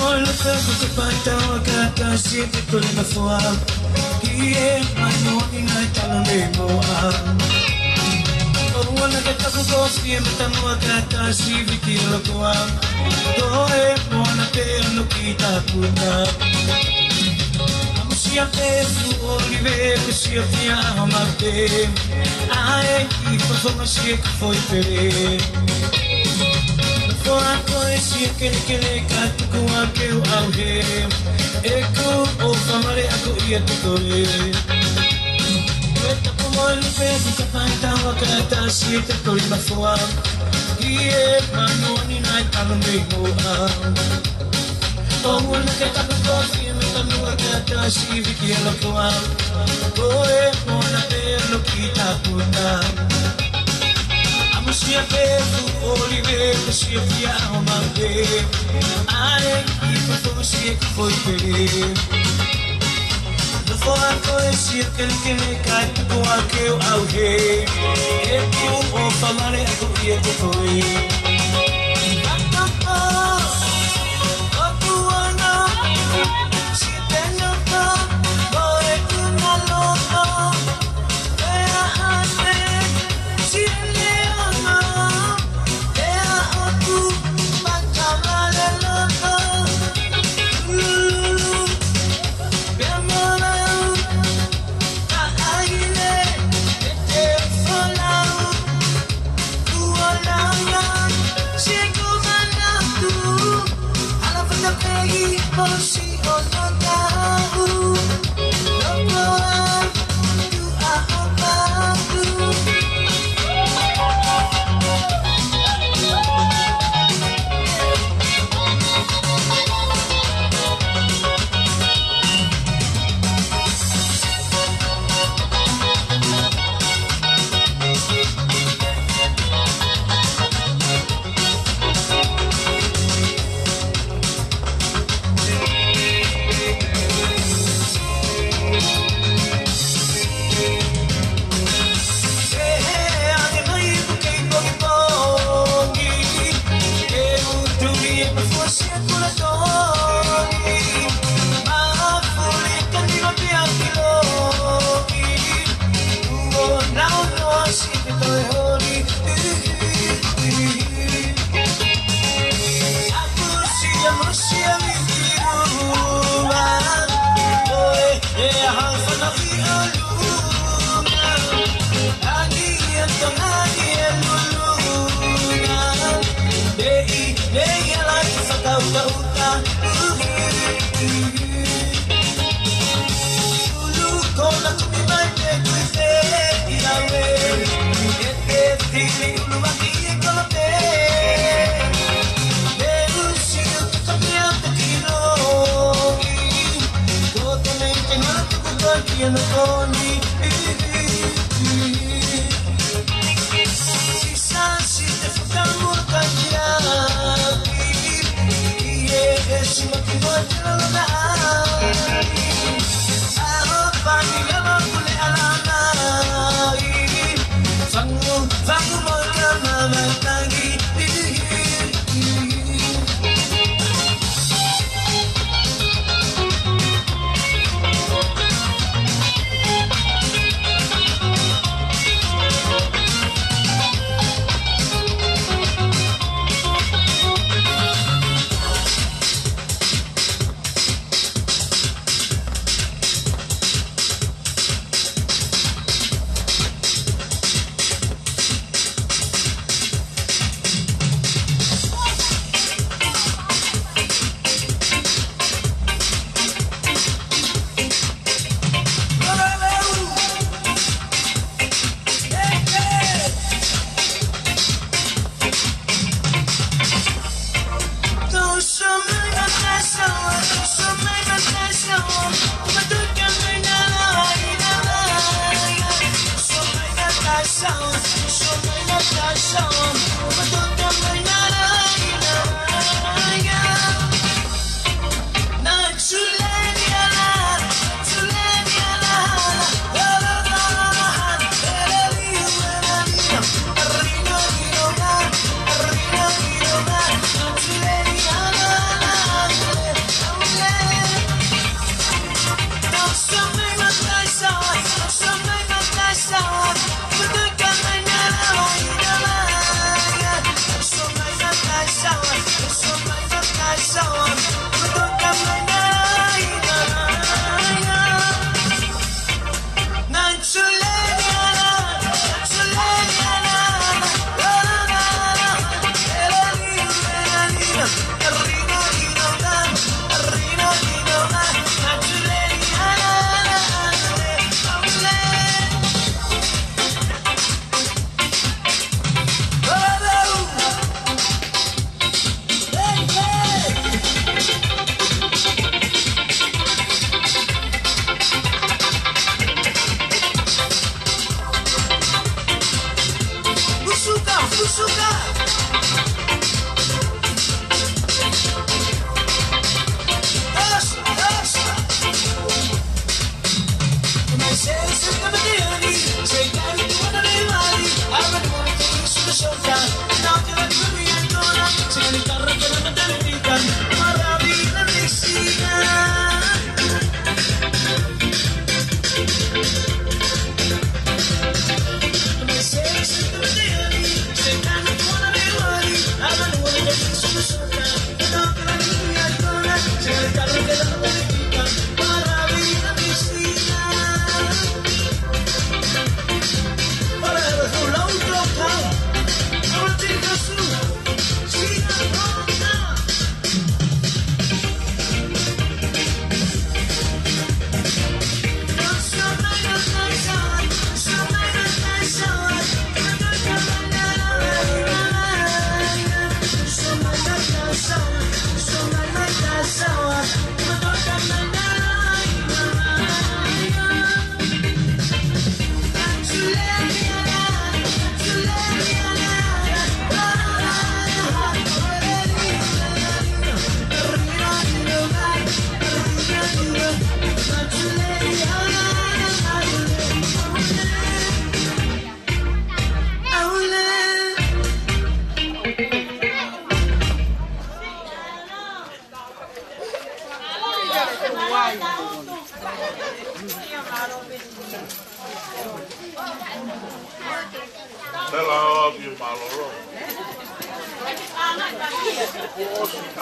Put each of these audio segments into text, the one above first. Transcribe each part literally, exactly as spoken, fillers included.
Olo pe kuka paitau a katasi te kole na fua. Ki e mai moni nai talo nei moa. O wana ke taku kofi e matamu a katasi viki e lokoa. Ko e moana pe anu ki takuta. Amusia pe fu olive pe sia fia aho mate. Ae ki fafonga sia ka foi pele. Nofoa koe sia kelekele ka tuku ake u au he. Eku o famale aku ia te koe. Ko e tapu mo e lupe kuka paitau a katasi te kole na fua. Ki e manu ni nai talo nei moa. O wana ke taku kofi e matamu a katasi viki e lokoa. Ko e moana pe anu ki takuta. Amusia pe fu olive pe sia fia aho mate. Ae ki fafonga sia ka foi pele. Nofoa koe sia kelekele ka tuku ake u au he. Eku o famale aku ia te koe. Thank you.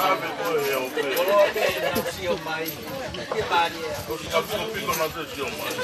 Ave ko e o pe. Koloa pe na sio mai. Ke pari e. Ko si ka piko piko na te sio mai.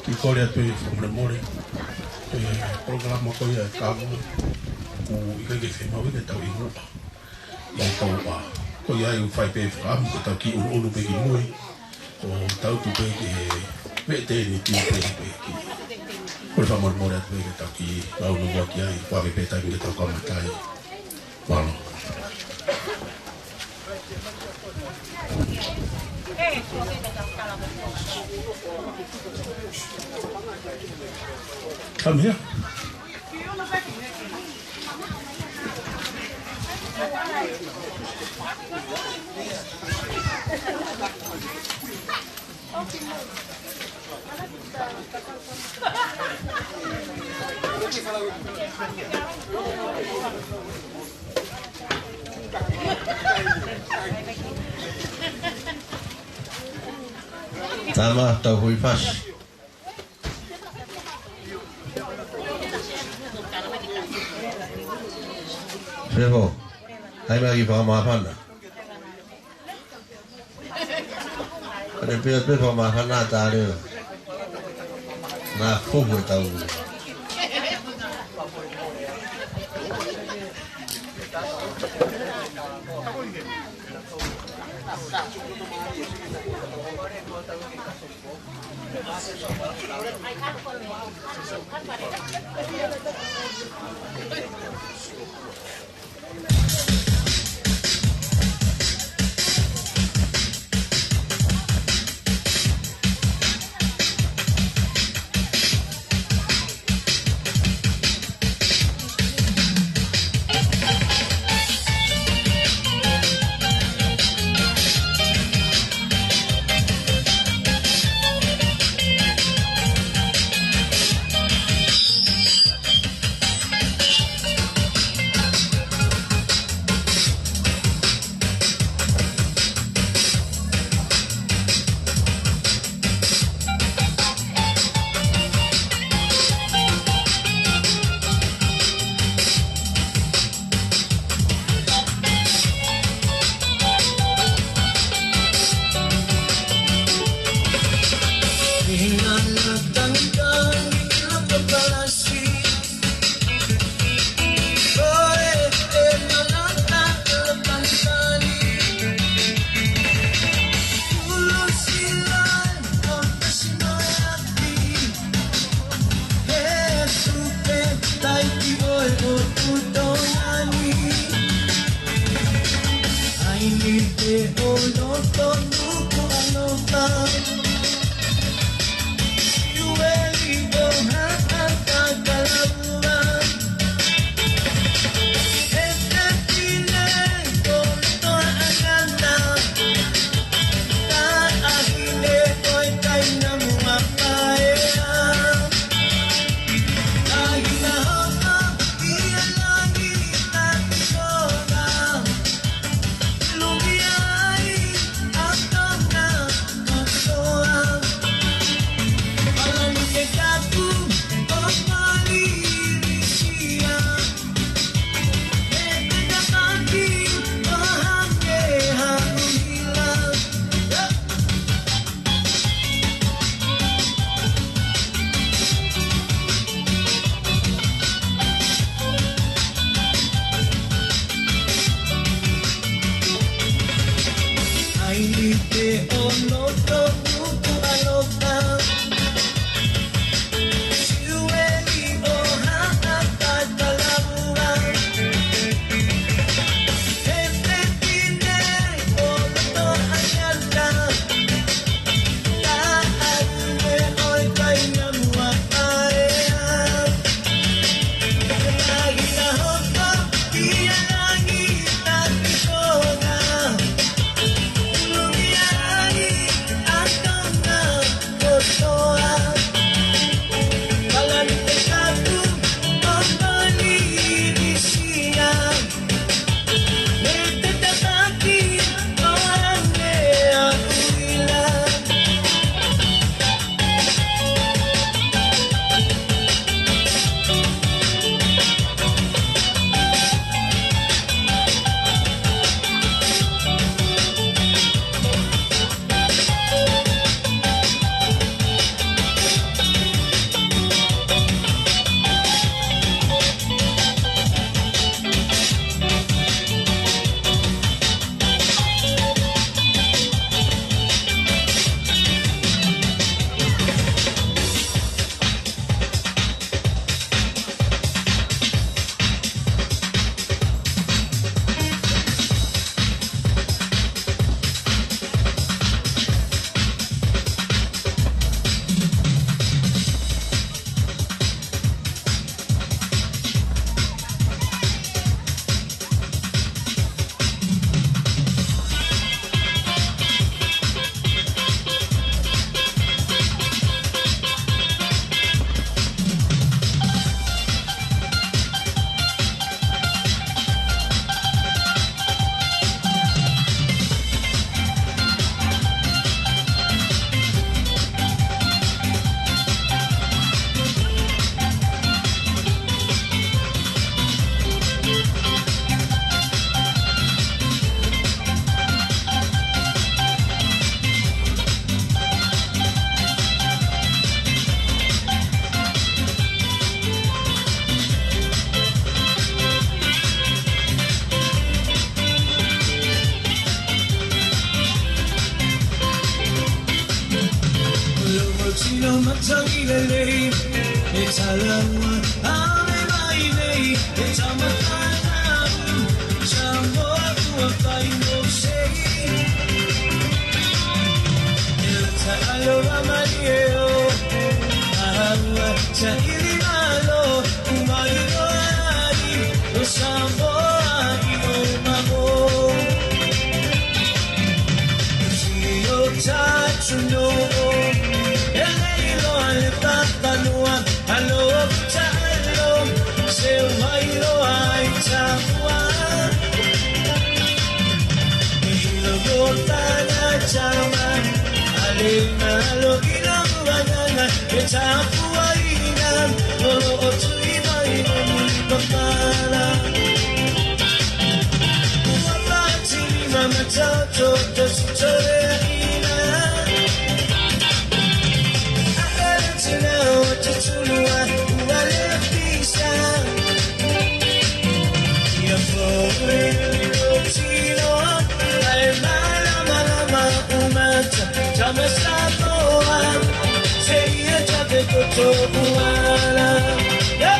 Kiʻi kole atu e fakamolemole, e polokalama ko ia e kamu, ʻoku ʻikai ke fiemaʻu ke tau ʻi muʻa. ʻI he tau ʻa. Ko ia ʻoku fai pē fakaʻamu ke tau kiʻi ʻunuʻunu pē ki mui. ʻO tau tuʻu pē ki he meʻa te ni tiu pē pē ki. Kole fakamolemole atu pē ke tau kiʻi lau ʻunuʻunu ki ai, ʻoku ʻave pē taimi ke tau kamata ai. Mālō. Come here. Tama, tau hui fasi. Fefo, ʻai mai ki fakamāfana. Kane pia pē fakamāfana tā leo. Nā fuhu e tau. Te ono to nuku aloha. Siueli o Haʻa Fakalava. He pepine o loto Haiata. Taʻau me ʻoe kai na mua paea. Ke lahi a hoko ia langi taki sona. Logo tino matangi lelei, e talaua, ʻave mai nei, e tama fānau, Samoa ua fai mo sei. E taʻalo a mai e o, ʻaua, sa ili malo, Umai loa ai, ʻo Samoa ʻi ʻo mamo. Sio tatu no, e lei loa le papanua, alo talo, se mai loa ai tapua. Ilo ko tana tama, ale malo ʻi la muanana, e tapuaʻi na, olo o tui mai o muli papala. Ua pati ni mama tau to, to si tole ina. Akala tina o te tulua, ua le pisa. Ia foʻi o tino, ʻai malamalama umata, tama Samoa, se ia tape koto uala. Ia.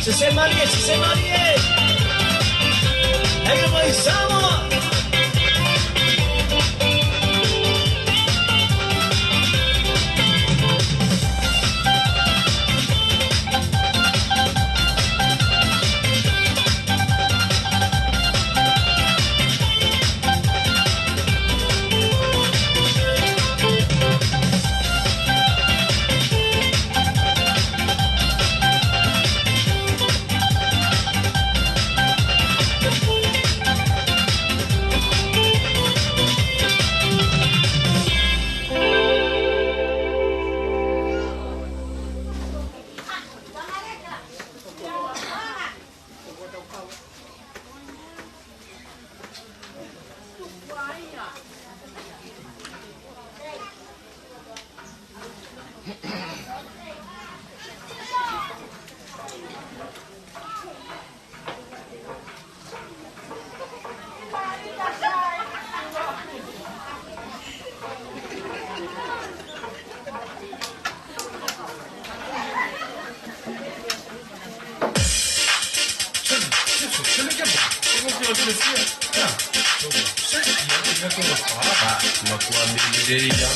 Sese malie, sese malie. Hei, mai Samoa. Ia, ia, ia, ia, ia, ia.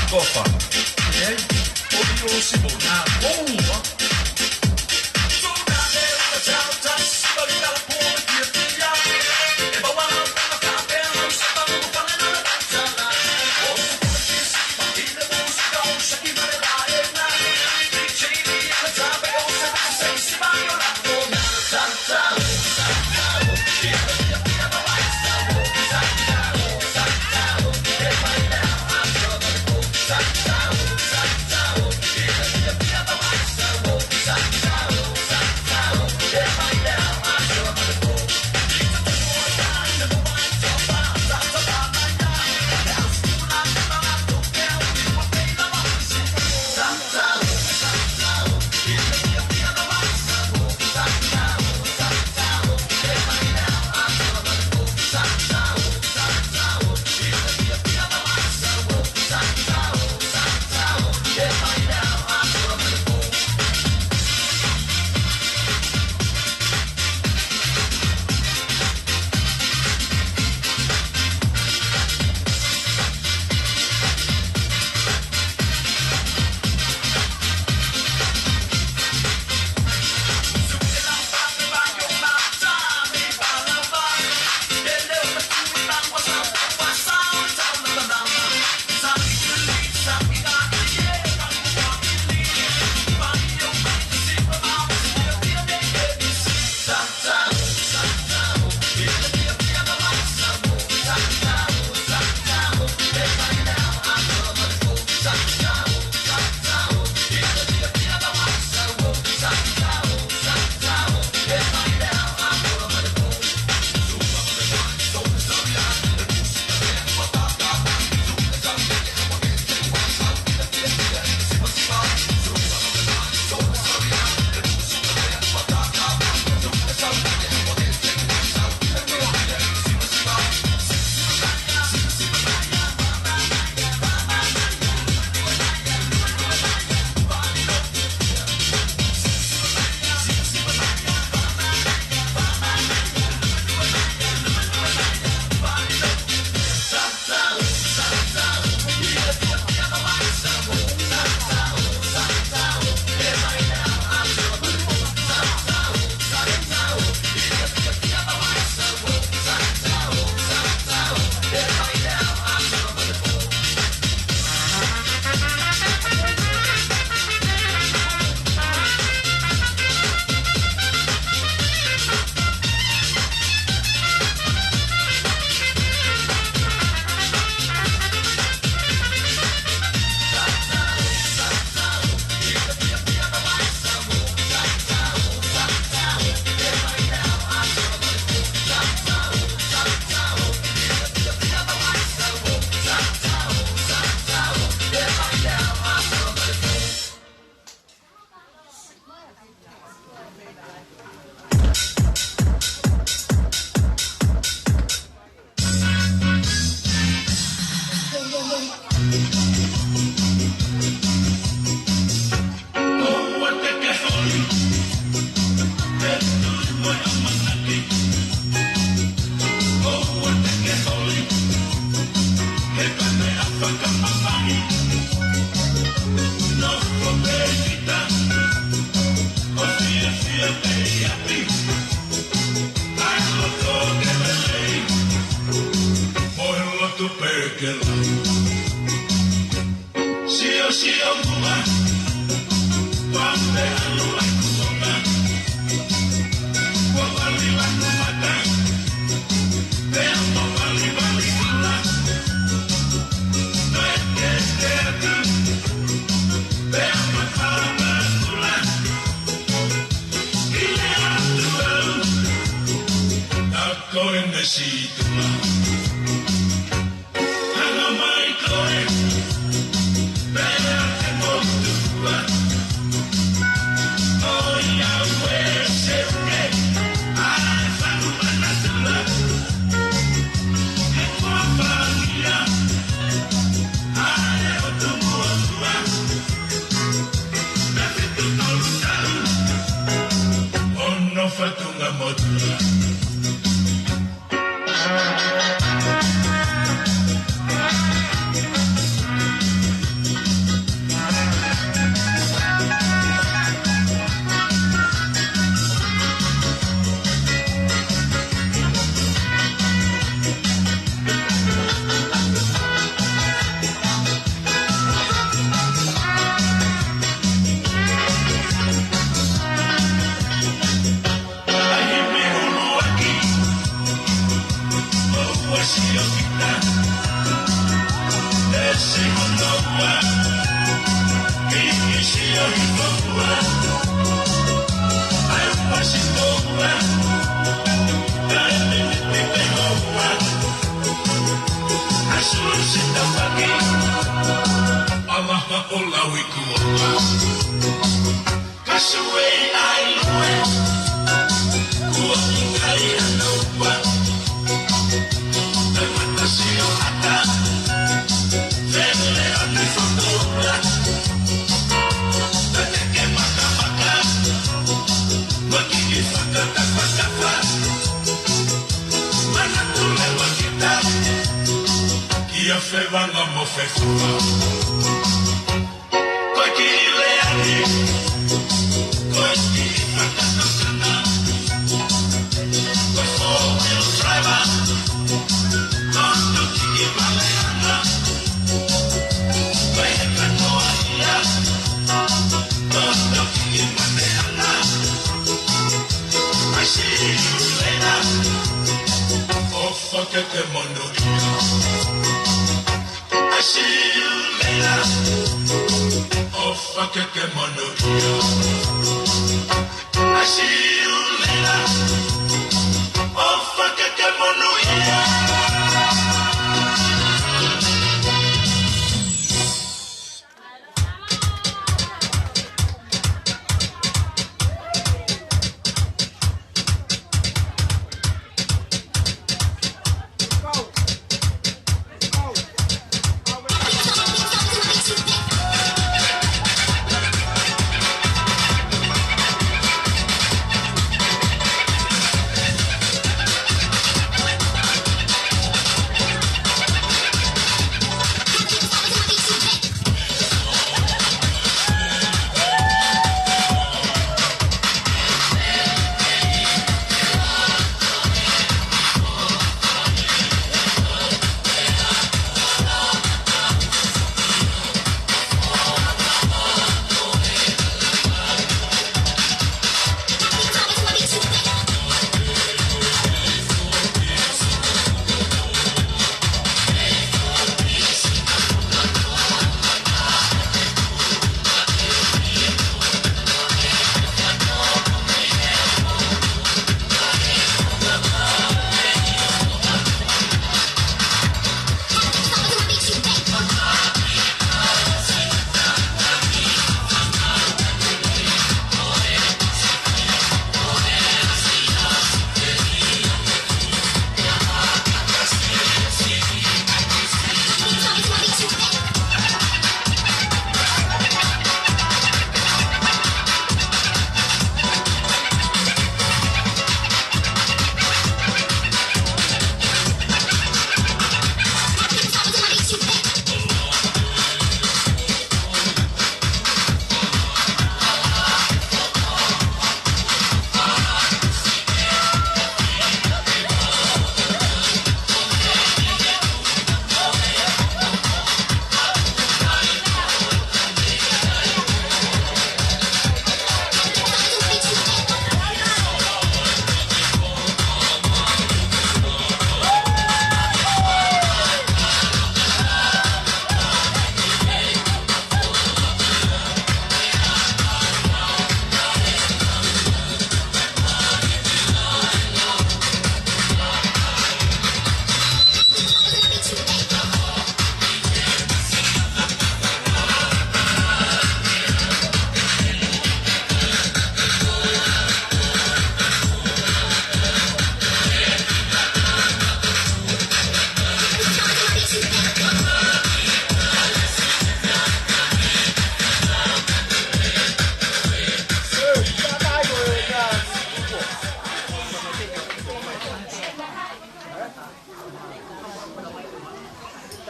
Kofa. Ia, o i o si mo. Ah, oh. Ia fevanga mo fefufa. Ko e kiʻi lea ni, ko e kiʻi fakatokanga. Ko e four-wheel driver, ko e kiʻi maleanga. Ko e heka noa ia, ko e kiʻi maleanga. I see you later. ʻOfa ke ke monūʻia. I see you later. ʻOfa ke ke monūʻia. I see you later. ʻOfa ke ke monūʻia.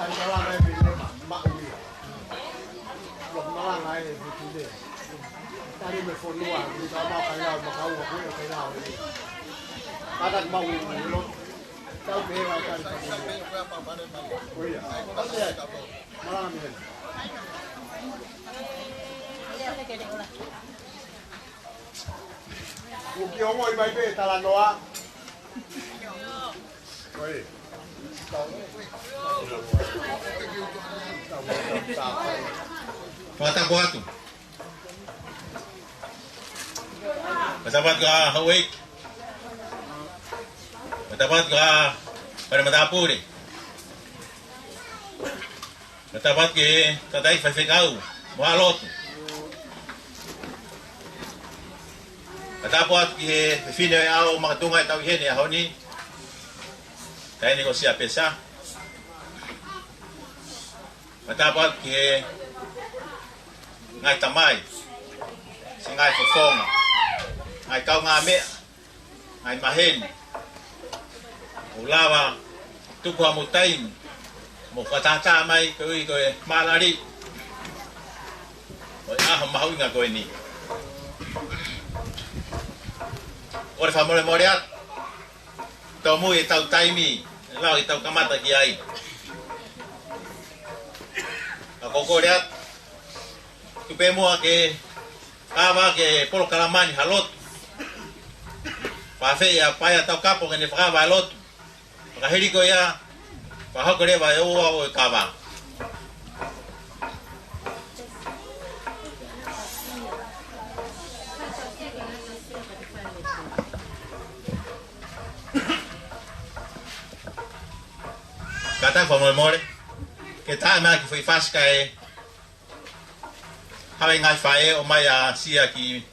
Ai, malanga e pine ma, maʻu ia. Lo malanga e pine. Tali me fonua, ni ka mau kai lau, makaua, kui kai lau. Kata mau i lo. Tau pē vai kai. Ko ia. Malanga mei heni. Uki ongo i mai pē talanoa. Fakatapu atu. Fakatapu atu kia Hauʻeiki. Fakatapu atu kia Fale Matāpule. Fakatapu atu ki he tangataʻeiki faifekau mo e lotu. Fakatapu atu ki he fefine ʻo e ʻao makatuʻunga ʻe tau ʻi heni he ʻaho ni, taʻahine ko Siapesa. Fakatapu atu ki he ngaahi tamai, siʻi ngaahi fofonga, ngaahi kaungāmeʻa, ngaahi maheni, ʻoku lava tuku haʻamou taimi mo fakatātā mai koeʻuhi ko e malali ʻo e ʻaho mahuʻinga ko eni. ʻOku ou fakamolemole atu, tau mui ʻetau taimi, ʻe lau ʻetau kamata ki ai. Ka ʻoku ou kole atu, tuku pē muʻa ke kava ki he polokalama ni ha lotu. Fakafeʻiloaki ʻa Taukapo ke ne fakakava e lotu. Fakahili ko ia, fakahoko leva e ua ʻo e kava. Kātaki fakamolemole, ke tā mai ki he foʻi fasi kae hava e ngaahi faʻē ʻo ʻomai ʻa Sia ki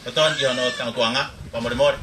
Totonu ki hono tangatuʻanga, fakamolemole.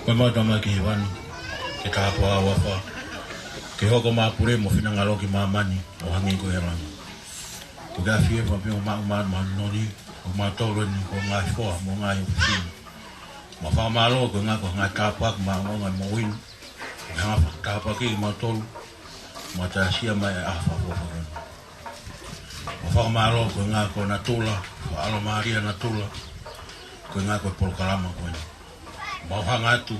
Ko e mau Tamai ʻi hēvani, ke tāpuhā ho huafa, ke hoko mai ho pule mo ho finangalo ki māmani, ʻo hangē ko ia ʻi langi. Ko e ʻafio pē ʻo maʻu māmani, ʻo mautolu eni, ko e ngaahi foha, mo e ngaahi ʻofefine. Mau fakamālō, ko e ngaahi tāpuaki, maʻongoʻonga mo inu. Ke hanga ʻo fakatāpuakiʻi kimautolu, mo tausia mai e ʻaho fakafofonga. Mau fakamālō ko e ngaahi ko natula, ko e ʻalomālie natula, ko e ngaahi ko e polokalama ko eni. Mau hanga atu,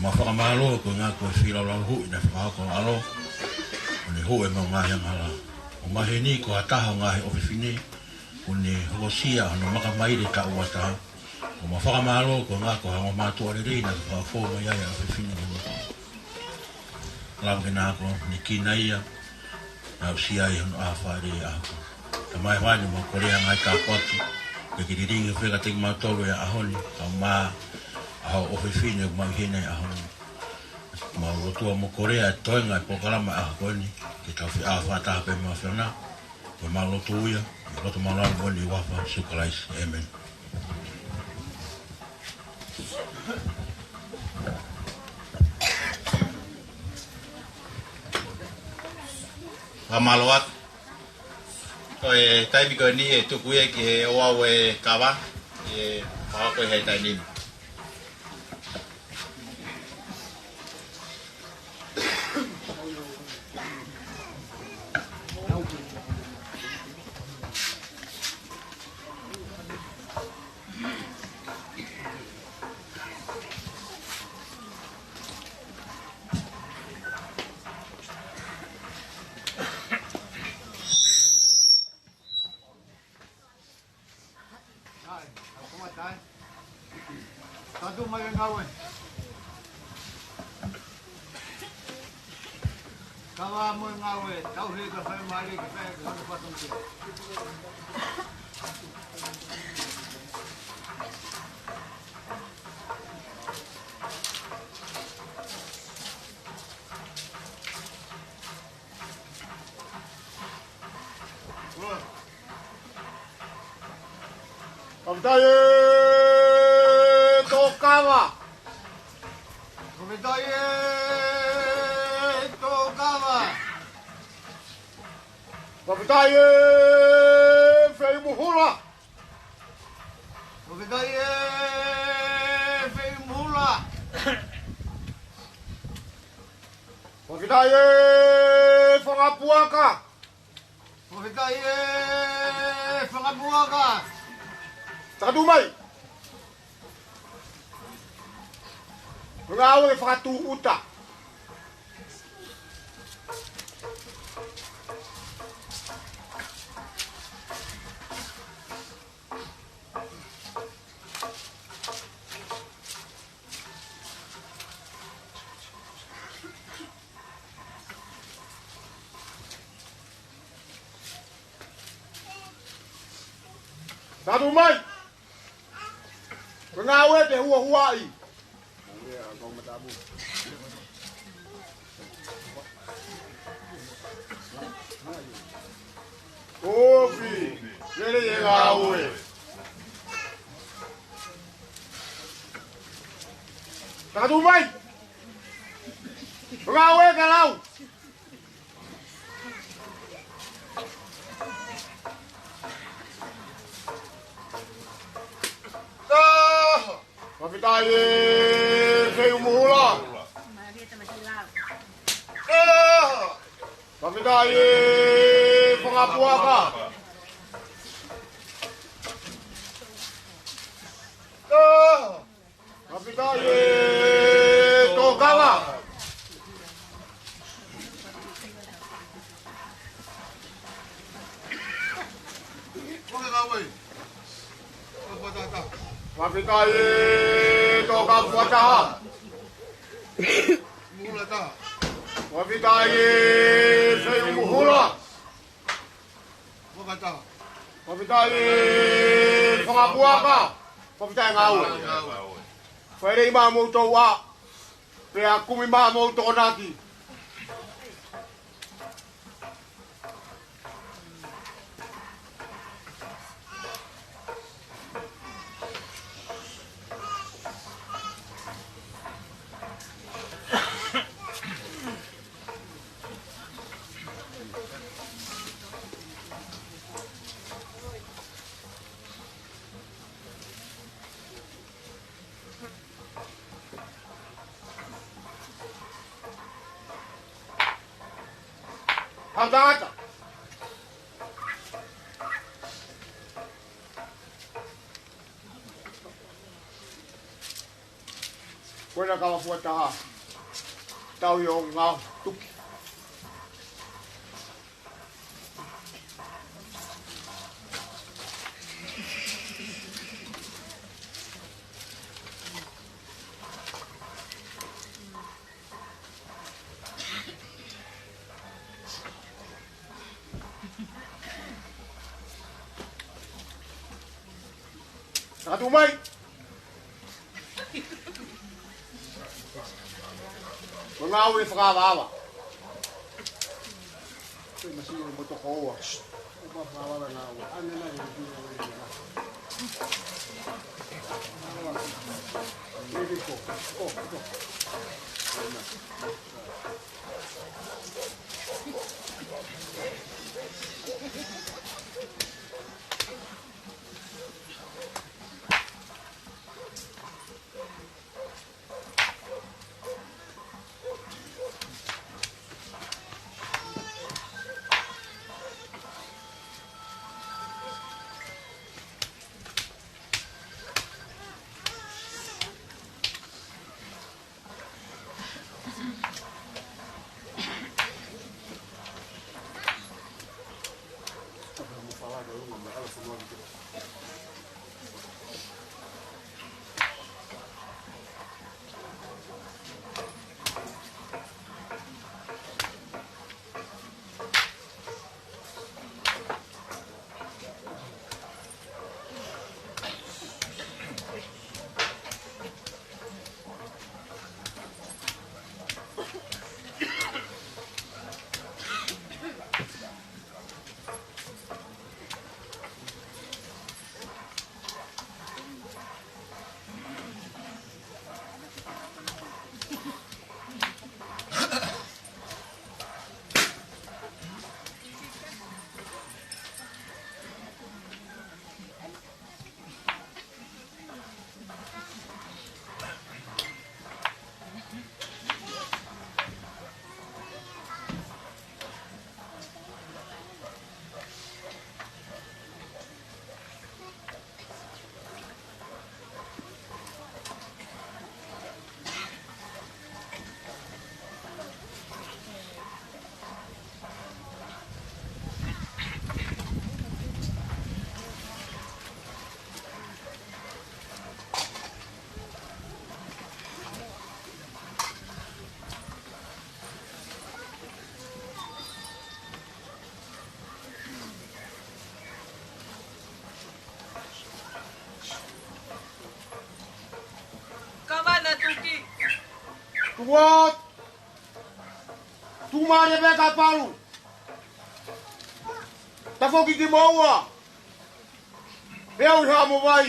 mau fakamālō ko e ngaahi ko e feilaulau huʻi naʻe fakahoko ʻe he ʻAlo, ʻo ne huʻi ʻemau ngaahi angahala. ʻO maheni ko ha taha ʻo e ngaahi ʻofefine, ʻo ne hokosia hono makamaile taʻu ua taha, ʻOku mau fakamālō koeʻuhi ko e ongo mātuʻa lelei naʻa ke fakafou mai ai ʻa e ʻofefine ko eni. Lava ke na akonekina ia, na usi ai hono ʻaho ni. Tamai Hēvani, mau kole ʻa e ngaahi tāpuaki ke ke lilingi fekateki mautolu he ʻaho ni, kae ʻumaʻā ʻa hoʻo ʻofefine ʻoku mau ʻi heni he ʻaho ni. Mau lotua mo kole ʻa e toenga ʻo e polokalama ʻo e ʻaho ko eni, ke tau feʻao fakataha pē mo e ʻAfiona. Ko ʻemau lotu ia, ʻi he lotu māʻoniʻoni ʻi he huafa ʻo Sīsū Kalaisi. ʻĒmeni. Fakamālō atu. Ko e taimi ko eni ʻe tuku ia ki he ouau ʻo e kava, ʻi he pāko ʻi he taimi ni. Tatu mai e ngāue. Kava mo e ngāue, tau he ka fai mai ke fai ke hana fatongia. Fakafetaʻi e tokava. Fakafetaʻi e tokava. Fakafetaʻi e feʻimuhula. Fakafetaʻi e feʻimuhula. Fakafetaʻi e fanga puaka. Fakafetaʻi e fanga puaka. Takatuʻu mai. Ngāue fakatūʻuta. Takatuʻu mai. Ko e ngāue ke huahuaʻi. Ofi, lele e ngāue. Takatuʻu mai. Ngāue ke lau. Fakafetaʻi e feʻimuhula. Fakafetaʻi e fanga puaka. Fakafetaʻi e tokava. Fakafetaʻi e tokava fuataha. Fakafetaʻi e feʻimuhula. Fakafetaʻi e fanga puaka. Fakafetaʻi e ngāue. Fai lelei maʻa moutolu ā. Pea kumi maʻa moutolu Tokonaki. Haʻu tangata. Ko ena kava fuataha. Tauhi ʻo ngāue tuki. Ka tuʻu mai. Ko e ngāue fakaavaava. Ko e masino mo tokoua. Ko e fakaavaava ngāue. Ane na e kina wele na. Here we go. Go, go. Kavana tuki. Tuat. Tuku mālie pē ka palu. Tafoki ki moua. Pea u ha mo vai.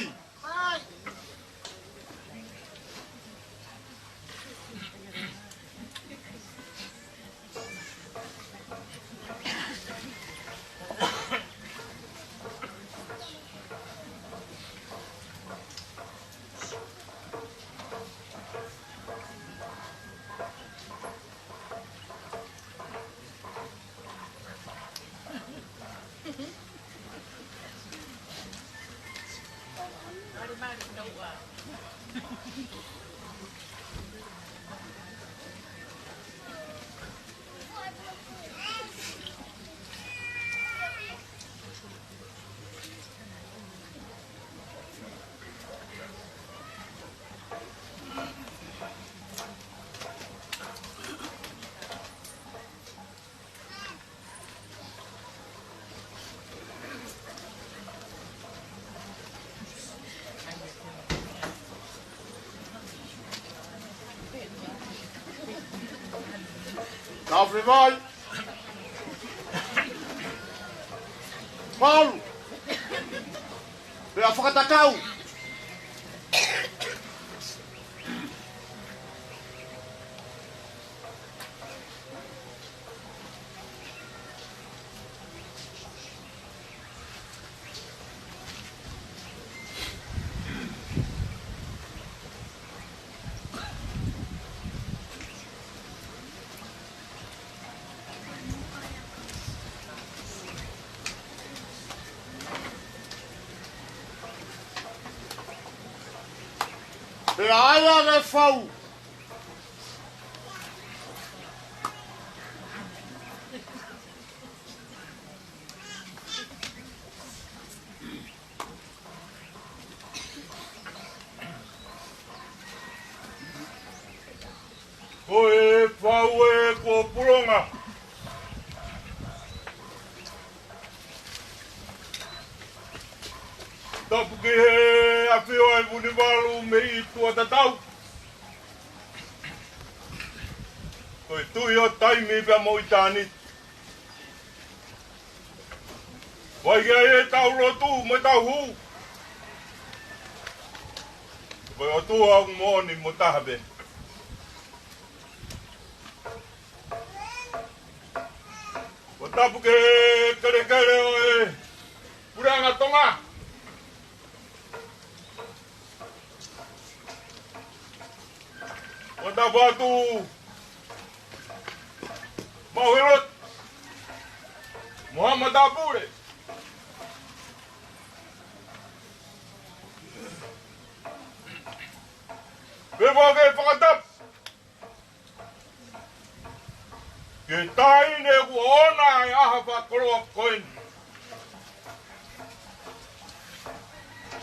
Kau fai mai. Paulu. Pea fakatakau. Pea ʻai ʻa e fau. Ko e fau ē ko Pulonga. Tapu ki he ʻAfio ʻa e Vunivalu mei tuʻa tatau. Ko e Tuʻi ʻo taimi pea mo ʻitāniti. Vakai ʻetau lotu mo ʻetau hū. Ko e ʻOtua ʻoku moʻoni mo taha pē. Ko e tapu ki he kelekele ʻo e Puleʻanga Tonga. Ko e tapu atu Mauhelote mo haʻa matāpule. Pea ʻoku ou fakatapu ki he taʻahine ʻoku ʻoʻona e ʻaho fakakoloa ko eni.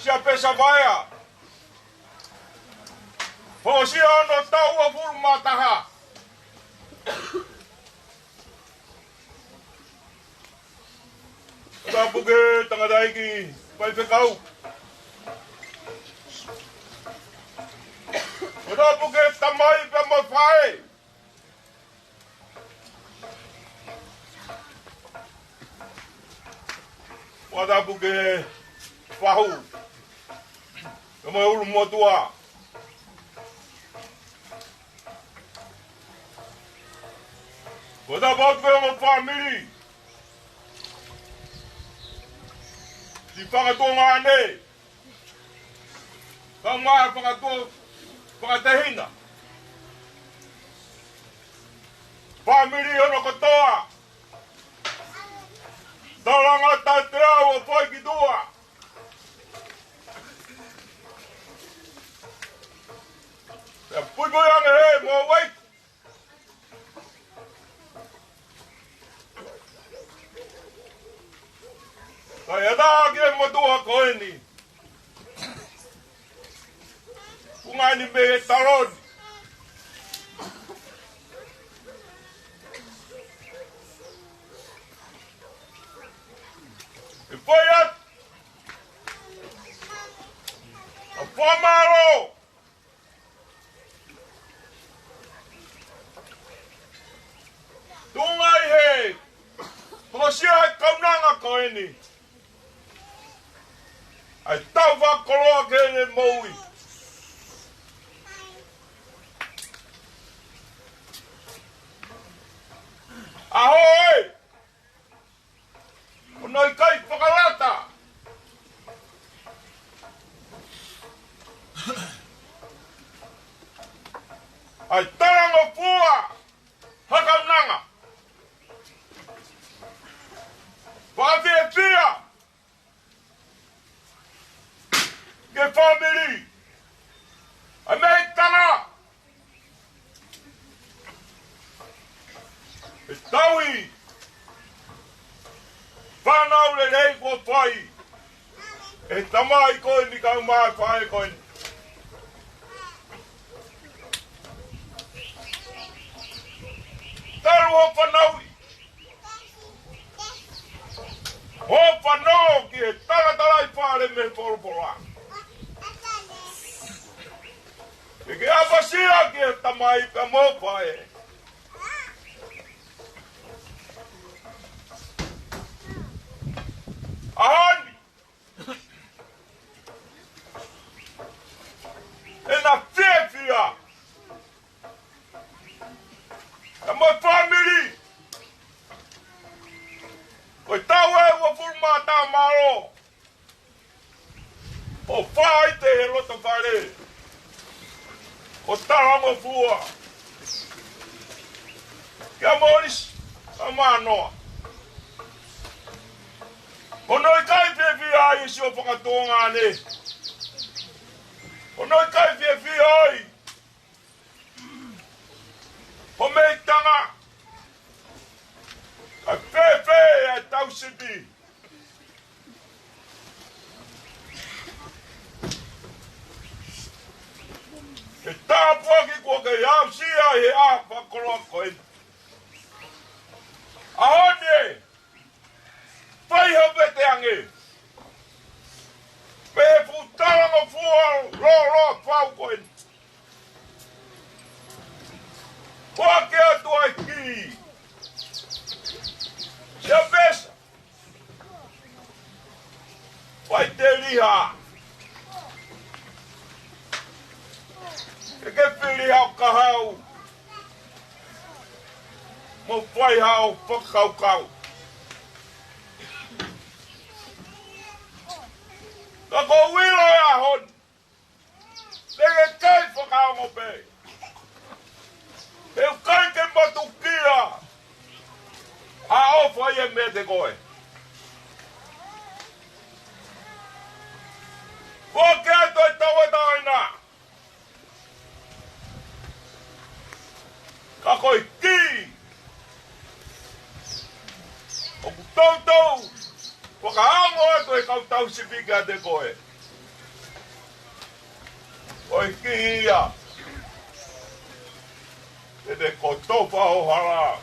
Sia Pesa Vaea. Hoosi ʻa hono taʻu uofulu mā taha. Tapu ki he tangataʻeiki faifekau. Tapu ki he tamai pea mo e faʻē. Tapu ki he fahu pea mo e ʻulumotuʻa. Ko e tapu atu ki he ongo fāmili siʻi fakatuongaʻane, kae ʻumaʻā e fakatuo-, fakatehina, fāmili hono kotoa. Talangata teau ʻo fai ki tuʻa. Pea puipui ange he mo wai. Kae ʻatā ki he motuʻa ko eni. Ko e ngaahi meʻa taloni. ʻE fai atu ʻa e fakamālō. Tuʻunga ʻi he hokosia e kaunanga ko eni ʻa e tau fakakoloa ki heʻene moʻui. ʻAho ē, ʻoku ʻikai fakalata ʻa e talangofua ha kaunanga. Fakafiefia ki he fāmili ʻa e meʻitanga. ʻE tauhi fānau lelei kuo fai ʻe he tamai ko eni kae ʻumaʻā e faʻē ko eni. Talu hoʻo fanauʻi, hoʻo fanongo ki he talatalaifale mei he folofola. ʻE ke ʻapasia ki he tamai pea mo e faʻē. ʻAho ni, ʻe na fiefia ʻa e mo e fāmili. Ko e taʻu ʻe uofulu mā taha mālō ʻo fai ʻi he loto fale ʻo talangofua kia Molisi Kamanoa. ʻOku ʻikai fiefia ai siʻo fakatuongaʻane. ʻOku ʻikai fiefia ai ho meʻitanga. Kae fēfē ʻa e tau sipi? Ke tāpuaki kuo ke aʻusia ʻi he ʻaho fakakoloa ko eni. ʻAho ni ē, fai ho vete ange. Pea fuʻu talangofua Foaki atu ʻa e kī kia Pesa. Fai teliha. Ke ke fili haʻo kahaʻu mo fai haʻo fakakaukau. Ka ʻoku ou ʻilo he ʻaho ni, te ke kei fakaongo pē. He ʻoku ʻikai ke matukia ʻa e ʻofa ia meiate koe. Foaki atu e tauʻatāina. Ka ko e kī ʻoku toutou fakaongo atu ʻe he kau tauhi sipi kiate koe, ko e kī ia te ne kotofa ho hala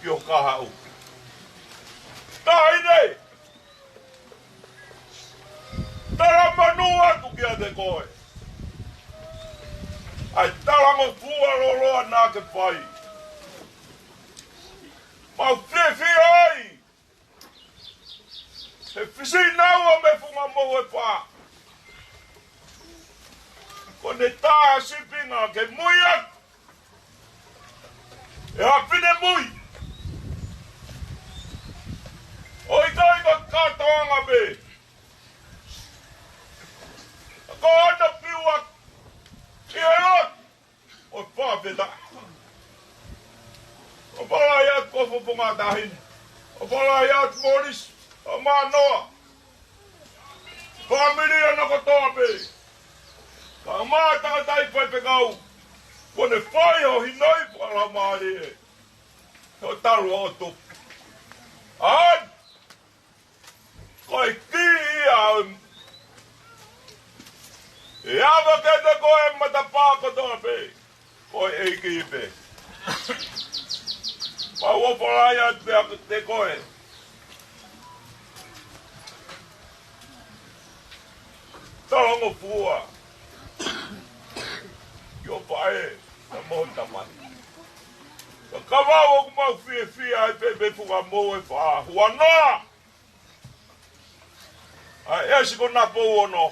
ki ho kahaʻu. Taʻahine, talamonū atu kiate koe ʻa e talangofua lōloa naʻa ke fai. Mau fiefia ai he fisinaua mei he funga mou ʻe fā. Ko ʻene tā sīpinga ke mui atu ʻe ha finemui. ʻOku ʻikai ko e kātoanga pē. Ko hono piu atu ʻi he lotu ʻo e fakafetaʻi. ʻOfa lahi atu ki ho fofonga taʻahine. ʻOfa lahi atu Molisi, ʻa Manoa, fāmili ʻana kotoa pē. Kae ʻumaʻā e tangataʻeiki faifekau kuo ne fai ho hinoi fakalaumālie he ʻo talu hoʻo tupu. ʻAi, ko e kī ia ʻe ava kiate koe e matapā kotoa pē, ko e ʻEiki pē. Mau ʻofa lahi atu pē kiate koe. Talangofua ki ho faʻē mo ho tamai. Ka ko au ʻoku mau fiefia ai pē mei he funga mou ʻe fā. Huanoa ʻa e ʻEsi ko Napou ono,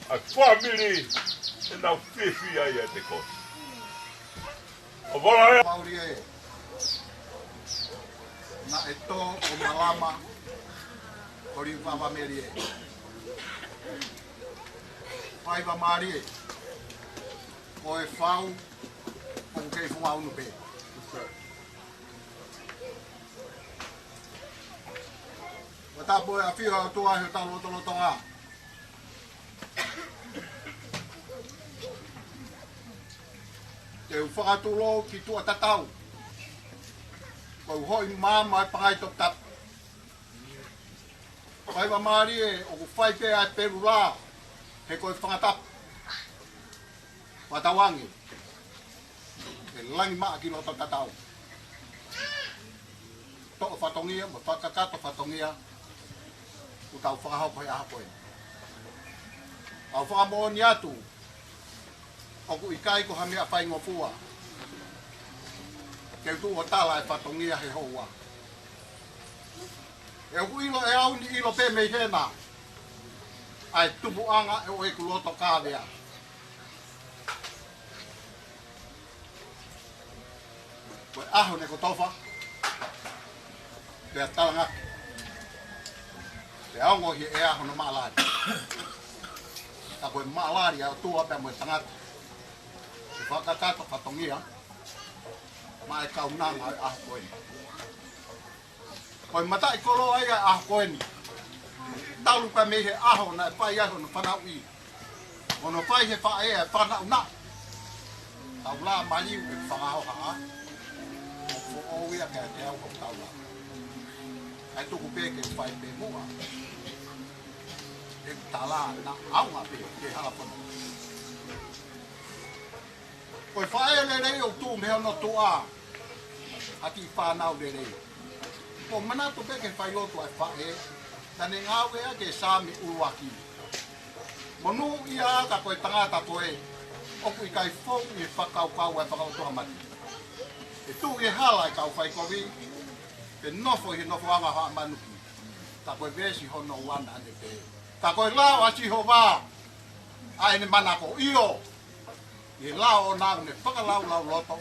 ʻa e fāmili ʻoku nau fiefia ai ʻiate koe. ʻOfa lahi. Mauli ē. Naʻe tō ʻo malama ʻo liu vava melie. Faiva mālie. Ko e fau ʻoku kei funga unu pē. Fakatapu ʻa e ʻafio ʻa e ʻOtua he talotolotonga. Te u fakatulou ki tuʻa tatau. Ko u hoʻi maama e pangai toputapu. Faiva mālie ʻoku fai pē ʻa e pelula he ko e fanga tapu. Fakatauange ʻe langi maʻa ki loto tatau. Toʻo fatongia mo fakakakato fatongia ʻoku tau fakahoko he ʻaho ko eni. Kau fakamoʻoni atu ʻoku ʻikai ko ha meʻa faingofua ke u tuʻu ʻo tala e fatongia he houa. He ʻoku ʻilo ʻe au ni ʻilo pē mei hena ʻa e tupuʻanga ʻo ʻeku loto kāvea. Ko e ʻaho ne kotofa pea talangaki, pea ongoʻi ʻe he ʻea hono maʻalali. Ka ko e maʻalali ʻa e ʻOtua pea mo e tangata ke fakakakato fatongia maʻa e kaunanga ʻo e ʻaho ko eni. Ko e mataʻikoloa ia ʻo e ʻaho ko eni. Talu pē mei he ʻaho naʻe fai ai hono fanauʻi, hono fai he faʻē ʻa e fanauʻi. Taula maliu e fanga hohaʻa. ʻOku foʻou ia kiate au ʻo taula. ʻAi tuku pē ke fai pē muʻa e tala naʻa ʻaonga pē ke hala pono. Ko e faʻē lelei ʻoku tuʻu mei hono tuʻa ʻa e kiʻi fānau lelei. Ko e manatu pē ke fai lotu ʻa e faʻē, Naʻa ne ngāueʻaki e Saame ʻuluaki. Monūʻia ka ko e tangata ko ē ʻoku ʻikai fou ʻi he fakakaukau ʻa e fakaʻotuamate. ʻE tuʻu ʻi he hala ʻa e kau faikovi, pea nofo ʻi he nofoʻanga ʻo haʻa manuki. Ka ko e veesi hono ua naʻa ne pehē: Ka ko e lao ʻa Sihova ʻa ʻene manako, ʻio, ʻi he lao ʻoʻona ʻoku ne fakalaulauloto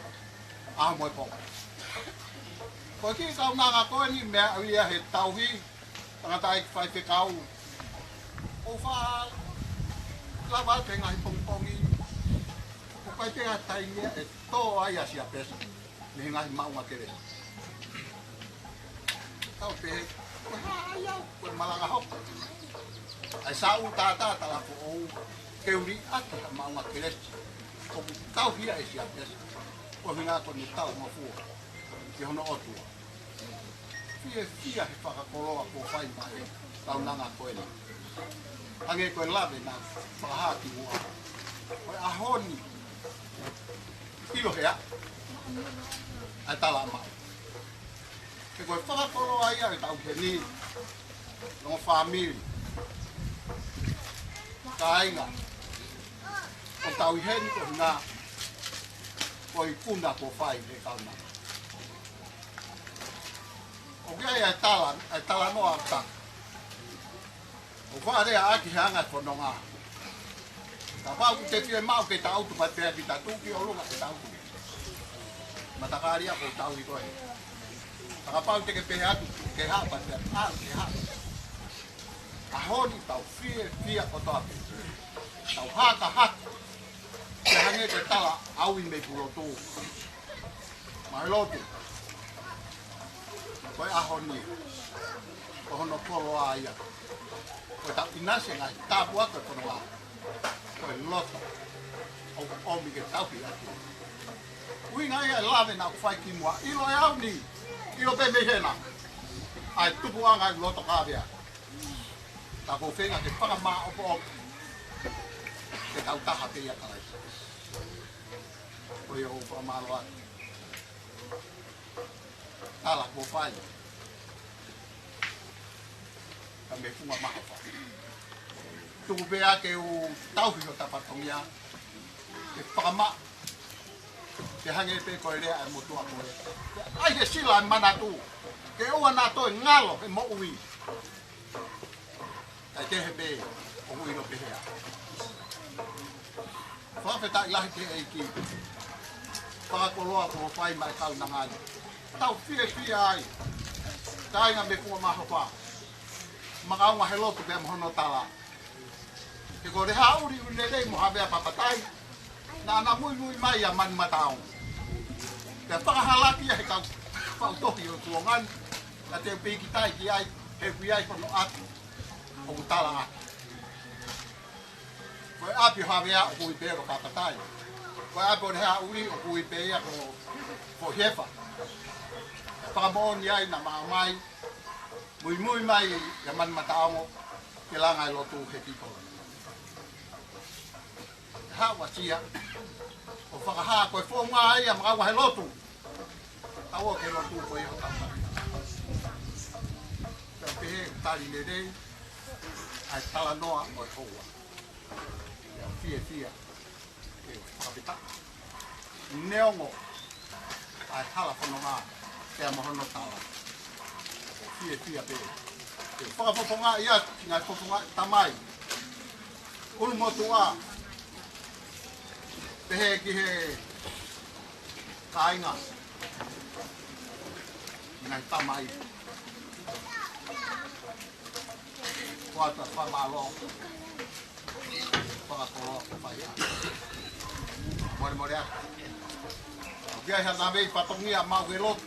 ʻaho mo e pō. Ko e kiʻi kaunanga ko eni meʻa ia he tauhi, tangataʻeiki faifekau. ʻOku faʻa lava pē ngaahi pongipongi, ʻoku ʻikai pē ha taimi ia ʻe tō ai ʻa Siapesi mei he ngaahi maʻunga kelesi. Tau pehē, ko e hā ai au, ko e malanga hoko. ʻAi, sa u tātā tala ko ʻou ke u liʻaki ha maʻunga kelesi ʻoku tauhi ia ʻe Siapesi, ko e ʻuhinga ko ʻene talangofua ki hono ʻOtua. Fiefia he fakakoloa kuo fai mai he kaunanga ko eni. Hangē ko e lave naʻa ku fakahā kimuʻa, ko e ʻaho ni ʻilo hea ʻa e tala maʻu. He ko e fakakoloa ia ʻetau heni, ongo fāmili, kāinga, ʻoku tau ʻi heni ko e ʻuhinga ko e ikuna kuo fai he kaunanga. ʻOku ʻi ai ʻa e tala, ʻa e talanoa ʻoku ta ʻo faʻa lea ʻaki he anga e fononga. Kapau ʻoku te fiemaʻu ke ta ʻutu pē, pea ke ta tuʻu ki ʻolunga ke ta ʻutu. Matakali ʻa ko tau i koe. Ka kapau te ke pehē atu ke haʻu pē, pea ke haʻu. ʻAho ni tau fiefia kotoa pē. Tau hakahaka. Ke hangē ko e tala ʻaui mei Pulotu. Maʻu lotu. Ko e ʻaho ni, ko hono koloa ia. Ko ʻetau ʻinasi ngaahi tāpuaki ʻo e fononga, ko e loto ʻoku ʻomi ke tauhi ʻaki. ʻUhinga ia e lave naʻa ku fai kimuʻa, ʻilo ʻe au ni, ʻilo pē mei hena, ʻa e tupuʻanga e loto kavea. Ka ko e feinga ke fakamāʻopoʻopo, ke tau taha pē ʻia Kalaisi. Ko ia ʻoku ou fakamālō atu. Tala kuo fai. Ka mei he funga mahafa. Tuku pē ā ke u tauhi hota fatongia, ke fakamaʻa, ke hangē pē ko e lea ʻa e motuʻa ko ē. ʻAi he sila e manatu, ke ʻoua naʻa toe ngalo he moʻui. Kae kehe pē ʻoku ʻilo pehē. Fakafetaʻi lahi ki he ʻEiki. Fakakoloa kuo fai mai e kaunanga ni. Tau fiefia ai. Kāinga mei he funga mahafa. Makaunga he lotu pea mo hono tala. He ko e Haʻa Uli, ʻUlilelei mo Havea Papatai, naʻa na muimui mai ʻia Manumataongo. Pea fakahalaki ia he kau faʻu tohi ʻo e kuonga ni, ka te u pīkitai ki ai, he ʻoku ʻi ai hono ʻapi ʻoku tala ʻaki. Ko e ʻapi ʻo Havea ʻoku ui pē ia ko Papatai. Ko e ʻapi ʻo e Haʻa Uli ʻoku ui pē ia ko, ko Hefa. Fakamoʻoni ai naʻa ma ō mai, muimui mai ʻia Manumataongo, ke langa e lotu he kikolo. Haʻu ʻa Sia ʻo fakahā ko e founga ia makaunga he lotu. Tau ō ki he lotu ko ia hotau. Pea pehē tali lelei ʻa e talanoa ʻo e houa. Pea fiefia ke fakapita. Neongo ʻa e hala fononga pea mo hono tala, ʻoku fiefia pē ke fakafofongaʻi atu ki he ngaahi fofonga ʻa e tamai. ʻUlu motuʻa, pehē ki he kāinga, ki he ngaahi tamai. Ko ʻeta fakamālō. Fakakoloa ko fai. Mole mole atu. ʻOku ʻi ai ha nave ʻi fatongia maʻu he lotu,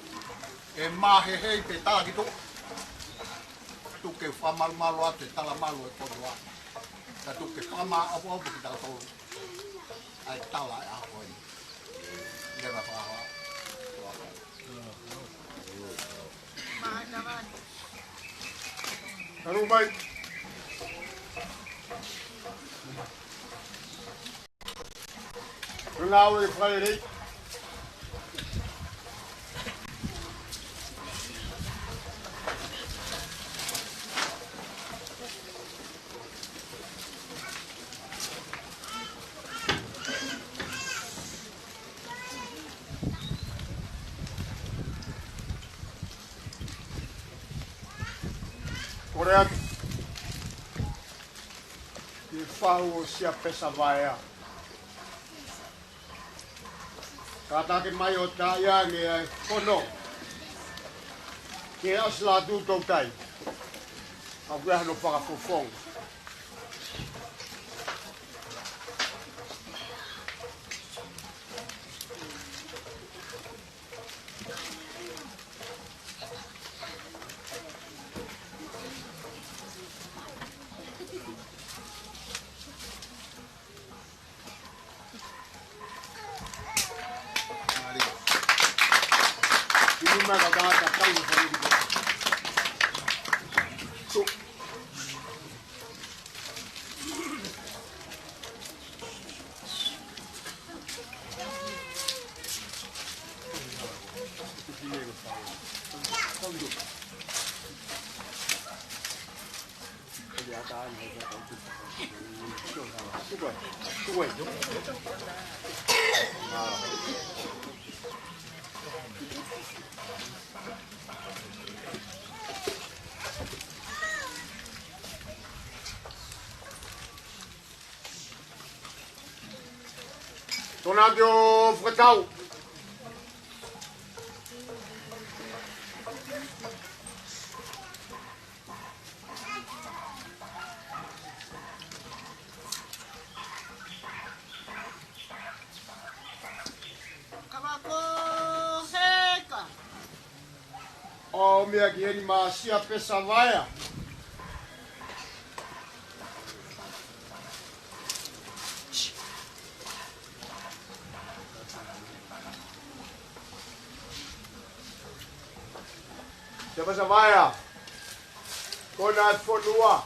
ʻe māhehei pē tala ki tuʻa. Tuku ke fakamalumalu atu e tala malu e fonua. Ka tuku ke fakamāʻopoʻopo kitautolu ʻa e tala e ʻaho ni. Leva fakahoa. Kanu mai. Kanu au e fale rei. Kole atu ki he fahu ʻo Siapesa Vaea. Kātaki mai ʻo taaʻi ange ʻa e fono ki he ʻasi Lātū Toutai. Ka ʻoku ʻi ai hano fakafofonga. Tona ke o fakatau. Kavako heka. ʻO meʻa ki heni maʻa Siapesa Vaea. Siapesa Vaea. Ko ena e fonua.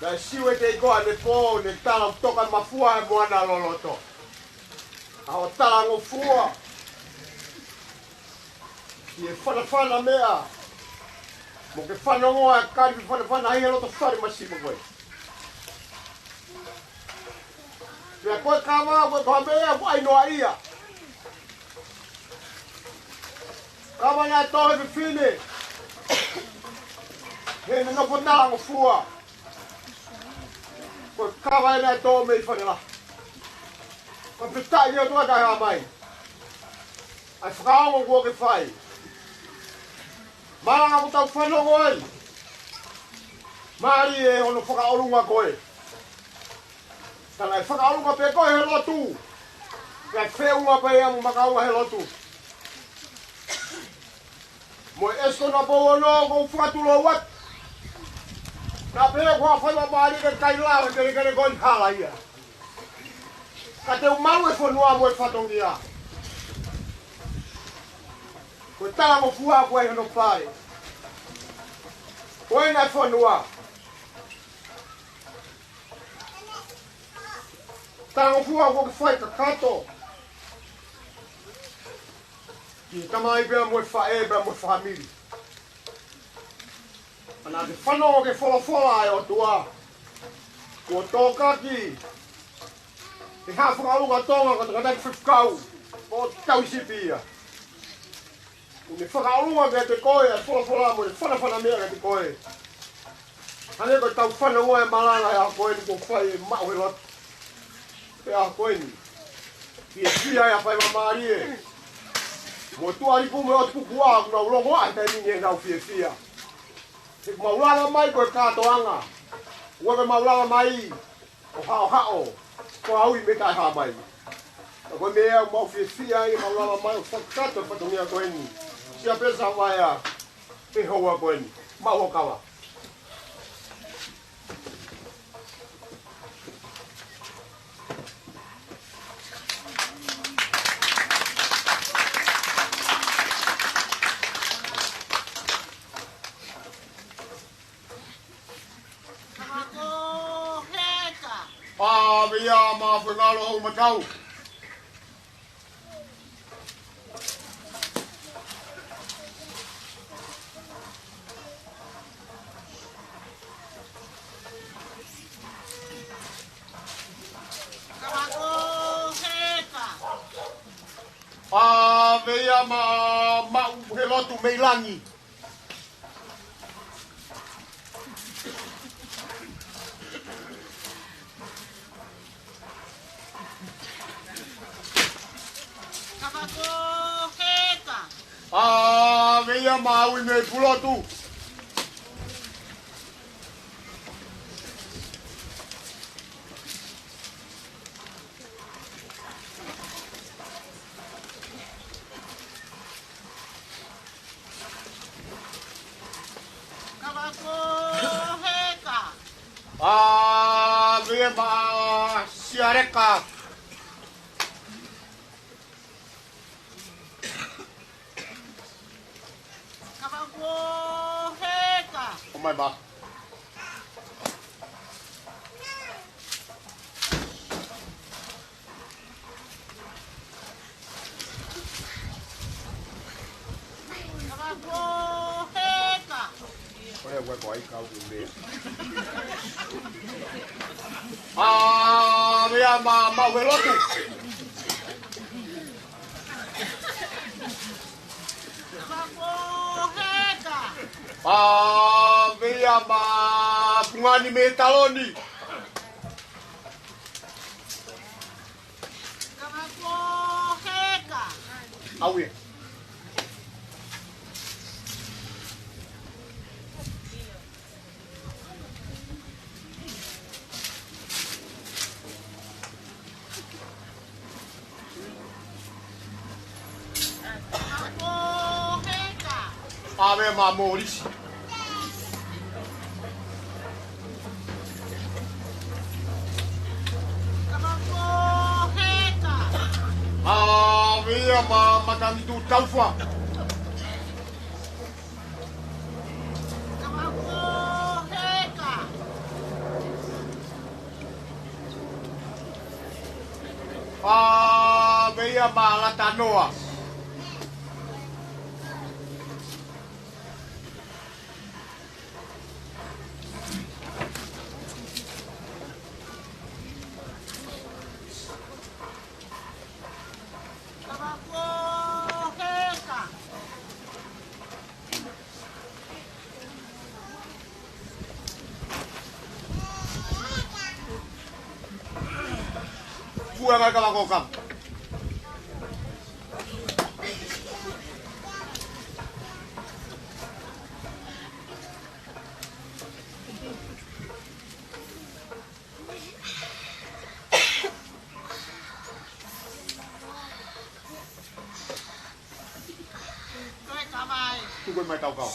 Naʻe siu ʻa e teiko ʻanepō, ne tala ʻoku toka mafua e moana loloto. ʻA hoʻo talangofua ki he fanafana meʻa, mo ke fanongoa e kali fanafana ʻi he loto fale masiva ko ē. Pea ko e kava, ko e kava meʻa, ko e ʻai noa ia. Kava naʻe tō he fefine. He naʻe nofo talangofua. Ko e kava ena naʻe tō mei Fangalahi. Ko e petaʻi ia tua kae hā mai. ʻA e fakaongo kuo ke fai. Malanga kuo tau fanongo ai. Mālie hono fakaʻolunga ko ē. Ka naʻe fakaʻolunga pē koe he lotu. Pea feʻunga pē ia mo makaunga he lotu. Mo e ʻEsi Konapou ono ʻoku ou fakatulou atu. Naʻa pehē ko ha fai ma mālie ke kai lava kelekele ko eni hala ia. Ka te u maʻu e fonua mo e fatongia. Ko e talangofua ko ē hono fai. Ko ena e fonua. Talangofua kuo ke fai kakato. Ki he tamai pea mo e faʻē pea mo e fāmili. Pea naʻa ke fanongo ki he folofola ʻa e ʻOtua. Kuo tōkaki ʻe he haʻa fakaʻolunga Tonga ko e tangataʻeiki faifekau ʻo tauhi sipi ia. ʻOku ne fakaʻolunga kiate koe ʻa e folofola mo e fanafana meʻa kiate koe. Hangē ko ʻetau fanongo e malanga he ʻaho ko eni kuo fai ʻe maʻu he lotu. He ʻaho ko eni. Fiefia ʻa e fai ma mālie. Mo Tuʻalipu mo e ʻOtu Pukua ʻoku nau longoaʻa he taimi ni ʻenau fiefia. He ʻoku mau langa mai ko e kātoanga. ʻOku mau langa mai ʻo haʻohaʻo, ko au i mei taʻehāmai. Ka ko e meʻa ʻoku mau fiefia ai, mau langa mai ʻo fakakakato e fatongia ko eni. Siapesa Vaea, he houa ko eni. Maʻu hoʻo kava. Kavako heka. ʻAve ia maʻa Fuengalo Houmatau. Kavako heka. ʻAve ia maʻa, maʻa Lotu mei langi. Kavako heka. ʻĀ, meʻa maʻu ʻi he pulotu. Kavako heka. ʻĀ, meʻa maʻa Sialeka. Kavako heka. ʻOmai maʻa. Kavako heka. Ko e ua ko ai kau ki mea. ʻĀ, meʻa maʻa, maʻa Uelotu. Kavako heka. ʻĀ, meʻa maʻa Pungani mei Taloni. Kavako heka. ʻAuē. Kavako heka. ʻĀ, meʻa maʻa Molisi. Kavako heka. ʻĀ, meʻa maʻa Matangi Tūtaufa. Kavako heka. ʻĀ, meʻa maʻa Latanoa. Kavako heka. Fua ngai kavako kam. Tuku mai tau kau.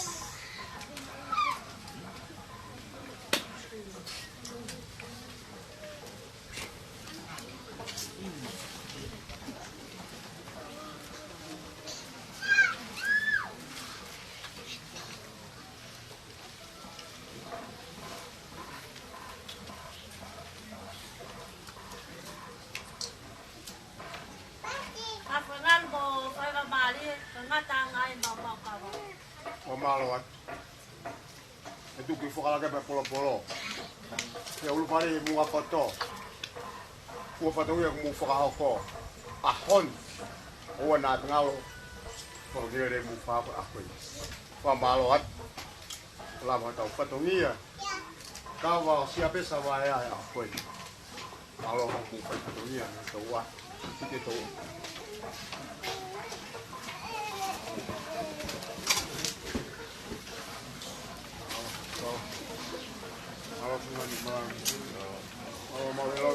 Ka fengani mo fai ka mali, ka ngata ngai mau mau kava. ʻO mālō atu. E tuku i fakalake pē polopolo. He ʻulu pale i muʻa poto. Kuo fatongia kuo mou fakahoko. ʻAho ni. ʻOua naʻa ngalo. Ko ngele mou fakahoko ʻaho ko ē. Fakamālō atu. Lava tau fatongia. Kava ʻo Siapesa Vaea ʻaho ko ē. Mālō hoʻomou fai fatongia, ne tau ua. Tike tau. Mālō, mālō, mālō. Mālō, mālō.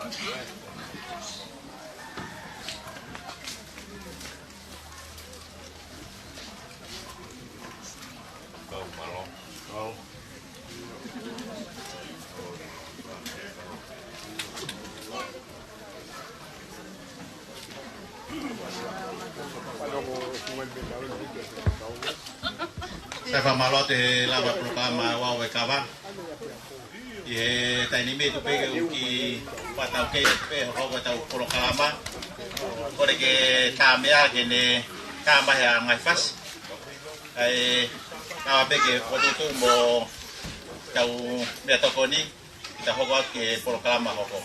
Sai, fakamālō atu he lava polokalama ʻo e kava. ʻI he taimi ni meʻa tuʻu pē ke u kiʻi fakataukei pē hoko ko ʻetau polokalama. Kole ke tā meʻa ke ne tā mai ha ngaahi fasi. ʻA e, lava pē ke fokotuʻutuʻu mo ʻetau meʻatokoni, ke ta hoko atu ki he polokalama hoko.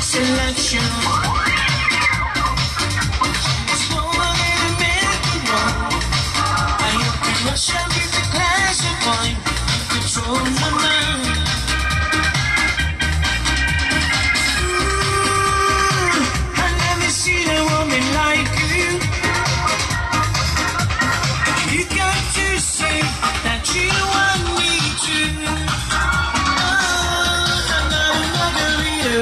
Selection. It's more than a minute to know. I hope you rush up with a glass of wine and control my mind. Ooh, I never seen a woman like you. You got to say that you want me to. Oh, another margarita.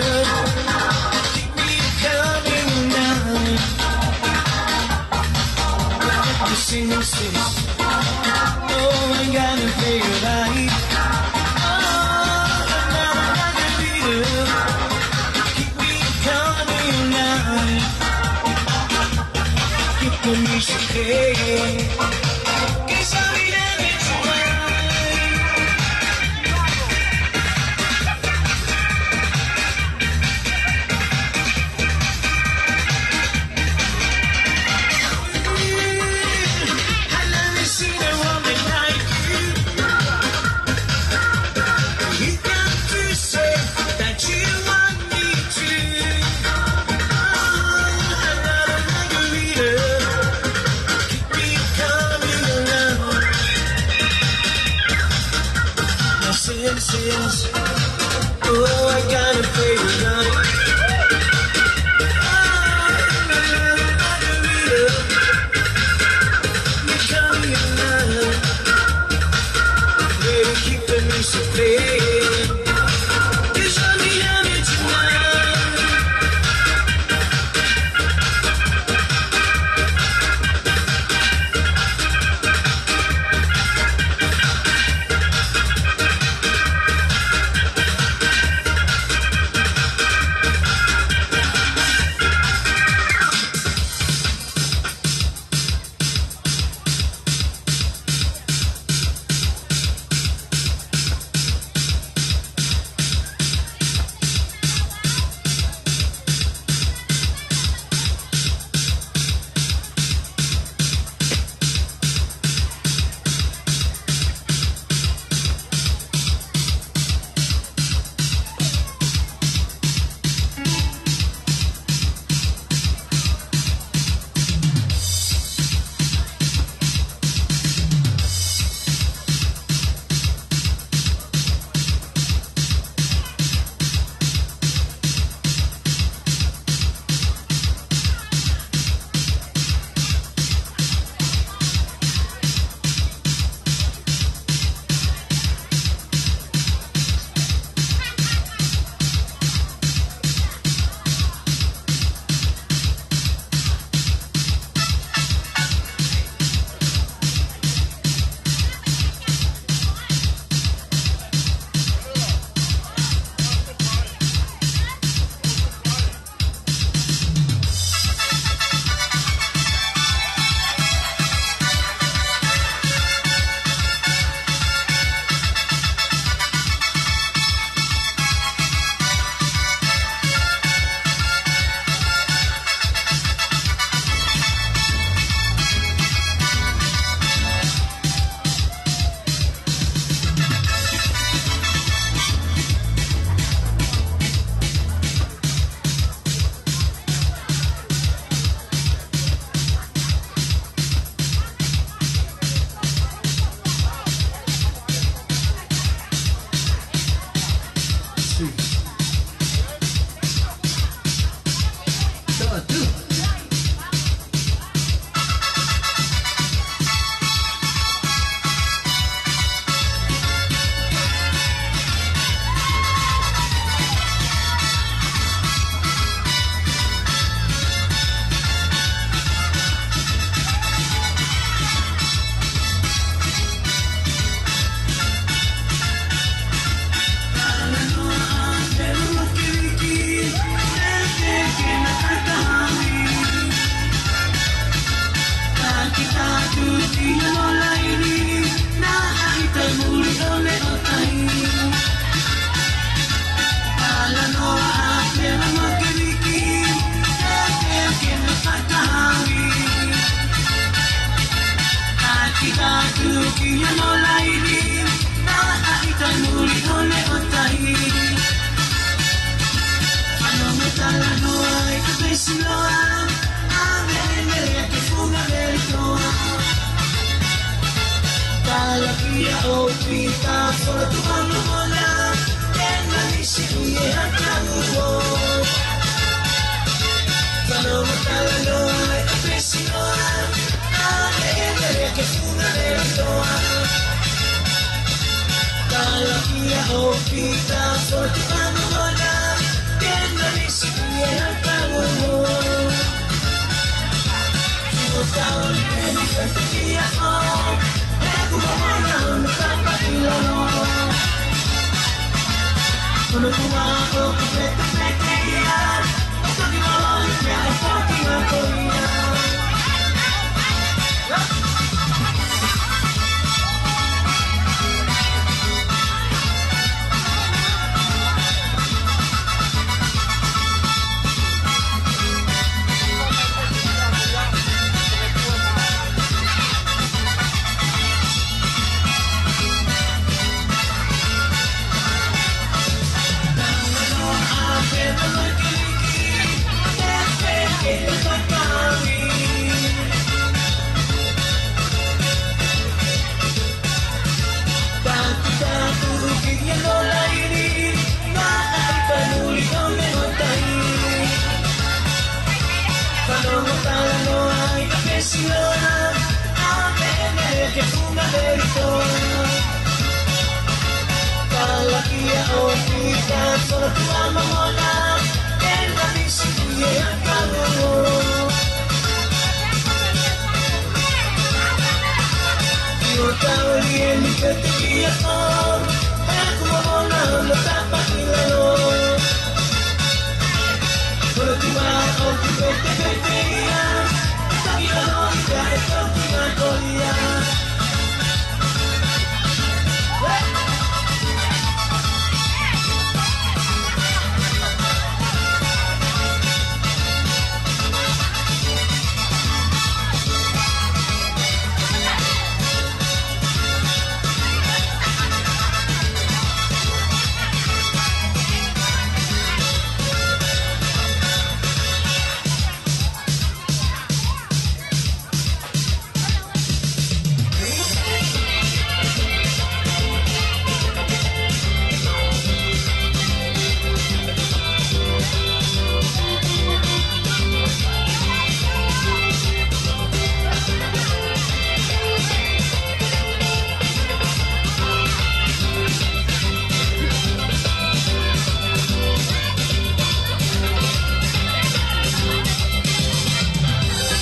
Keep me coming now. Let me sing, sing. Oh, I gotta feel right. Oh, another margarita. Keep me coming now. Keep the music playing. Sins. Oh, I gotta pray tonight. Baby, keep the music playing.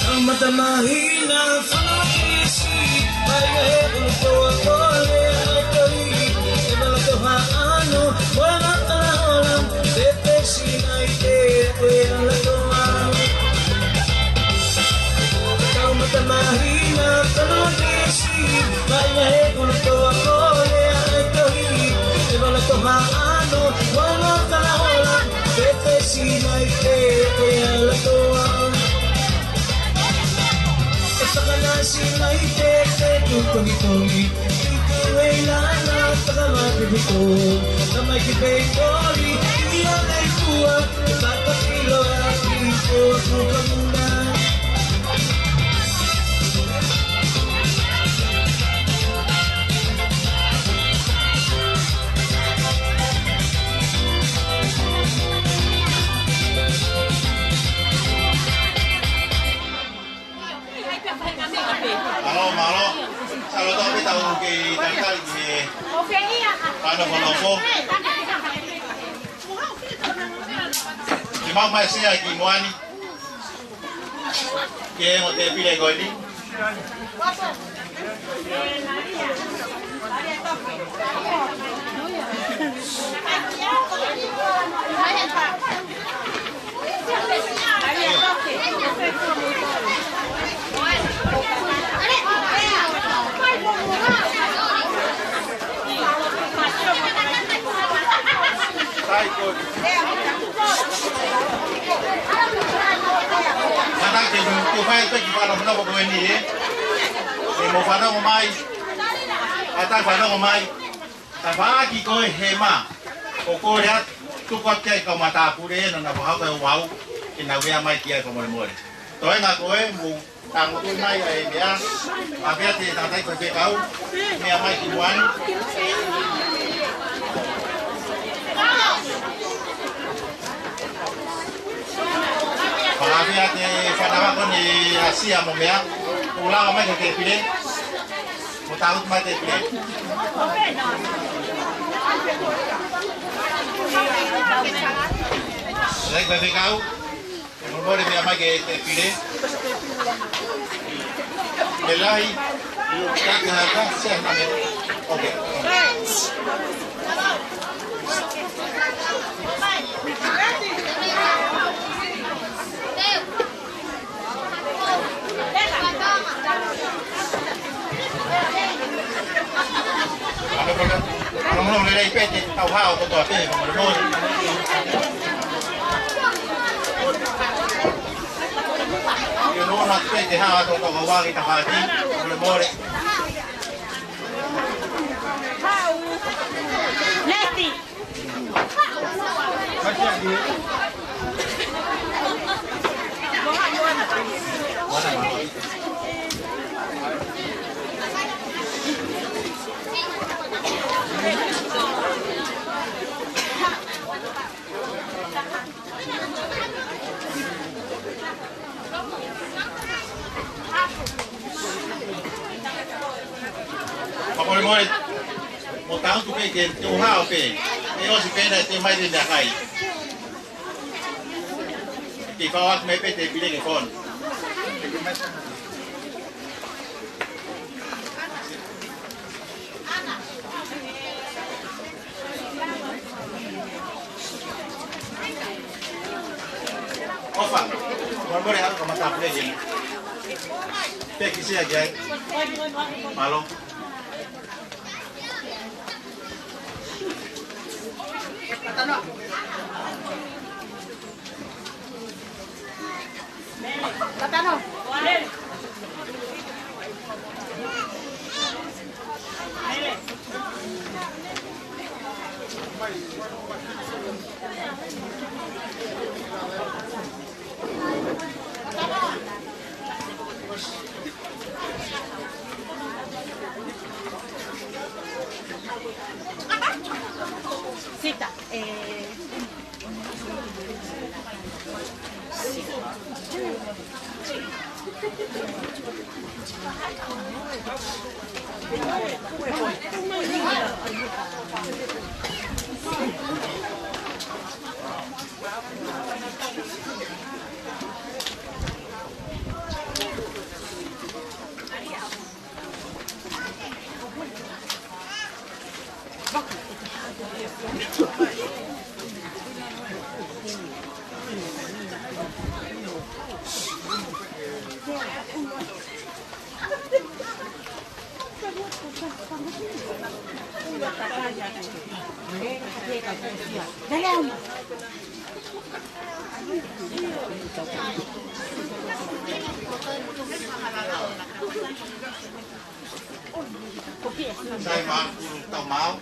Kamata mahina fana kesi, mai he ʻulu toa kole ai tohi, e mala toha ano, wala kala ola, te te sinai te koe ala toa. Kamata mahina fana kesi, mai he ʻulu toa kole ai tohi, e mala toha ano, wala kala ola, te te sinai te koe ala toa. E fakanasi mai te te tutongitongi, i te wei lana fakamate pito, tamai ki pei kori, i a nei kua, e fakapilo a ki ko tukamuna. Mālō, mālō. Sa lo tau pita u ke talitali ki he fānau fānau fo. Ke mau mai sea ki muani. Ke mo te pile ko eni. Mana ke mu ke fai pe ki fana fana ko eni e. E mo fana ko mai. Ata fana ko mai. Tafaʻaki ko e hema. Ko kole atu, tuku atu ki ai kau matāpule ena na vaha ko e vau, ke na vea mai ki ai fakamolemole. Toenga ko e mou tangutu mai ai e meʻa, a pea te tangataʻeiki fekau, meʻa mai ki muani. Pea pea te fanava ko eni asia mo meʻa, ʻo lava mai ki he tēpile. Mo tangutu mai tēpile. Sai, faifekau, mole mole meʻa mai ki he tēpile. Melahi, kaka haka, se na me. Okay. Ano, ano, ano, lelei pē te tau hao kotoa pē, mole mole. Io, no, na pē te hao to, to, wagi ta hati, mole mole. Leti. Fakamolemole, mo tau tu pē ke te uhao pē. ʻE ʻosi pē na te mai te meʻakai. Ke fau atu mai pē tēpile ke fonu. ʻOfa, mole mole haʻu ka mata pule jeni. Peki sia jai. Mālō. Sita, eh, Sai, ma, tau mau.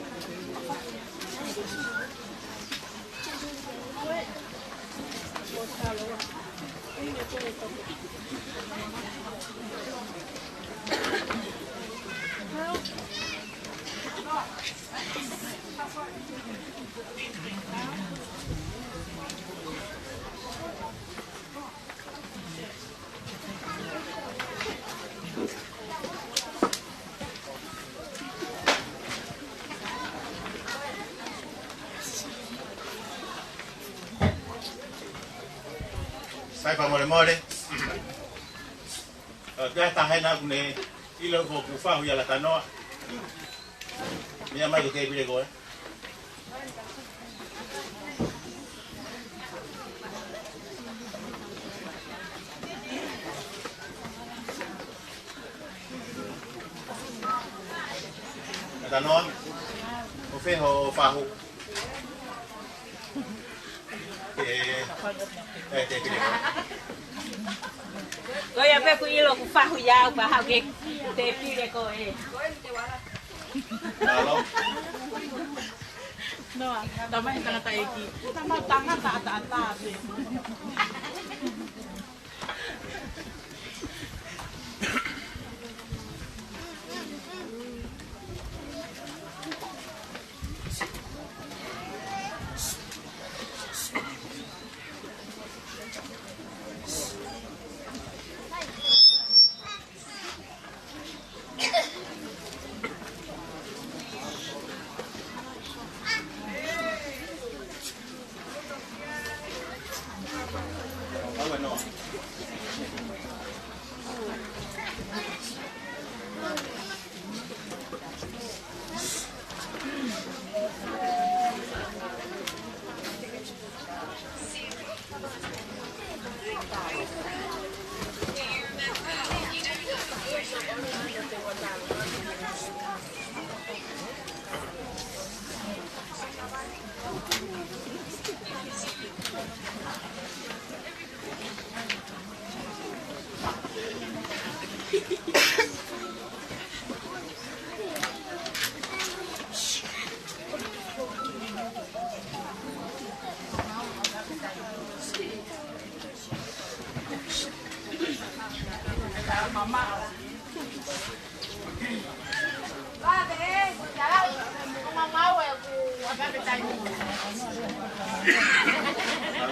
Sai, fakamolemole. ʻE, pea taha ena ʻoku ne ʻilo ko ʻeku fahu ʻia Latanoa. Meʻa mai ki he tēpile ko ē. Latanoa, ʻo fē hoʻo fahu? ʻE, ʻe, tēpile. Ko ia pē ʻoku ʻilo ʻeku fahu ia, ʻoku haʻu ki he tēpile ko ē. Mālō. Noa, tamai tangataʻeiki. Tamai tangata ʻataʻatā pē.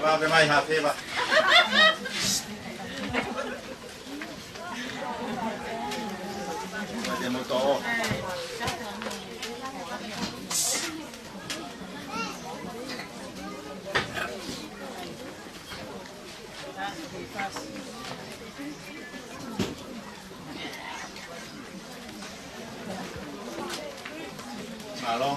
Vave mai ha feva. Mate moto. Mālō.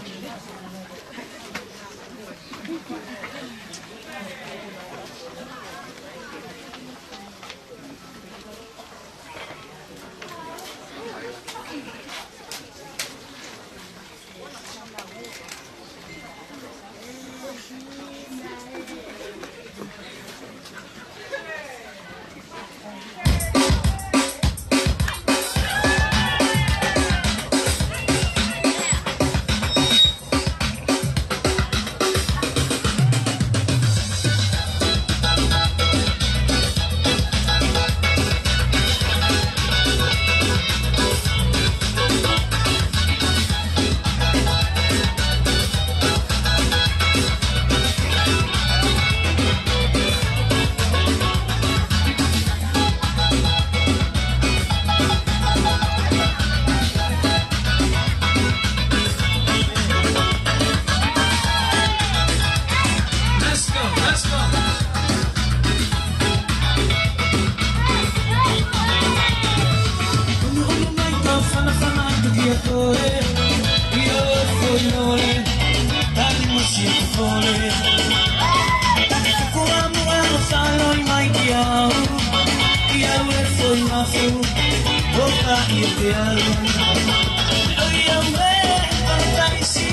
Let's go, let's go. Unu, unu mai ka fanafana atu kia koe, ʻio e foʻi lole, tali mo siʻeku kole. Ko ʻeku ʻamu ʻa e saloi mai kia au, ʻio e foʻi mafu, ʻo ka ʻi te alu. ʻOiauē, Palataisi,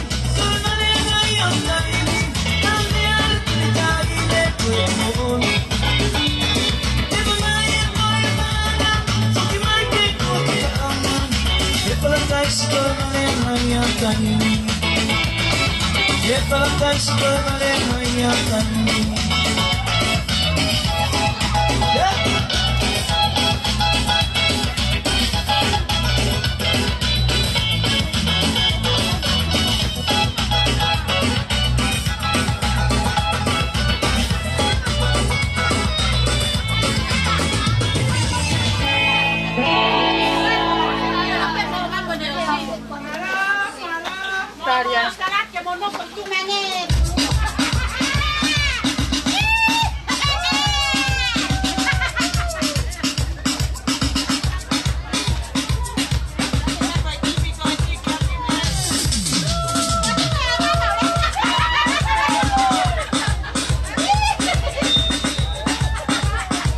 Talian.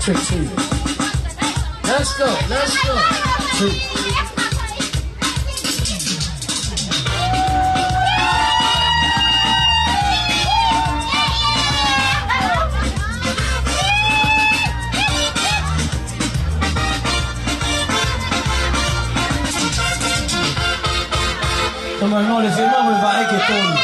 Two, two. Let's go, let's go. Two. Tama ngole se ma me va eke tonu.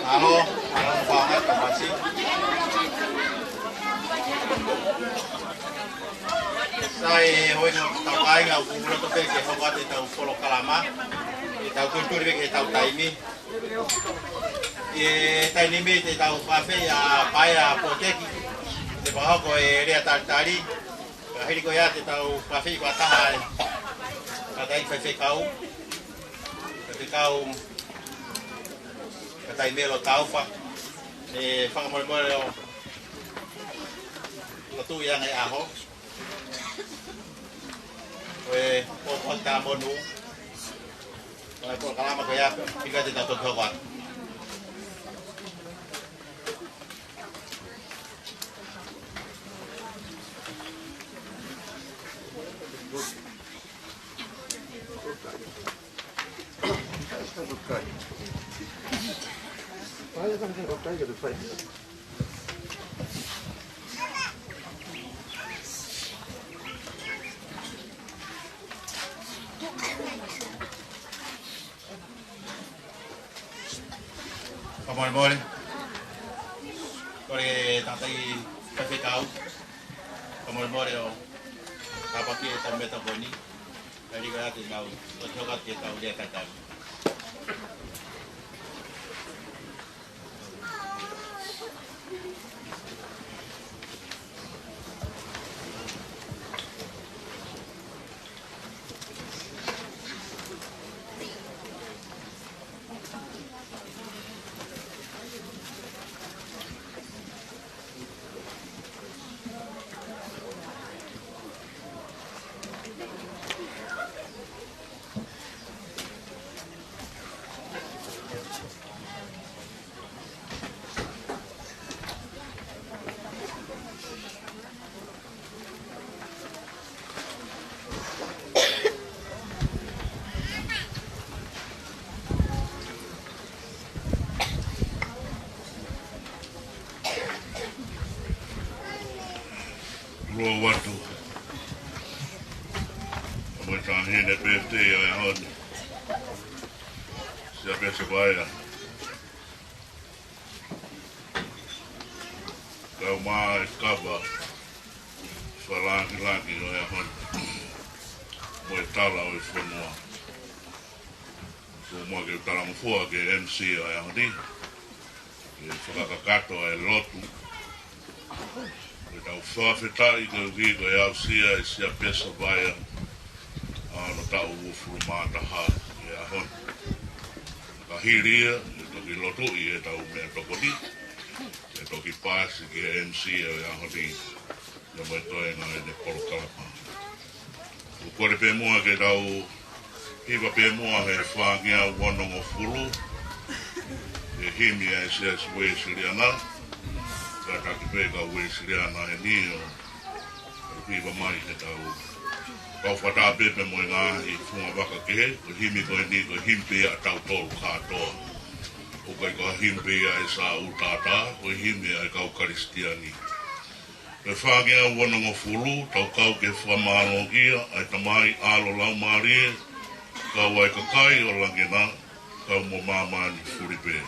Alo, alo, fanga tamasi. Sai, hoi no tau kāinga, ʻoku loto pē ke hoko atu ʻetau polokalama. ʻEtau tūtuli pē ki heʻetau taimi. ʻI he taimi ni te tau fafeʻi ʻa Paea Poteki, te fakahoko e lea talitali. Ka hili ko ia te tau fafeʻi fakataha e kātaki faifekau. Faifekau, kātaki Melo Taufa. ʻE fakamolemole ʻo lotu ia ngaahi ʻaho. Ko e pōpoaki tā monu. Ko e polokalama ko ia, ʻikai te tau toki hoko atu. Fakamolemole. Ko e tangataʻeiki faifekau. Fakamolemole ʻo tāpuakiʻi ʻetau meta ko eni. Ka hili ko ia te tau, ʻo toka ke tau lea talitali. Lua watu. Mo e taʻahine pē te ia e honi. Siapesa Paea. Kau mai kava. Fakalāngilangi ʻo e ʻaho ni. Mo e tala ʻo e fonua. Ko e moʻoni ke u talangofua ki he M C ʻo e ʻaho ni. Ke fakakakato e lotu. Ke tau fakafetaʻi koeʻuhi ko e aʻusia ʻe Siapesa Paea ʻa hono taʻu uofulu mā taha ʻi he ʻaho ni. Ka hili ia, ʻe toki lotuʻi ʻetau meʻatokoni. ʻE toki paasi ki he M C ʻo e ʻaho ni. Ia mo e toenga ʻene polokalama. ʻOku kole pē muʻa ke tau hiva pē muʻa he fāngeau onongofulu. He himi ʻa e Siasi Uēsiliana. Kātaki pē kau Uēsiliana he nio. ʻOku hiva mai ke tau Kau fakataha pē mo e ngaahi funga vaka kehe, ko e himi ko eni, ko e himi pē ia ʻatautolu kātoa. ʻOku ʻikai ko e himi pē ia ʻa e Sāʻū Tātā, ko e himi ʻa e kau Kalisitiane. Ko e fāngeau uongofulu, tau kau ke fakamālōʻia ʻa e Tamai, ʻAlo, Laumālie, kau ai kakai ʻo langi na, kau mo māmani fulipē.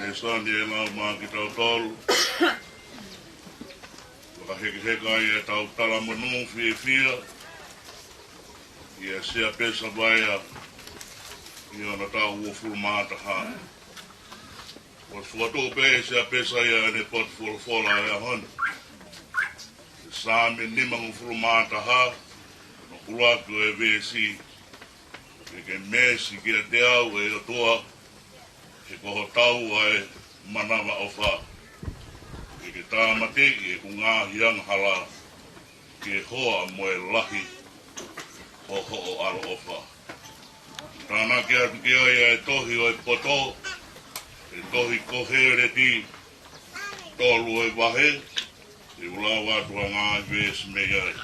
Lēsoni ʻe lau maʻa kitautolu. Fakahekeheka ai ʻetau talamonū fiefia ʻia Siapesa Vaea ʻi hono taʻu uofulu mā taha. Kuo fokotuʻu pē ʻe Siapesa ia ʻene potu folofola ʻo e ʻaho ni. Saame nimangofulu mā taha, hono ʻuluaki ʻo e veesi. Ke ke meesi kiate au, ʻe ʻOtua, he ko ho taua ʻa e manavaʻofa. Ke ke tāmateʻi ʻeku ngaahi angahala, ke hoa mo e lahi ʻo hoʻo ʻaloʻofa. Tānaki atu ki ai ʻa e tohi ʻo e poto, ʻa e tohi Koheleti, tolu ʻo e vahe, te u lau atu ʻa e ngaahi veesi mei ai.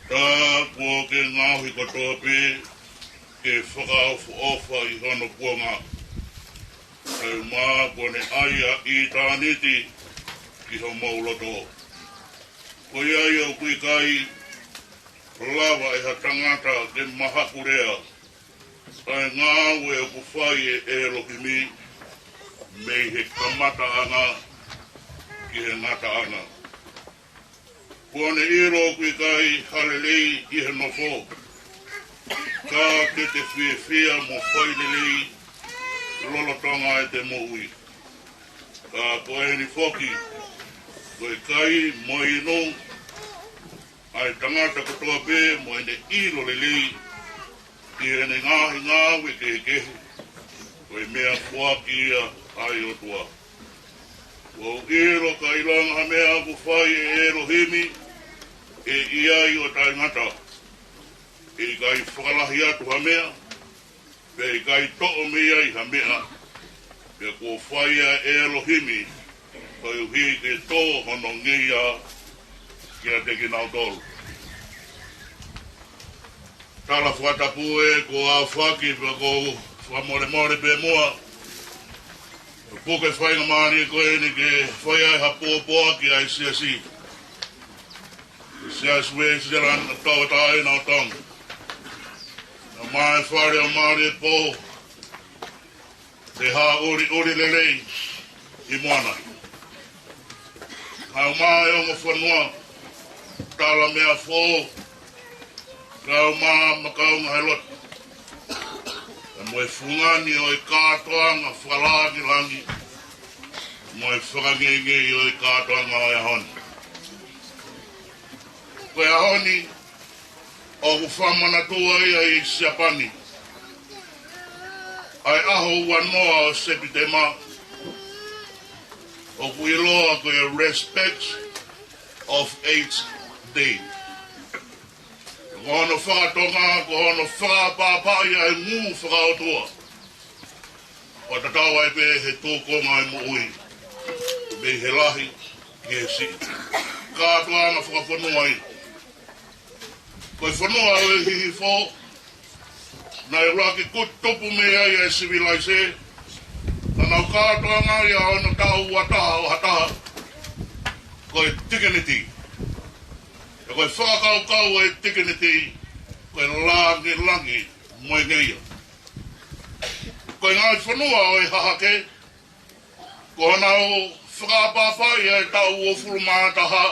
Tā kuo ke ngaohi kotoa pē ke fakaʻofoʻofa ʻi hono kuonga. Kae ʻumaʻā kuo ne ʻai ʻa ʻitāniti ki homou loto. Ko ia ia ʻoku ʻikai lava ʻe ha tangata ke mahakulea ʻa e ngāue ʻoku fai ʻe ʻElohimi mei he kamataʻanga ki he ngataʻanga. Kuo ne ʻilo ʻoku ʻikai ha lelei ʻi he nofo, ka ke te fiefia mo fai lelei lolotonga ʻete moʻui. Ka ko eni foki, ko e kai mo e inu ʻa e tangata kotoa pē mo ʻene ʻilo lelei ʻi heʻene ngaahi ngāue kehekehe, ko e meʻa foaki ia ʻa e ʻOtua. Kuo u ʻilo ka ʻilonga ha meʻa ʻoku fai ʻe ʻElohimi, ʻe ʻi ai ʻo taʻengata, ʻe ʻikai fakalahi atu ha meʻa, pea ʻikai toʻo mei ai ha meʻa, pea kuo fai ʻe ʻElohimi, koeʻuhi ke tō hono ngeia kiate kinautolu. Tala fakatapu ē kuo aofaki, pea ʻoku ou fakamolemole pē muʻa, puke faingamālie ko eni ke fai ai ha pōpoaki ʻa e siasi. Siasi Uēsilani ʻo e Tauʻatāina ʻo Tonga. Naʻe ʻomai fale ʻo mālie pō, te ha ʻuliʻuli lelei ʻi muʻa na. Haʻu mai ongo fonua, tala meʻa foʻou, kau mai makaunga he lotu, mo e fungani ʻo e kātoanga fakalāngilangi, mo e fakangeingei ʻo e kātoanga ʻo e ʻaho ni. Ko e ʻaho ni, ʻoku fakamanatua ia ʻi Siapani, ʻa e ʻaho uanoa ʻo Sepitema, ʻoku ʻiloa ko e Respect of AIDS Day. Ko hono faka-Tonga, ko hono fakaʻapaʻapaʻi ʻa e ngū faka-ʻOtua. ʻO tatau ai pē he tō ko ē ʻa e moʻui, mei he lahi ki he siʻi. Kātoanga fakafonua ia. Ko e fonua ʻo e Hihifo, naʻe ʻuluaki kutu tupu mei ai ʻa e sivilaise, naʻa nau kātoanga ia ʻi hono taʻu ua taha ʻo ha taha, ko e tikiniti. Pea ko e fakakaukau ʻo e tikiniti, ko e lāngilangi mo e ngeia. Ko e ngaahi fonua ʻo e hahake, ko honau fakaʻapaʻapaʻi ʻa e taʻu uofulu mā taha,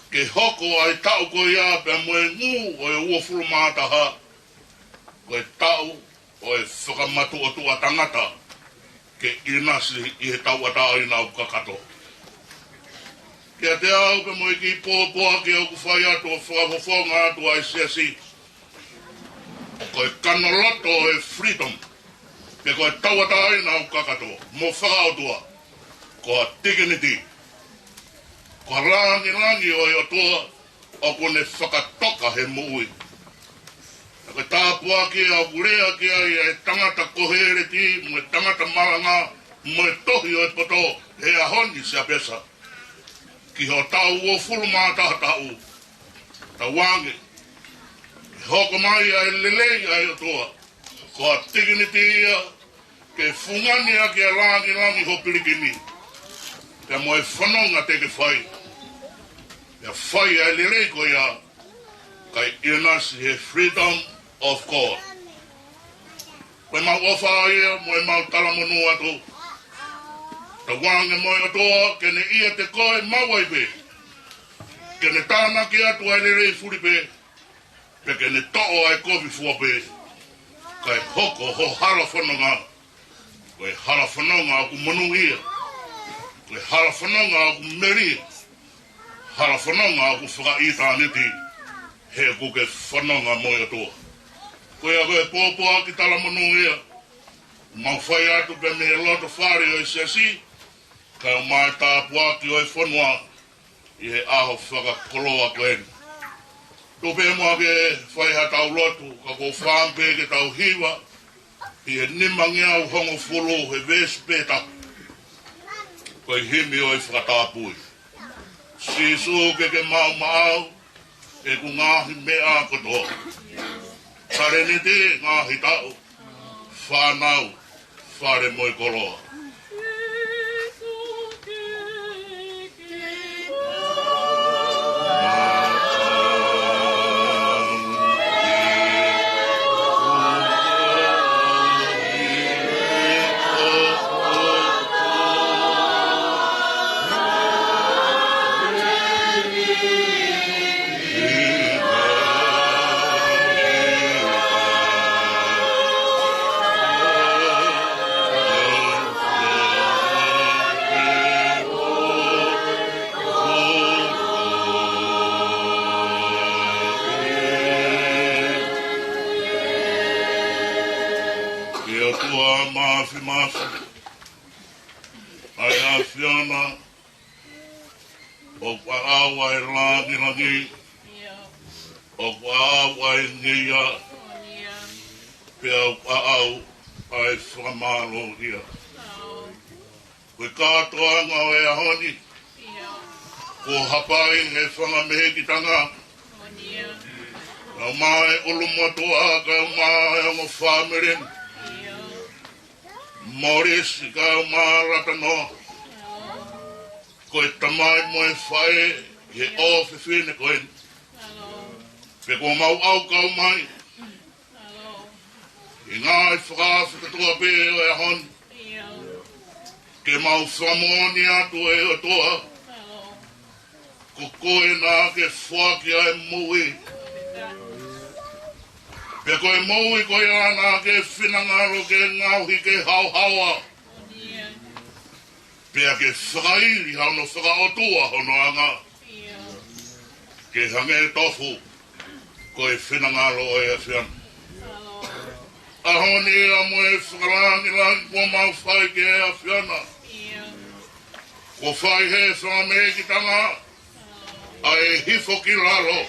ke hoko ʻa e taʻu ko ia pea mo e ngū ʻo e uofulu mā taha, ko e taʻu ʻo e fakamatuʻotuʻa tangata ke ʻinasi ʻi he tauʻatāina ʻoku kakato. Kiate au pea mo e kiʻi pōpoaki ʻoku fai atu ʻo fakafofonga atu ʻa e siasi, ko e kanoloto ʻo e freedom, pe ko e tauʻatāina ʻoku kakato mo faka-ʻOtua, ko e tikiniti. Ko e lāngilangi ʻo e ʻOtua ʻoku ne fakatoka he moʻui. Pea ko e tāpuaki ʻoku lea ki ai ʻa e tangata koheleti mo e tangata malanga mo e tohi ʻo e poto he ʻaho ni, Siapesa, ki ho taʻu uofulu mā taha taʻu. Tauange ke hoko mai ʻa e lelei ʻa e ʻOtua, ko e tikiniti ia, ke fungani ʻaki ʻa e lāngilangi ho pilikimi, pea mo e fononga te ke fai, pea fai ʻa e lelei ko ia, kae ʻinasi he freedom of God. Ko ʻemau ʻofa ia mo ʻemau talamonū atu. Tauange mo e ʻOtua ke ne ʻiate koe maʻu ai pē, ke ne tānaki atu ʻa e lelei fulipē, pea ke ne toʻo ʻa e kovi fua pē, kae hoko ho hala fononga ko e hala fononga ʻoku monūʻia, ko e hala fononga ʻoku melie, hala fononga ʻoku fakaʻitāniti, he ʻoku ke fononga mo e ʻOtua. Ko ia ko e pōpoaki talamonū ia ʻoku mau fai atu pē mei he loto fale ʻo e siasi, kae ʻumaʻā e tāpuaki ʻo e fonua ʻi he ʻaho fakakoloa ko eni. Tuku pē muʻa ke fai haʻatau lotu, ka ʻoku ou fakaʻamu pē ke tau hiva ʻi he nimangeau hongofulu he veesi pē taha, ko e himi ʻo e fakatapui. Sīsū, ke ke maʻu maʻau ʻeku ngaahi meʻa kotoa. Talēniti, ngaahi taʻu, fānau, fale mo e koloa. Ke ʻOtua Māfimafi, ʻa e ʻAfiona, ʻoku ʻaʻau ʻa e lāngilangi, ʻoku ʻaʻau ʻa e ngeia, pea ʻoku ʻaʻau ʻa e fakamālōʻia. Ko e kātoanga ʻo e ʻaho ni, kuo hapai he fanga mehekitanga, kae ʻumaʻā e ʻulumotuʻa, kae ʻumaʻā e ongo fāmili ni, Molisi kae ʻumaʻā Latanoa, ko e tamai mo e faʻē ʻi he ʻofefine ko eni. Pea kuo mau ʻau kau mai ʻi he ngaahi fakaafe kotoa pē ʻo e ʻaho ni, ke mau fakamoʻoni atu, ʻe ʻOtua, ko koe naʻa ke foaki ʻa e moʻui. Pea ko e moʻui ko ia naʻa ke finangalo ke ngaohi ke haohaoa, pea ke fakaili hano fakaʻotua hono anga, ke hangē tofu ko e finangalo ʻo e ʻAfiona. ʻAho ni ia mo e fakalāngilangi kuo mau fai ki he ʻAfiona, kuo fai he fanga mehekitanga ʻa e hifo ki lalo,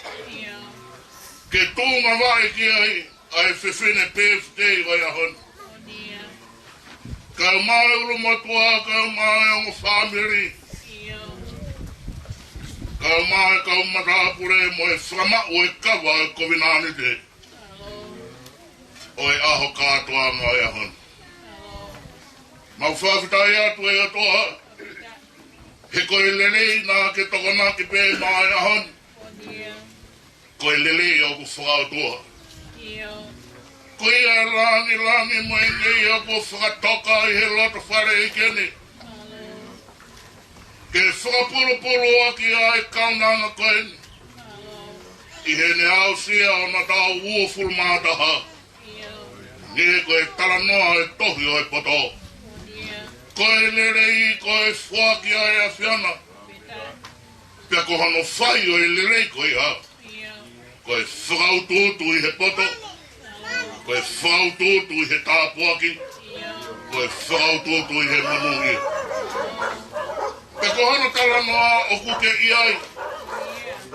ke tuʻunga vaʻe ki ai ʻa e fefine birthday ʻo e ʻaho ni. Kae ʻumaʻā e ʻulumotuʻa, kae ʻumaʻā e ongo fāmili, kae ʻumaʻā e kau matāpule mo e fakamaʻu e kava ʻo e kovinānite ʻo e ʻaho kātoanga ʻo e ʻaho ni. Mau fakafetaʻi atu ʻe ʻOtua, he ko e lelei naʻa ke tokonaki pē maʻa e ʻaho ni, ko e lelei ʻoku fakaʻotua. Ko ia e langilangi mo e ngeia kuo fakatoka ʻi he loto fale ʻi heni, ke fakapulupulu ʻaki ʻa e kaunanga ko eni, ʻi heʻene aʻusia ʻo e taʻu uofulu mā taha, ni ko e talanoa e tohi ʻo e poto. Ko e lelei, ko e foaki ʻa e ʻAfiona. Pea ko hono fai ʻo e lelei ko ia, ko e fakautuutu ʻi he poto, ko e fakautuutu ʻi he tāpuaki, ko e fakautuutu ʻi he monūʻia. Pea ko hono talanoa ʻoku ke ʻi ai,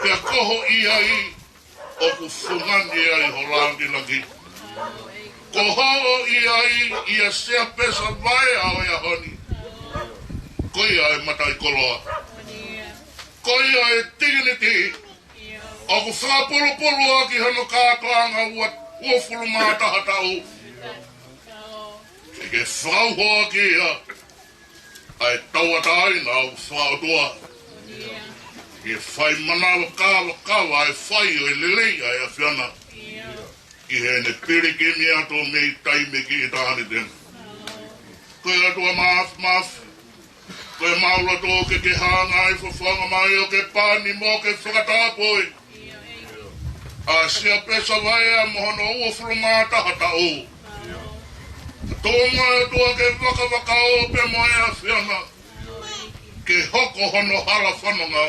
pea ko hoʻo ʻi ai, ʻoku fungani ai ho langilangi. Ko hoʻo ʻi ai ʻia Siapesa Vaea ʻo e ʻaho ni, ko ia e mataʻikoloa, ko ia e dignity ʻoku fakapulupulu ʻaki hono kātoanga ua, uofulu mā taha taʻu. Ke ke fakauho ʻaki ia ʻa e tauʻatāina ʻoku fakaʻotua, ke fai manavakavakava e fai ʻo e lelei ʻa e ʻAfiona, ʻi heʻene pilikimi atu mei taimi ki ʻitāniti. Ko e ʻOtua Māfimafi, ko ʻemau lotu ke ke hanga ʻo fofonga mai ʻo ke pani mo ke fakatapui ʻa Siapesa Vaea mo hono uofulu mā taha taʻu. Tō mai ʻOtua ke vakavakau pē mo e ʻAfiona, ke hoko hono hala fononga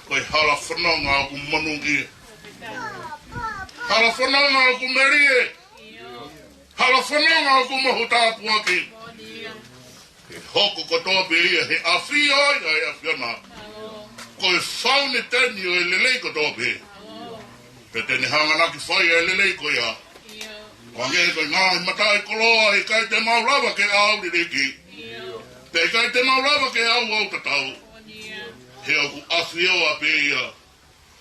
ko e hala fononga ʻoku monūʻia, hala fononga ʻoku melie, hala fononga ʻoku mohu tāpuaki. Ke hoko kotoa pē ia he ʻafio ai ʻa e ʻAfiona, ko e fauniteni ʻo e lelei kotoa pē. Pea te ne hanganaki fai ʻa e lelei ko ia. ʻO hangē ko e ngaahi mataʻikoloa, ʻikai te mau lava ke ʻauliliki, pea ʻikai te mau lava ke ʻauʻautatau, he ʻoku ʻafioʻi pē ia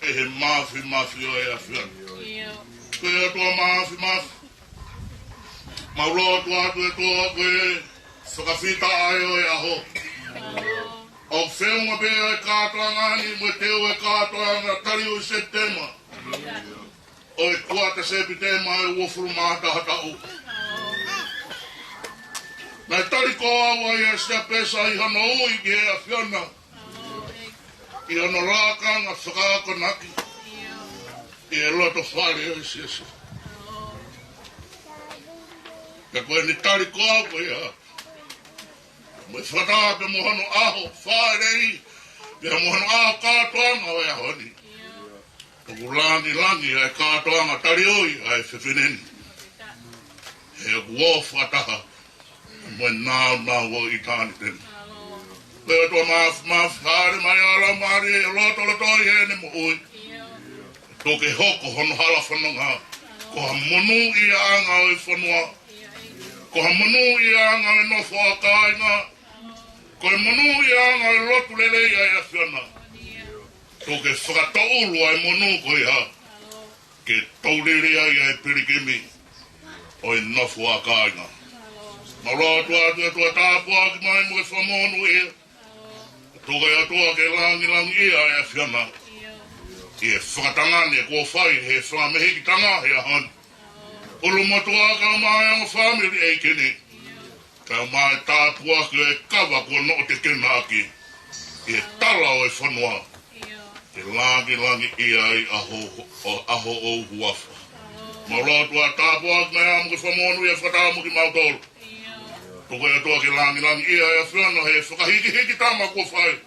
ʻe he Māfimafi ʻo e ʻAfiona. Ko e ʻOtua Māfimafi, mau lotu atu ʻOtua ko e fakafetaʻi ʻo e ʻaho, ʻoku feʻunga pē ʻa e kātoanga ni mo e teu e kātoanga tali ʻo Sepitema ʻo e kuata Sepitema ʻo e uofulu mā taha taʻu. Naʻe tali ko au ai ʻa Siapesa ʻi hono ui ki he ʻAfiona, ʻi hono lakanga fakaakonaki ʻi he loto fale ʻo e siasi. Pea ko ʻene tali ko au ko ia, mo e fakataha pē mo hono ʻaho fāʻeleʻi, pea mo hono ʻaho kātoanga ʻo e ʻaho ni, ʻoku langilangi ʻa e kātoanga tali ui ʻa e fefine ni, he ʻoku ō fakataha mo e nāunau ʻo ʻitāniti. Ko e ʻOtua Māfimafi, hāʻele mai ʻa e Laumālie ʻo lotoloto ʻi heʻene moʻui. Tuku ke hoko hono hala fononga ko ha monūʻiaʻanga ʻo e fonua, ko ha monūʻiaʻanga ʻo e nofo ʻa kāinga, ko e monūʻiaʻanga ʻo e lotu lelei ʻa e ʻAfiona. Tuku ke fakatoʻulu ʻa e monū ko ia, ke toulili ai ʻa e pilikimi ʻo e nofo ʻa kāinga. Mau lotu atu ʻOtua, tāpuaki mai mo ke fakamonūʻia. Tuku ʻOtua ke langilangiʻia ʻa e ʻAfiona ʻi he fakatangane kuo fai ʻe he fakamehikitanga he ʻaho ni, ʻulumotuʻa kae ʻumaʻā e ongo fāmili ʻeiki ni, kae ʻumaʻā e tāpuaki ʻo e kava kuo noʻo tekena ʻaki ʻi he tala ʻo e fonua, ke langilangiʻia ai ʻa ho, ʻo, ʻa hoʻo huafa. Mau lotu ʻOtua, tāpuaki mai ā mo ke fakamonūʻia fakataha mo kimautolu. Tuku ʻOtua ke langilangiʻia ʻa e ʻAfiona he fakahikihiki tama kuo fai ʻe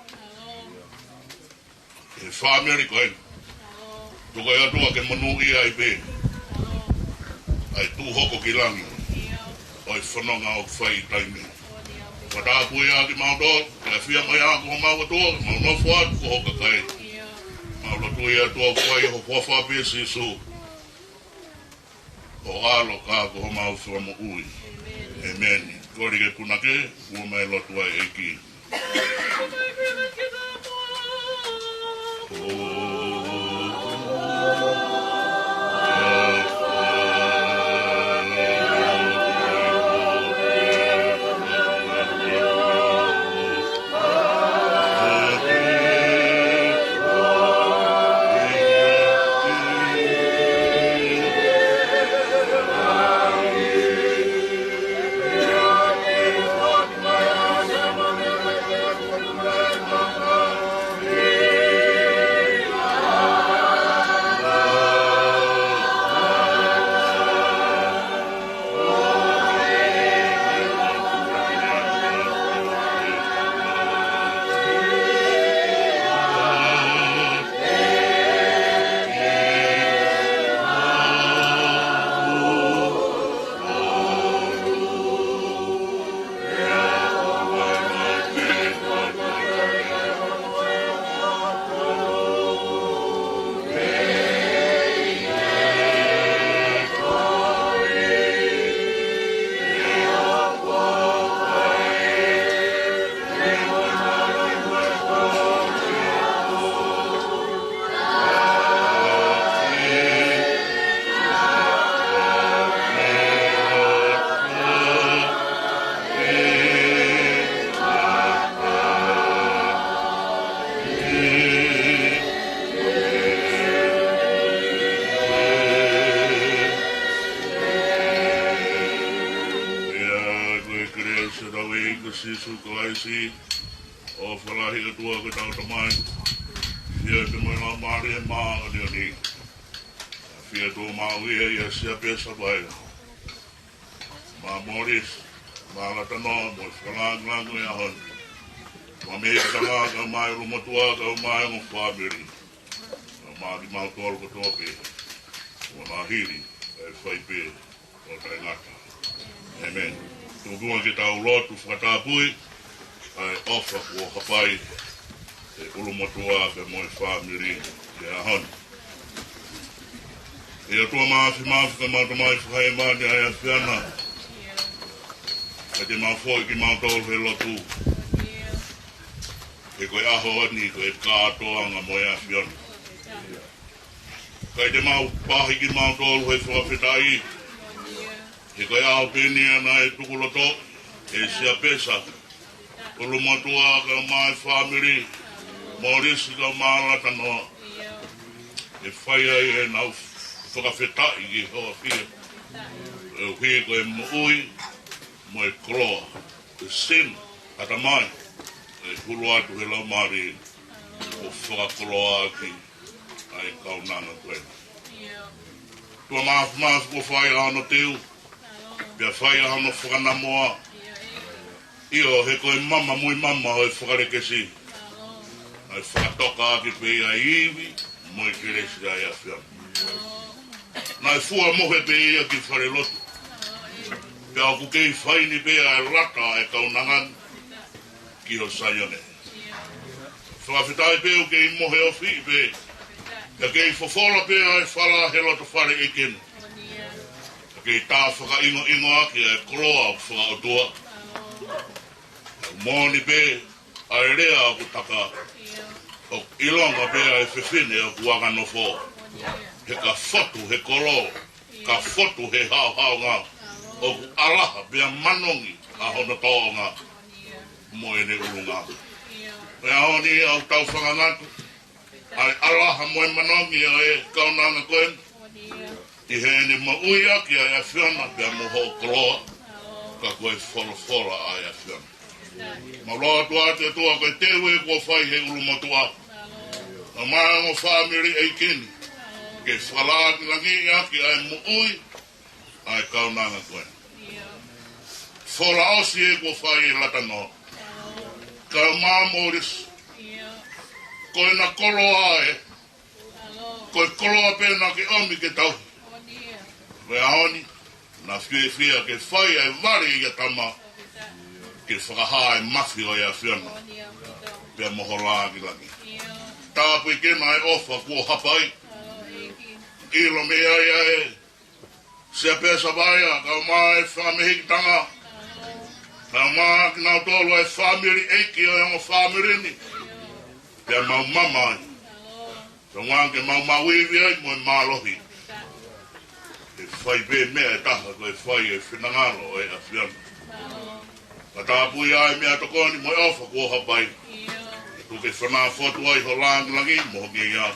he fāmili ko eni. Tuku ʻOtua ke monūʻia ai pē ʻa e tuʻu hoko ki langi ʻo e fononga ʻoku fai ʻi taimi ni. Fakatapui ā kimautolu, ke ʻafio mai ā ko homau ʻOtua, ke mau nofo atu ko ho kakai. Mau lotu ʻOtua ʻoku fai ho huafa pē Sīsū. Ko ho ʻAlo ka ko homau Fakamoʻui. ʻĒmeni. Kole ke punake, ʻomai e lotu ʻa e ʻEiki. Pea ko e kelesi ʻa hotau ʻEiki ko Sīsū Kalaisi, ʻofa lahi ʻa e ʻOtua ko hotau Tamai, feohi pea mo e Laumālie Māʻoniʻoni, ʻafio ʻiate kimautolu ʻia Siapesa Vaea, mo Mōlisi, mo Latanoa, mo e fakalāngilangi ʻo e ʻaho ni, mo e mei tangata, mo e ʻulumotuʻa, mo e ongo fāmili, mo kimautolu kotoa pē, ʻo na hili, ʻe fai pē ʻo taʻengata. ʻĒmeni. Tuku muʻa ke tau lotu fakatapui ʻa e ʻofa kuo hapai ʻe he ʻulumotuʻa pea mo e fāmili he ʻaho ni. ʻE ʻOtua Māfimafi, ko homau Tamai Fakahēvani ʻa e ʻAfiona, ʻoku mau foʻi kimautolu he lotu, he ko e ʻaho ni ko e kātoanga mo e ʻAfiona. ʻIkai te mau pahi kimautolu he fakafetaʻi, he ko e ʻaho pē eni naʻe tuku loto ʻe Siapesa, ʻulumotuʻa kae ʻumaʻā e fāmili, Mōlisi kae ʻumaʻā Latanoa, ʻe fai ai ʻenau fakafetaʻi ki he ʻAfiona, ʻuhi ko e moʻui mo e koloa, ko e sino ʻatamai ʻe hulu atu he Laumālie, ʻo fakakoloaʻaki ʻa e kaunanga ko eni. ʻOtua Māfimafi, kuo fai ʻa hono teu, pea fai ʻa hono fakanamoa. ʻIo, he ko e mama mui mama ʻo e fakalekesi, naʻe fakatoka ʻaki pē ia ʻa e ivi mo e kelesi ʻa e ʻAfiona. Naʻe fua mohe pē ia ki falelotu, pea ʻoku kei fai ni pē ʻa e lata ʻa e kaunanga ni ki ho Saione. Fakafetaʻi pē ʻoku kei mohe ofi pē, pea kei fofola pē ʻa e fala he loto fale ʻi heni, pea kei tā fakaʻingoʻingo ʻaki ʻa e koloa ʻoku fakaʻotua. Moʻoni pē ʻa e lea ʻoku taka, ʻoku ʻilonga pē ʻa e fefine ʻoku anganofo, he ka fotu he kolo, ka fotu he haohaonga, ʻoku ʻalaha pea manongi ʻa hono tōʻonga mo ʻene ʻulungaanga. Ko e ʻaho ni ʻoku tau fakangata ʻa e ʻalaha mo e manongi ʻo e kaunanga ko eni, ʻi heʻene moʻui ʻaki ʻa e ʻAfiona pea mo hoʻo koloa, ka ko e folofola ʻa e ʻAfiona. Mau lotu atu, ʻOtua, ko e teu ē kuo fai he ʻulumotuʻa, kae ʻumaʻā e ongo fāmili ʻi heni, ke fakalāngilangiʻi ʻaki ʻa e moʻui ʻa e kaunanga ko eni. Folaʻosi ē kuo fai ʻe Latanoa kae ʻumaʻā Mōlisi, ko ʻena koloa ē, ko e koloa pē naʻa ke ʻomi ke tauhi. Ko e ʻaho ni, naʻa fiefia ke fai ʻa e vale ʻia Tama, ke fakahā e mafi ʻo e ʻAfiona pea mo ho lāngilangi. Tāpuekina ʻa e ʻofa kuo hapai, ʻilo mei ai ʻa e Siapesa Vaea, kae ʻumaʻā e fanga mehikitanga. Kae ʻumaʻā kinautolu e fāmili ʻeiki ʻo e ongo fāmili ni. Pea mau mamahi. Kae ʻumaʻā ke mau maʻu ivi ai mo e mālohi. ʻE fai pē meʻa ʻe taha ko e fai e finangalo ʻo e ʻAfiona. Ka tāpui ʻa e meʻatokoni mo e ʻofa kuo hapai. Tuku ke fanā fotu ai ho lāngilangi mo ho ngeia.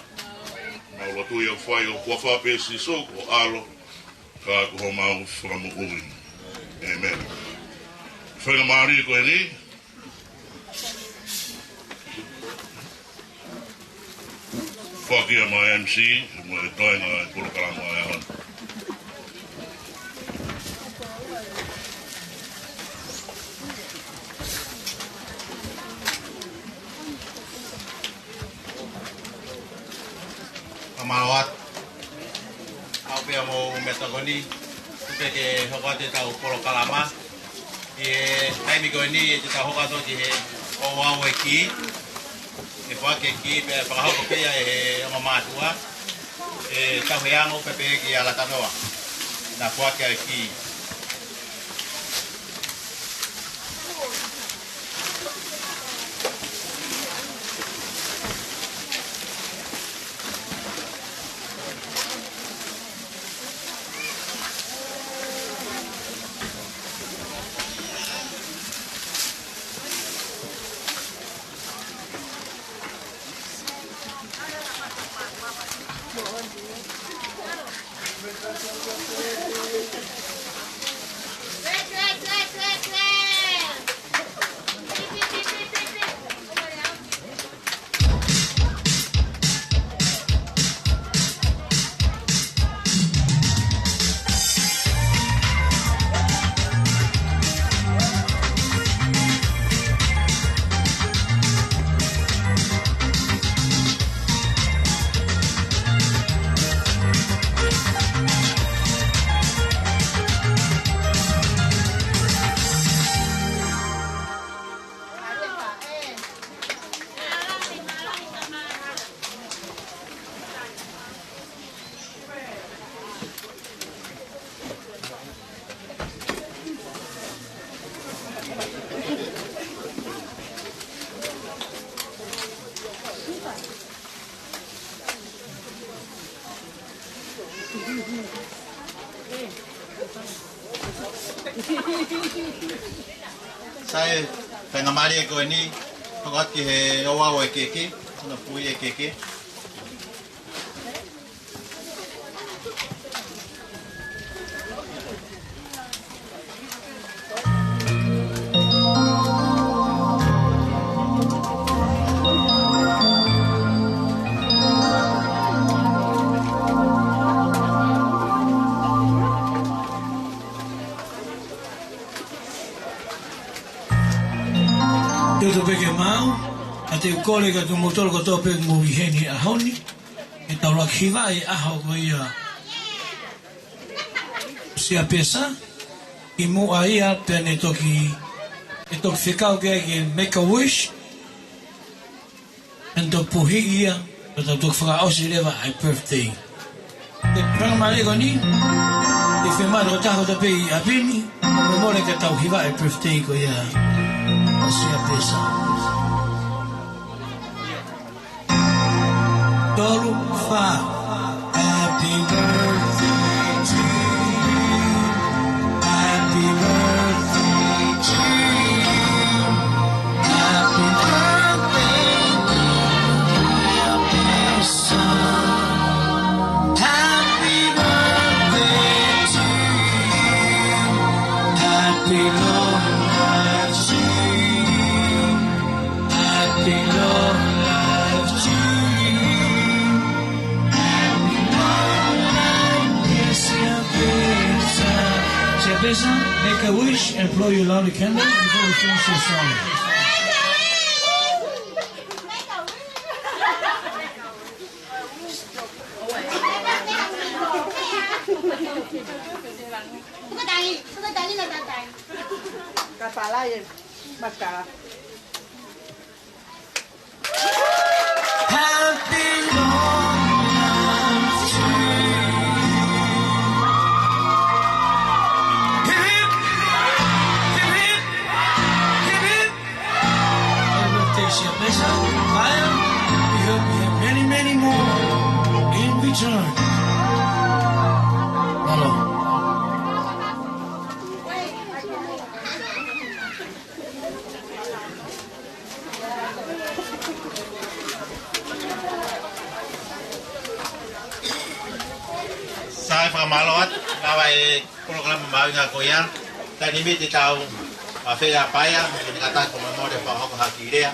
Mau lotu ʻi he huafa ʻo e huafa pē ʻo Sīsū ko ho ʻAlo. Ka ko homau Fakamoʻui. ʻĒmeni. Faingamālie ko eni. Foaki ia maʻa e M C, mo e toenga e polokalama ʻo e ʻaho ni. Ka mālō atu. Aʻu pē ia mo e meʻatokoni, tuku pē ke hoko atu ʻetau polokalama. ʻI he taimi ko eni ʻe te tau hoko atu ki he ouau e kī. ʻE foaki e kī pea fakahoko pē ia ʻe he ongo mātuʻa. ʻE tau he ango pē pē ki Alatanoa. Naʻa foaki e kī. Sai, faingamālie ko eni, hoko atu ki he ouau e kehe, hono pui e kehe. Teu tau pē ke mau, ʻa te u kole ka tu motolo kotoa pē mo i heni ʻaho ni, ʻe tau laki hiva e ʻaho ko ia Siapesa, ʻi muʻa ia pea ne toki, ʻe toki fekau ke, ke make a wish, ʻe toki puhi ia, pea tau toki fakaʻosi leva ʻa e birthday. Ko e faingamālie ko eni, ʻe fiemaʻu ke tau taha kotoa pē ʻi ʻapi ni, ʻo mole ke tau hiva e birthday ko ia ʻo Siapesa. Tolu, fā. Happy birthday to you. Happy birthday to you. Happy birthday, dear Siapesa. Happy birthday to you. Happy long life to you. Happy long life to you. Happy long life, dear Siapesa. Siapesa, make a wish and blow your lovely candle before we finish the song. Happy long life to you. Mālō atu, lava e polokalama mahuʻinga ko ia. Taimi ni te tau, a, fea paia, ke ne kata ko mamole pa hoko haki lea.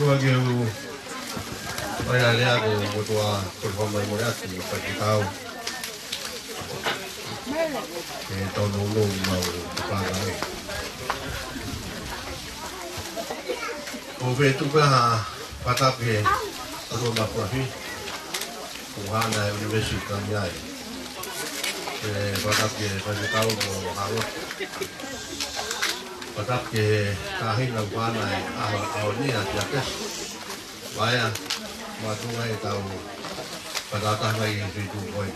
Lua ke u, mai a lea ko, ko tua, ko tua mai mo atu, pa ki tau. E tau no no mau panga e. Ko fetuʻu pē ha patape ko no mapuafi. Ko hana e university ka mi ai. E patape pa ki tau mo halo. Patape tahi na hana e aho, aho ni a tia pes. Vaea, matunga e tau, patata ngai e fitu koi.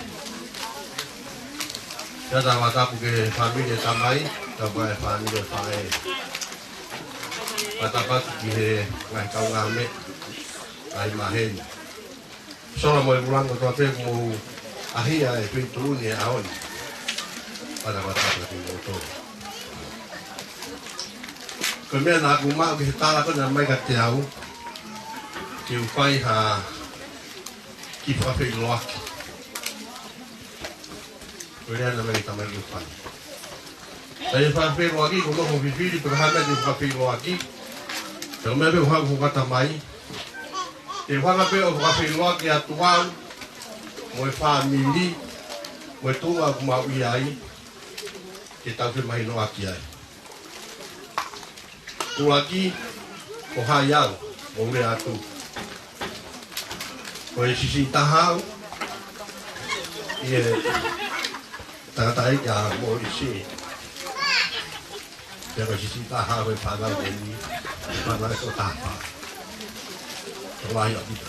Ia ta matapu ke family e tamai, ta vae family e fae. Patapatu ki he ngai kau ngame, ngai maheni. Sola mo e mulango tua pe mo ahia e fitu ni e aoni. Patapatu ki mo to. Ko e meʻa naʻa ku maʻu ki he tala ko ena mai kiate au, ke u fai ha kiʻi fakafeʻiloaki. Ko e lea naʻe mai ki he tamai ke u fai. Ka e fakafeʻiloaki, ko e nofo fifili, pe ko e hā e meʻa ke u fakafeʻiloaki. Ko e meʻa pē ʻoku ou hanga ʻo fakata mai. Ke u hanga pē ʻo fakafeʻiloaki atu au, mo e fāmili, mo e tuʻunga ʻoku mau ʻi ai, ke tau femahinoʻaki ai. ʻUluaki, ko hai au, mou lea atu. Ko e siʻisiʻi taha au, ʻi he tangataʻeiki ʻa Molisi. Pea ko e siʻisiʻi taha au he fānau ko eni, fānau ko e taha fā. Ko lahi ʻaupito.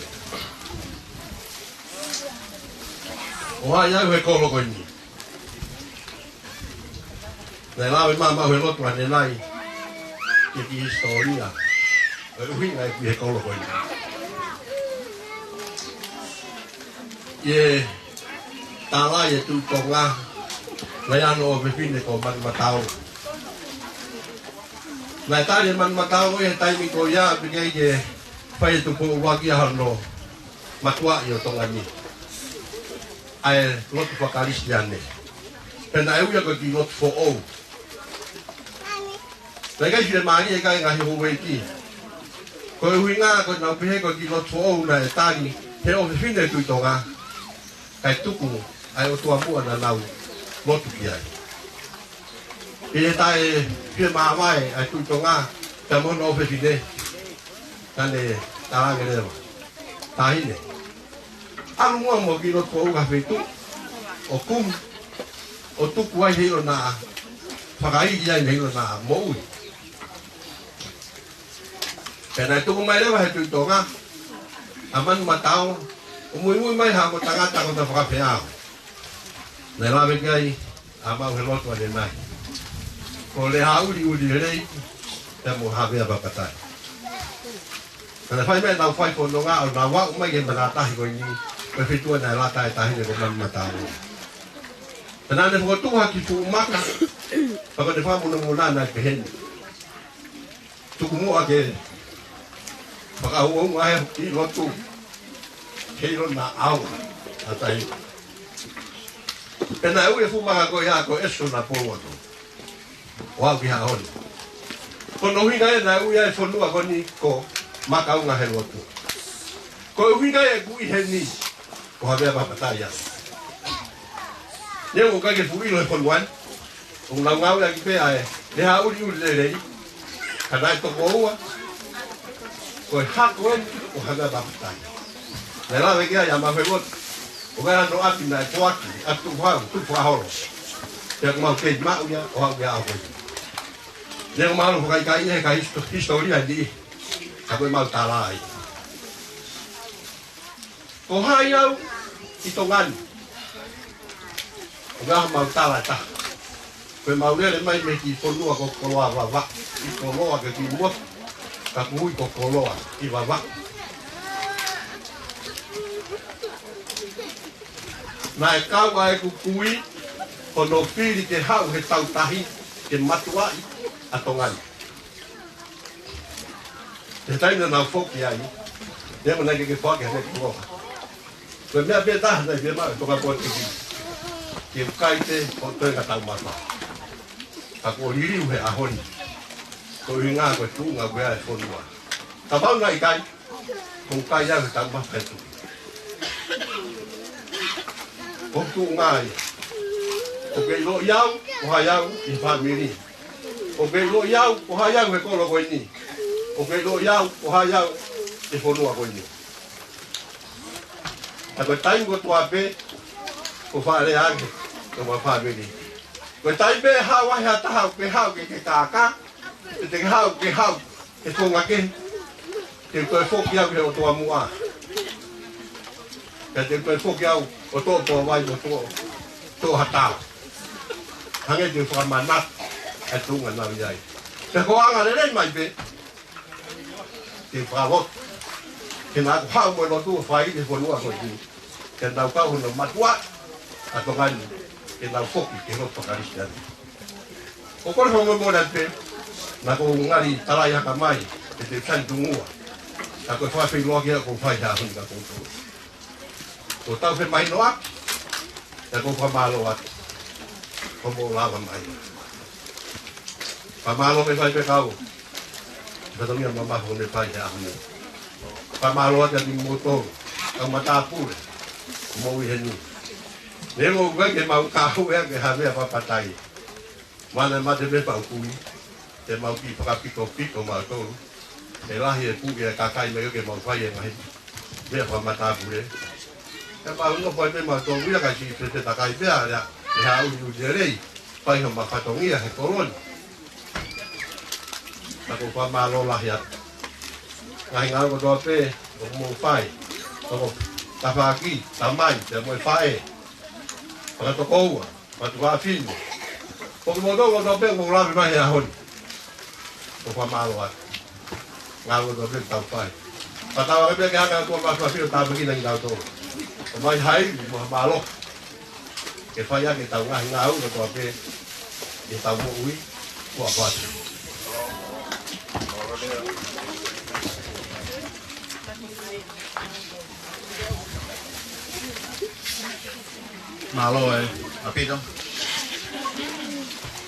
Ko hai au he kolo ko eni. Naʻe lave mai maʻu he lotu ʻanenai, ke kiʻi hisitōlia ʻo e ʻuhinga ʻeku ʻi he kolo ko eni. ʻI he tala ʻa e Tuʻi Tonga, naʻe ʻi ai hano ʻofefine ko Manumataolo. Naʻe tali ʻe Manumataolo ʻi he taimi ko ia, pea ke fai e tupu ʻuluaki ʻa hono mātuʻaki ʻo Tonga ni, ʻa e lotu faka-Kalisitiane. Pea naʻe ui ia ko e kiʻi lotu foʻou. Naʻe ʻikai fiemālie ʻe he kāinga he houʻeiki. Ko e ʻuhinga ko ʻenau pehē ko e kiʻi lotu foʻou naʻe tali ʻe he ʻofefine Tuʻi Tonga, kae tuku ʻa e ʻOtua muʻa naʻa nau lotu ki ai. ʻI he taʻe fiemāvae ʻa e Tuʻi Tonga pea mo hono ʻofefine, naʻa ne talaange leva, Taʻahine, ʻalu muʻa mo e kiʻi lotu foʻou ki ha feituʻu ʻo kumi, ʻo tuku ai he ʻilo naʻa fakaili ai, he ʻilo naʻa moʻui. Pea naʻe tuku mai leva ʻe he Tuʻi Tonga ʻa Manumataolo ʻo muimui mai ha ongo tangata ko e tangata fakafeʻao. Naʻe lave ki ai ʻa maʻu he lotu ʻanenai, ko Lehaʻuliʻuli Lelei pea mo Havea Papatai. Naʻe fai mai ʻenau fai fononga ʻo nau aʻu mai ki he manatahi ko eni, ko e feituʻu naʻe lata ai e taʻahine ko Manumataolo. Pea naʻa ne fokotuʻu ha kiʻi fuʻu maka, pea ko ʻene fakamonumonu naʻe pehē ni: Tuku muʻa ke fakaʻuʻunga ʻa e kiʻi lotu, ke ʻilo naʻa ʻaonga ʻa e taʻahine. Pea naʻe ui e fuʻu maka ko ia ko ʻEsona Pouono, ʻo aʻu ki he ʻaho ni. Ko hono ʻuhinga ia naʻe ui ai e fonua ko eni ko Makaʻungaheluotua. Ko e ʻuhinga ia ʻeku ʻi heni, ko Havea Papatai au. Neongo ʻoku ʻikai ke fuʻu ʻilo he fonua ni, ʻoku nau ngāueʻaki pē ʻa e Lehaʻuliʻuli Lelei, ka naʻe toko ua, ko e hako eni ʻo Havea Papatai. Naʻe lave ki ai ʻa maʻu he lotu, ʻo ka ʻi ai hano ʻapi naʻe poaki, ʻa Tuʻu Fau, Tuʻu Fakaholo. Pea ʻoku mau kei maʻu ia, ʻo aʻu ki he ʻaho ko eni. Neongo mahalo ʻoku ʻikai ke ʻi ai ha kiʻi histo-, hisitōlia ni, ka ko e mau tala ia. Ko hai au ʻi Tonga ni? ʻO ka mau tala ʻe taha. Ko ʻemau lele mai mei he kiʻi fonua ko Koloa Vavaʻu, ʻi Koloa ke kiʻi motu, ka ʻoku ui ko Koloa ʻi Vavaʻu. Naʻe kau ʻa ʻeku kui hono fili ke haʻu he tautahi ke matuʻaʻi ʻa Tonga ni. He taimi naʻa nau foki ai, neongo naʻe ʻikai ke foaki ha konga. Ko e meʻa pē taha naʻe fiemaʻu ʻe Tonga Pōtiki, ke u kai pē hoʻo toenga taumafa. Ka kuo liliu he ʻaho ni. Ko e ʻuhinga ko e tuʻunga ko ia ʻa e fonua. Kapau naʻe ʻikai, ko u kai au he taumafa ʻe tuʻu. Ko e tuʻunga ia. ʻOku ke ʻiloʻi au ko hai au ʻi he fāmili. ʻOku ke ʻiloʻi au ko hai au he kolo ko eni. ʻOku ke ʻiloʻi au ko hai au he fonua ko eni. Ka ko e taimi kotoa pē, ko e faʻa lea ange, ko e fāmili. Ko e taimi pē haʻu ai ha taha, ʻoku ke haʻu ke ke kākā, pe te ke haʻu ke haʻu ke konga kehe, te u toe foki au ki he ʻOtua muʻa. Pea te u toe foki au ʻo toʻo poa vai mo toʻo, toʻo ha tau. Hangē te u fakamanatu ʻa e tuʻunga naʻa nau ʻi ai. Pea ko e anga lelei mai pē, te u fakalotu. Ke nau haʻu mo e lotu ʻo fai he fonua ko eni. Ke nau kau hono matuʻa ʻa Tonga ni, ke nau foki ki he lotu faka-Kalisitiane. ʻOku ou kole fakamolemole atu pē, naʻa ku ngali talaʻehaka mai, ʻe te sai tungua. Ka ko e fakafeʻiloaki ia ʻoku ou fai he ʻaho ni kia koutou. Ko ʻetau femahinoʻaki, ʻoku ou fakamālō atu. Ko mo lava mai. Fakamālō ke fai pē kau. Fatongia mamafa ʻoku ne fai he ʻaho ni. Fakamālō atu kiate kimoutolu kau matāpule ʻoku mou ʻi heni. Neongo ʻoku ʻikai ke mau kau ia ke havea papatai. Mana mate me pau kui. Te mau kiʻi fakapikopiko mautolu. ʻE lahi e puke e kakai mei he ʻoku mau fai e ngaahi meʻa fakamatāpule. Te mau nofo ai pē mautolu ia kae siʻi fefetakai pē ia. ʻE haʻu ʻi ʻUnielei. Fai homa fatongia he kolo ni. Ka ʻoku ou fakamālō lahi atu. Ngaahi ngāue kotoa pē ʻoku mou fai. Ko e tafaʻaki, tamai, pea mo e faʻē. Fakatokoua, fakatuofefine. Ko kimoutolu kotoa pē ʻoku mou lave mai he ʻaho ni. ʻOku ou fakamālō atu. Ngāue kotoa pē ʻoku tau fai. Fakatauange pē ke hanga ʻe he ʻOtua Māfimafi ʻo tāpuekina kitautolu. ʻOmai ha ivi mo ha mālohi. Ke fai ʻaki ʻetau ngaahi ngāue kotoa pē ʻi heʻetau moʻui kuo ʻosi. Mālō ʻaupito.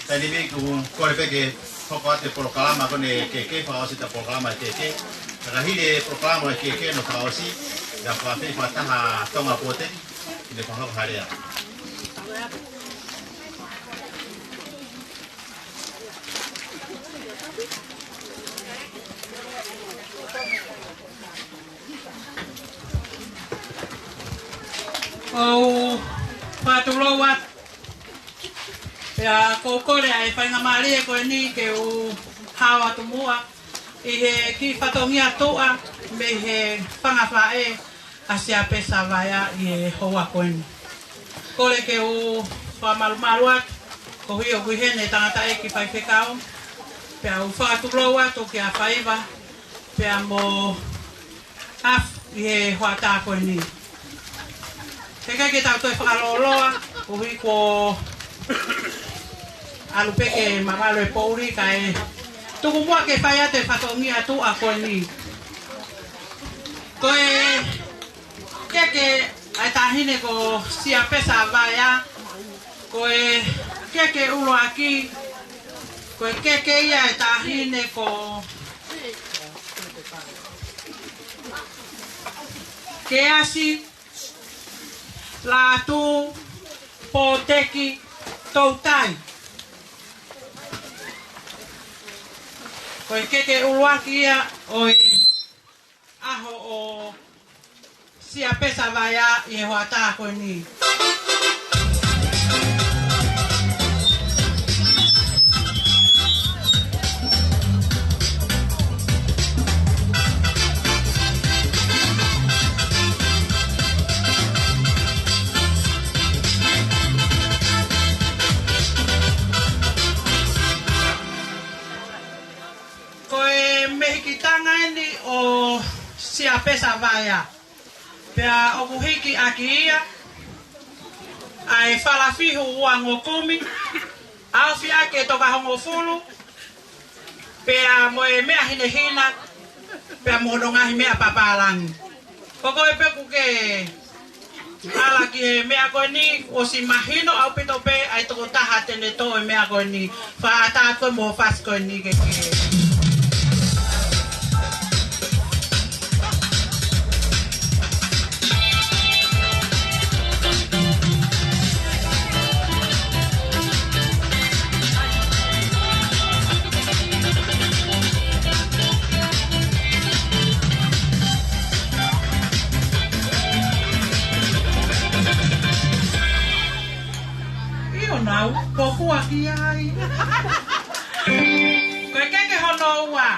Taimi ni ʻoku ou kole pē ke hoko atu e polokalama ko eni ke ke fakaʻosi ʻeta polokalama ke ke. Ka hili e polokalama ke ke no fakaʻosi, ʻe fakaafeʻi fakataha Tonga Pōtiki, ke ne fakahoko ha lea. ʻOku ou fakatulou atu. Pea ʻoku ou kole ʻa e faingamālie ko eni ke u hao atu muʻa ʻi he kiʻi fatongia tuʻa mei he fanga faʻē ʻa Siapesa Vaea ʻi he houa ko eni. Kole ke u fakamalumalu atu, koeʻuhi ʻoku ʻi heni e tangataʻeiki faifekau, pea u fakatulou atu kia Faiva, pea mo Afu ʻi he hoʻatā ko eni. He ʻikai ke tau toe fakalōloa, koeʻuhi kuo ʻalu pē ke mamalu e poʻuli kae tuku muʻa ke fai atu e fatongia tuʻa ko eni. Ko e keke ʻa e taʻahine ko Siapesa Vaea, ko e keke ʻuluaki, ko e keke ia ʻa e taʻahine ko Keasi Lātū Pōtiki Toutai. Ko e keke ʻuluaki ia ʻo e ʻaho ʻo Siapesa Vaea ʻi he hoʻatā ko eni. Siapesa Vaea. Pea ʻoku hiki ʻaki ia ʻa e falafihu uangokumi, ʻaofi ʻaki e tokahongofulu, pea mo e meʻa hinehina, pea mo hono ngaahi meʻa papālangi. Ko koe pē ʻoku ke ala ki he meʻa ko eni, ʻosi mahino ʻaupito pē ʻa e tokotaha te ne toʻo e meʻa ko eni. Fakaʻatā atu mo e fasi ko eni ke ke. ʻIo nau, ko kua ki ai. Ko e keke hono ua.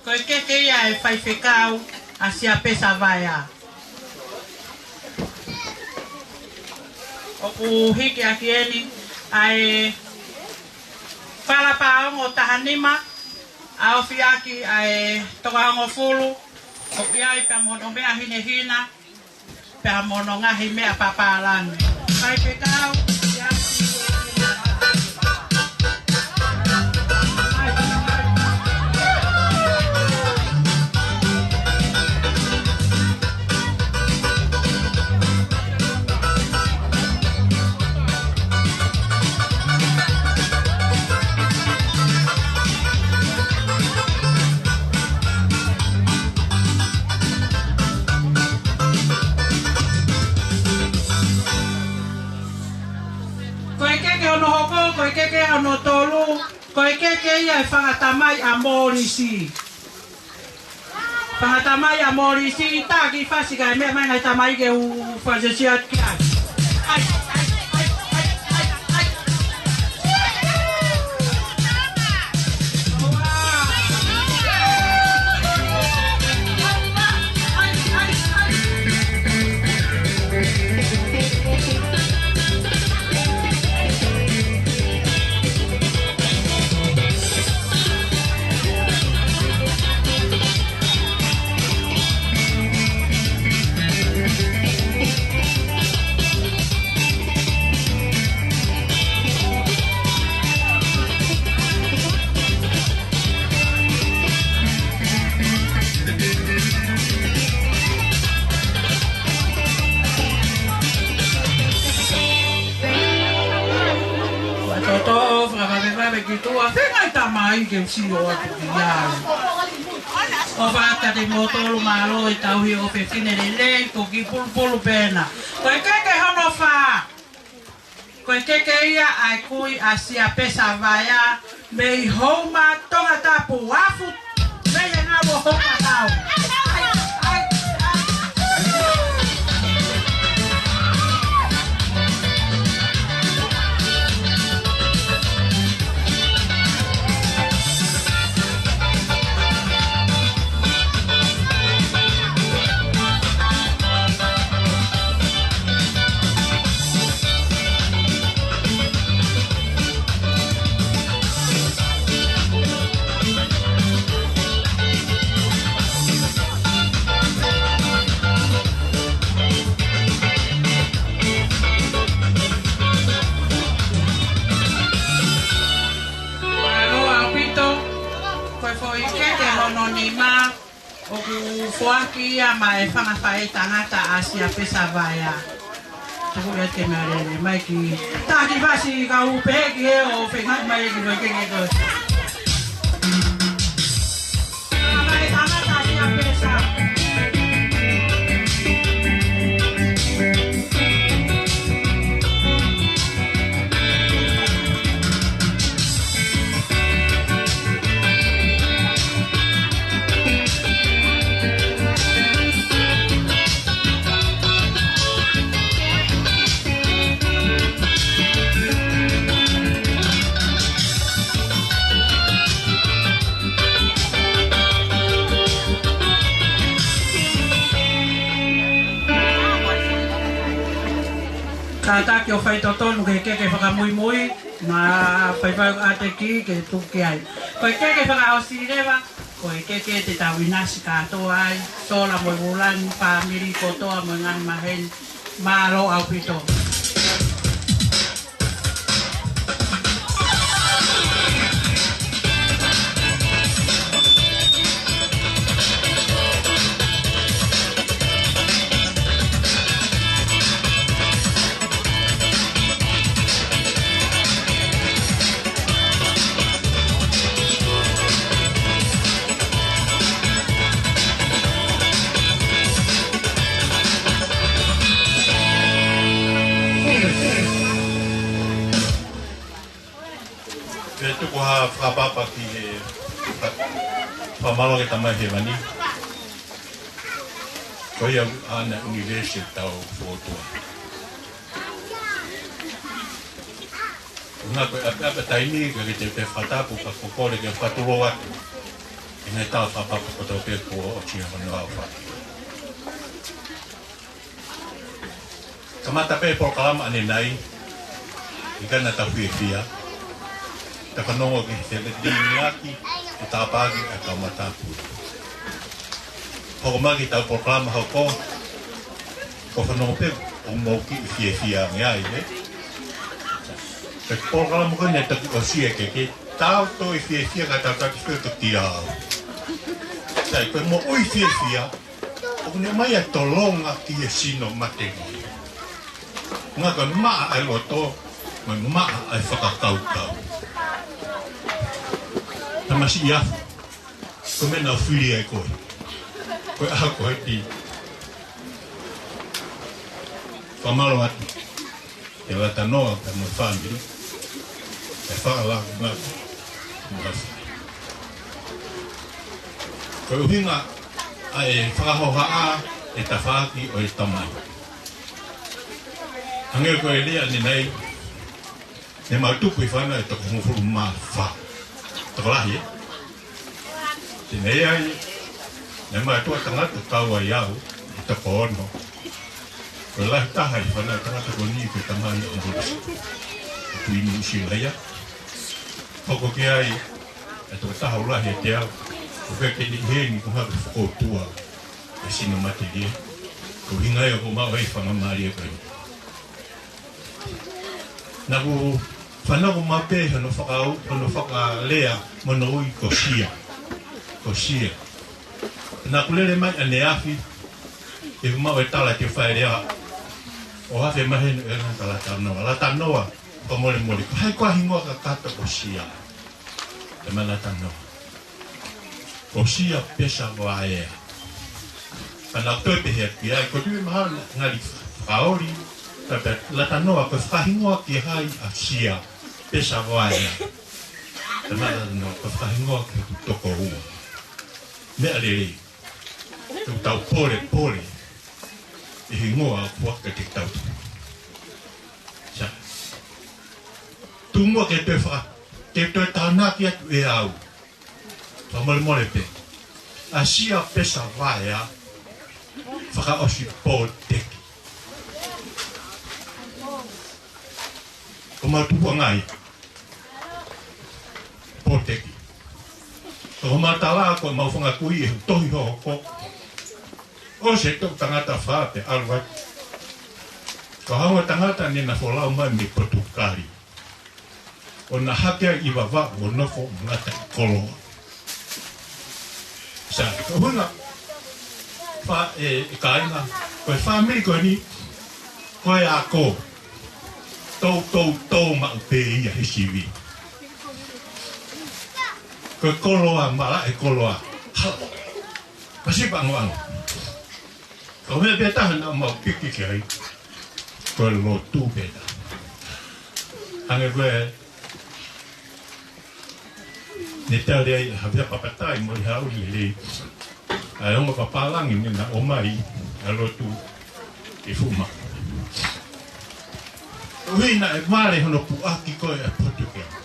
Ko e keke ia ʻa e faifekau ʻa Siapesa Vaea. ʻOku hiki ʻaki eni ʻa e fala paongo taha nima, ʻaofi ʻaki ʻa e tokahongofulu, ʻoku ʻi ai pea mo hono meʻa hinehina, pea mo hono ngaahi meʻa papālangi. Faifekau, ia. Ko e keke hono hoko, ko e keke hono tolu, ko e keke ia ʻa e fanga tamai ʻa Molisi. Fanga tamai ʻa Molisi, taki fasi kae meʻa mai ngaahi tamai ke u fasi sia ki ai. Ai, ai, ai. Ua toto, fakavavevave ki tuʻa, fengai tamai ke u sio atu ki ai. ʻOfa atu kiate kimoutolu, mālō e tauhi ʻofefine lelei, ko Kipulupulu pē ena. Ko e keke hono fā. Ko e keke ia ʻa e kui ʻa Siapesa Vaea mei Houma, Tongatapu, afu mei he ngalo Houma tau. Mālō ʻaupito, ko e foʻi keke hono nima, ʻoku foaki ia maʻa e fanga faʻētangata ʻa Siapesa Vaea. Tuku ia ke mea lele, mai ki. Taki fasi kau pehē ki he ʻo fengai mai ki loa ke ke ko. Fanga faʻētangata ʻa Siapesa. Kātaki ʻo fai totonu ke keke fakamuimui, ma fai fai ate ki ke tuku ki ai. Ko e keke fakaʻosi leva, Ko e keke te tau ʻinasi kātoa ai, Sola mo e Vūlangi, fāmili kotoa mo e ngaahi maheni, mālō ʻaupito. Pea tuku ha fakapapa ki he fa-, fakamālō ki he Tamai Hēvani. Ko ia ʻa e ʻunivēsi ʻetau fōtua. Ngā ko e ʻapiʻapi taimi ka ke te pē fakatapu ka ko e kole ke fakatulou atu. ʻI he ngaahi tau fakapapa kotoa pē kuo ʻosi ʻa hono aofaki. Kamata pē polokalama ʻanenai, ʻikai ngata fiefia, ta fanongo ki he liliu ʻaki, ʻe tāpuaki ʻa e kau matāpule. Hoko mai ki heʻetau polokalama hoko, ko e fanongo pē ʻoku mou kiʻi fiefia ange ai, ē? Ko e polokalama ko eni ʻe toki ʻosi ʻe keke, tau toe fiefia ka tau taki fio toki au. Sai, ko e moʻui fiefia, ʻoku ne ʻomai ʻa e tolonga ki he sino matelie. Ngā ko e maʻa ʻa e loto, mo e maʻa ʻa e fakakaukau. Tamasiʻi afu, ko e meʻa naʻa ku fili ai koe. Ko e ʻaho ko eni. Fakamālō atu. Kia Latanoa, pea mo e fāmili. Pea fakalāngilangi. Mo e fai. Ko e ʻuhinga ʻa e fakahohaʻa ʻa e tafaʻaki ʻo e tamai. Hangē ko e lea ʻanenai, ne mau tupu ʻi fānau ʻe toko hongofulu mā fā. Tokolahi, ē? Te ne ai, ne mau tuʻa tangata kau ai au, ʻe toko ono. Ko e lahi taha ʻi fānau tangata ko eni ko e tamai ʻo Molosi. Ko Tuʻi Nuʻusila ia. Hoko ki ai, ʻe toko taha ʻo lahi ʻiate au. Ko e ke ni heni ko hake fokoutua. ʻE sino matelie. Ko e ʻuhinga ia ʻoku mau ʻi he faingamālie ko eni. Naʻa ku fanongo maʻu pē hono fakaʻu-, hono fakalea mo hono ui ko Sia. Ko Sia. Naʻa ku lele mai ʻaneafi, ʻi he mau e tala ke fai lea, ʻo hafe maheni ʻe ngata Latanoa. Latanoa, fakamolemole, ko hai koā hingoa kakato ko Sia? Te ma Latanoa. Ko Sia Pesa Vaea. Pea naʻa ku toe pehē atu ki ai, ko e tui mahalo naʻa ngali fakaoli, ka pea Latanoa, ko e fakahingoa ki hai ʻa Sia Pesa Vaea? Pea naʻa Latanoa, ko e fakahingoa ki hoku tokoua. Meʻa lelei. Te u tau pole, pole. ʻI he hingoa ʻoku ʻikai te tau. Sa. Tuku muʻa ke toe faka-, ke toe tānaki atu ʻe au. Fakamolemole pē. ʻA Sia Pesa Vaea, fakaʻosi Pōteki. Ko mau tupuʻanga ia. Pōteki. Ko mau tala ko mau fanga kui ʻi he tohi hohoko. ʻOsi e toʻu tangata fā pea ʻalu atu. Ko e hā e tangata naʻa na folau mai mei Potukali. ʻO na hake ai ʻi Vavaʻu ʻo nofo ʻo ngata ʻi Koloa. Sa, ko e ʻuhinga, fa-, ʻe, ʻe kāinga, ko e fāmili ko eni, ko e ako. Tou, tou, tou maʻu pē ia he sivi. Ko e Koloa, malaʻe Koloa. Ha. Pasi pa angoango. Ko e meʻa pē taha naʻa mau piki ki ai. Ko e lotu pē taha. Hangē ko e ne tali ai ʻe Havea Papatai mo e hauli lelei. ʻA e ongo papālangi ne na ʻomai ʻa e lotu ʻi Fuma. ʻUhinga ʻe vale hono puʻaki ko e ʻa Potukali.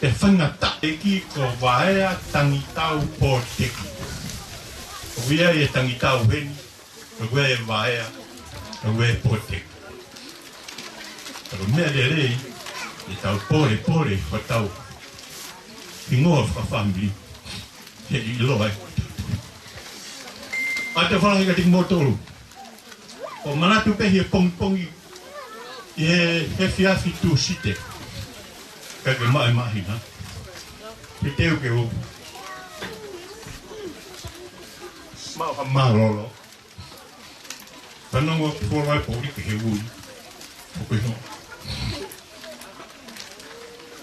Te faingataʻa ʻEiki ko Vaea Tangitau Pōteki. ʻOku ʻi ai e Tangitau heni, ʻoku ʻi ai e Vaea, ʻoku ʻi ai e Pōteki. Ka ko e meʻa lelei, ʻe tau pole, pole, ko tau hingoa fakafāmili. te ʻilo ai. ʻA te fala hika tiki motolu. ʻO manatu pē he pongipongi ʻi he, he efiafi Tūsite. Ka ke maʻi māhina. Ke teu ke u. Maʻu ha mālōlō. Fanongo ki he folofola ʻa e Pōliki he ui. ʻOku ʻi hono.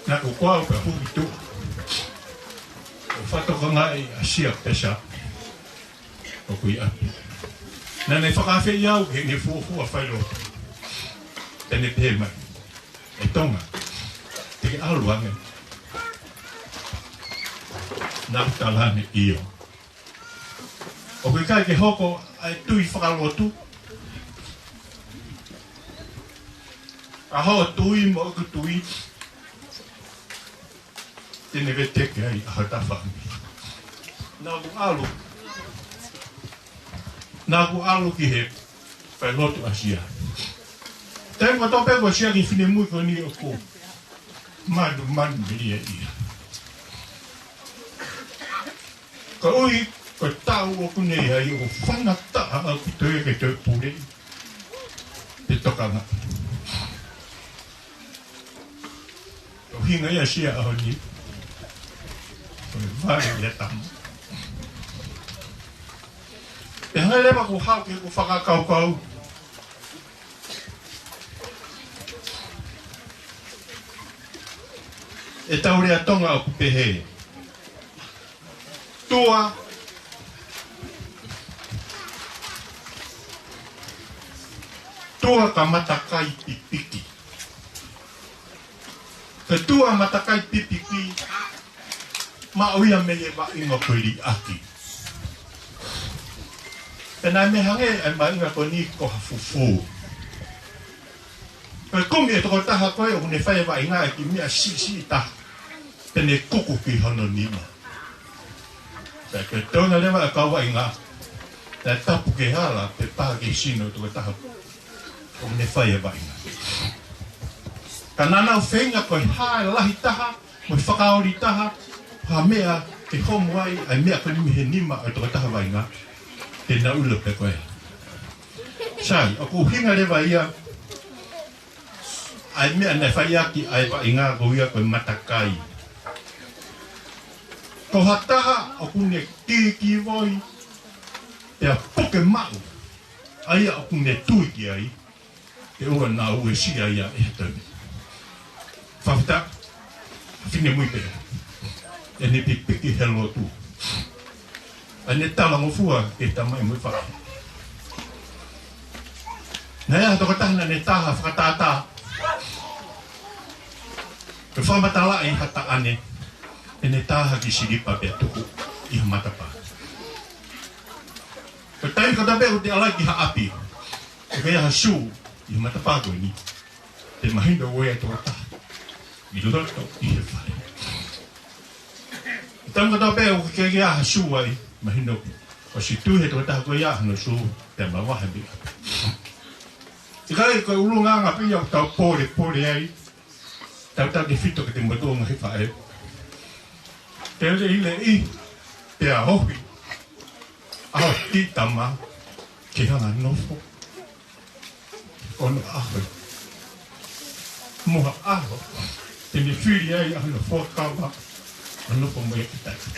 Naʻa ku kau pē ʻo hū ki tuʻa. ʻO fakatokangaʻi ʻa Sia Pesa. ʻOku ʻi ʻapi. Naʻa ne fakaafeʻi au ki heʻene fuofua failotu. Pea ne pehē mai. ʻE Tonga. Te ke ʻalu ange. Naʻa ku tala ange ʻio. ʻOku ʻikai ke hoko ʻa e tui fakalotu. ʻA hoʻo tui mo ʻeku tui. Te ne veteki ai ʻa hota fāmili. Naʻa ku ʻalu. Naʻa ku ʻalu ki he failotu ʻa Sia. Taimi kotoa pē ko Sia ki he finemui ko eni ʻoku manumanu melie ia. Koeʻuhi ko e taʻu ʻoku ne ʻi ai ʻoku faingataʻa ʻaupito ia ke toe pule. Te tokanga. ʻUhinga ia Sia ʻaho ni. Ko e vale ia tama. Pea hanga leva ʻo haʻu ke u fakakaukau. ʻE tau lea Tonga ʻoku pehē. Tua. Tua ka matakai pipiki. Ka tua matakai pipiki. Maʻu ia mei he vaʻinga ko e liʻaki. Pea naʻe hangē ʻa e vaʻinga ko eni ko ha fufū. Pea kumi e tokotaha ko ē ʻoku ne fai e vaʻinga ʻi he kiʻi meʻa siʻisiʻi taha. Pea ne kuku ki hono nima. Pea ko e toenga leva ʻa e kau vaʻinga. Pea tapu ki he hala, pea pā ki he sino ʻo e tokotaha ʻoku ne fai e vaʻinga. Ka naʻa nau feinga ko e hā e lahi taha, mo e fakaoli taha, ha meʻa ke homo ai, ʻa e meʻa ko eni mei he nima ʻo e tokotaha vaʻinga, te nau ʻilo pē ko e hā. Sai, ʻoku ʻuhinga leva ia, ʻa e meʻa naʻe fai ʻaki ʻa e vaʻinga ko ia ko e matakai. Ko ha taha ʻoku ne kikivoi, pea puke maʻu, ʻa ia ʻoku ne tui ki ai, ʻe ua naʻa uesia ia ʻe he toenga. Fakafetaʻi, finemui pē. ʻEne pipiki he lotu. ʻA ʻene talangofua ki he tamai mo e faʻē. Naʻe ʻi ai ha tokotaha naʻa ne taha fakatātā. Ke fakamatalaʻi ha taʻane. ʻEne taha kiʻi silipa pea tuku ʻi ha matapā. Ko e taimi kotoa pē ʻoku te ʻalu ai ki ha ʻapi. ʻOku ʻi ai ha sū ʻi he matapā ko eni. Te mahino ʻoku ʻi ai e tokotaha ʻi loto ʻi he fale. Taimi kotoa pē ʻoku ʻikai ke ʻi ai ha sū ai, mahino ʻoku ʻosi tui he tokotaha ko ia hono sū, pea mavahe mei ʻapi. ʻIkai ko e ʻulungaanga pē ia ʻoku tau pōlepole ai, tautautefito ki he motuʻa ngaahi faʻē. Te lele ʻi he ʻi, pea ohi, ʻa e kiʻi tama, ke hanga nofo. ʻOno ʻaho. Mo ha ʻaho. Te ne fili ai ʻa hono fuakava. ʻA nofo mo ia ki tahi.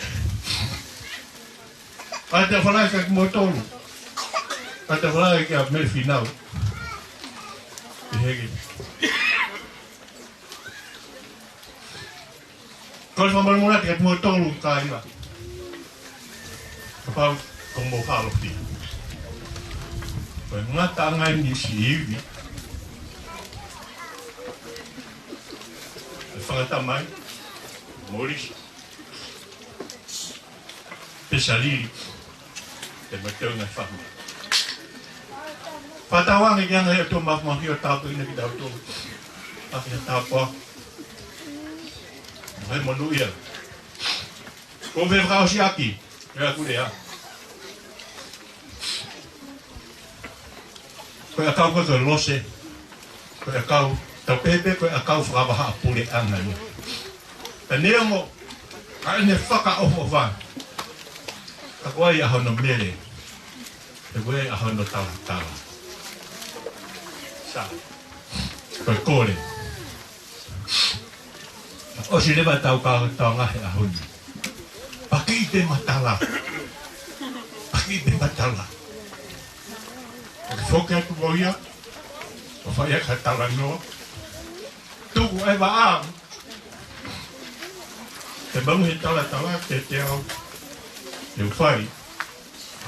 ʻA te falai ka ki motolu. ʻA te falai ki a Mele Finau. Te heke. Ko e fakamolemole atu ki he tuʻo tolu kāinga. Kapau ko mo halo pia. Ko e ngataʻanga eni siʻi ivi. E fakatamai. Morisi. Pesalili. Te mateu na fama. Fakatauange ke anga he ʻOtua Māfimafi ʻo tāpuakiʻi kitautolu. ʻAki ha tāpuaki. Mo e monūʻia. Ko e fakaʻosi ʻaki. ʻE aku lea. Ko e ʻakau ko e lose. Ko e ʻakau. Tau pehē pē ko e ʻakau fakavahaʻapuleʻanga ia. Ka neongo. ʻA ʻene fakaʻofoʻofa. Ka ko e ʻaho hono mele, he ko e ʻaho hono talatala. Sai. Ko e kole. ʻOsi leva ʻetau kau Tonga he ʻaho ni. Paki te matala. Paki te matala. ʻOku foki atu mo ia, ʻo fai ʻaki ha talanoa. Tuku e vaʻa. Te malu he talatala, te te au. Te u fai.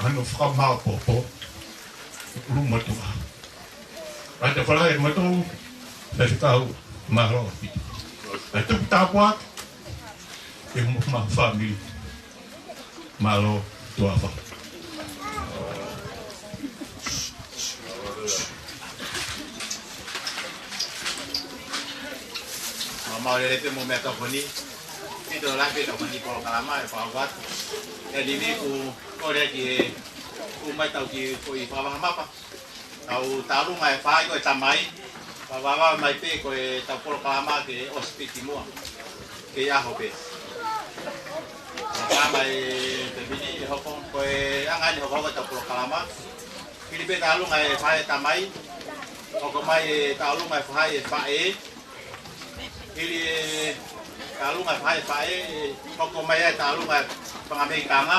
Ano fakamāopoopo. Ulu motu a. Ata fala e motu. Te te kau. Mālō. Ai tuku tāpuaki. Te mo ma family. Mālō, tuafa. Mālō, mālō lelei pē mo e meʻatokoni. Pito lahi pē tokoni polokalama ʻe fakaʻau atu. ʻE liliu ku kole ki he ʻomai tau ki ko i fakavaha mapa. Tau tālunga e faʻē ko e tamai. Fakavaha mai pē ko ʻetau polokalama ke ʻosi pē ki muʻa. Ke ʻi ai hoʻo pē. Polokalama e pemini ʻe hoko ko e anga ʻeni hoko ko ʻetau polokalama. Hili pē tālunga e faʻē tamai. Hoko mai e tālunga e faʻē faʻē. Hili e tālunga e faʻē faʻē. Hoko mai e tālunga e fanga meʻa kanga.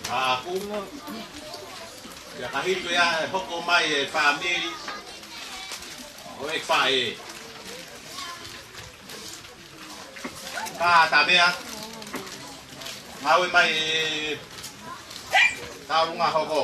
ʻA, kumu. Ia ka hili ko ia ʻe hoko mai e fāmili ʻo e faʻē. Ka ta mea. Ngāue mai e tālunga hoko.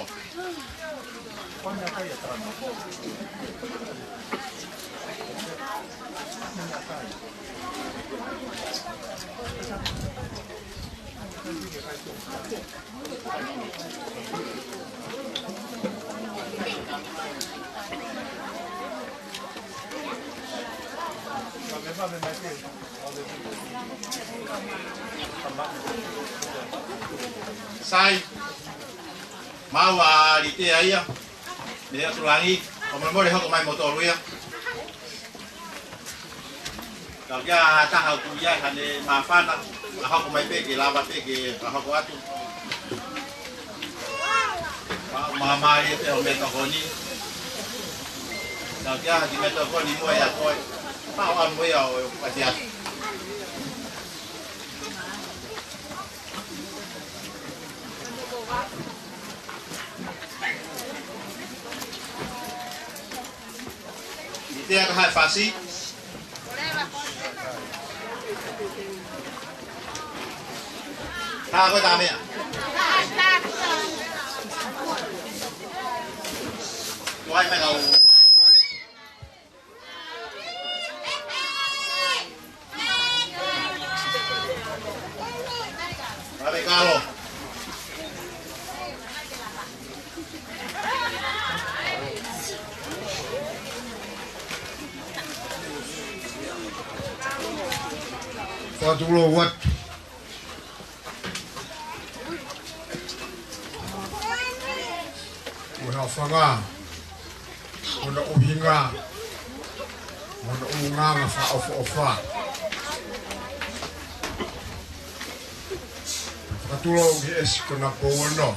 Sai, mau ʻa Litea ia, mei ʻOtu Langi, ʻo molemole hoko mai mo tolu ia. Ka ʻoku ʻi ai ha taha ʻoku ʻi ai haʻane māfana, ʻa hoko mai pē ke lava pē ke fakahoko atu. Pea ʻoku māmālie pē hoʻo meʻatokoni. Ka ʻoku ʻi ai ha kiʻi meʻatokoni muʻa ʻia koe. Pea ʻoku ʻamu ia ʻo e pati atu. Litea ka hae fasi. Ka ko e ta meʻa. Tuai me kau. Ave kalo. Fakatulou atu. Mo e hafanga, mo hono ʻuhinga, mo hono ʻulungaanga fakaʻofoʻofa. Fakatulou ki he ʻesi ko ena pou ono.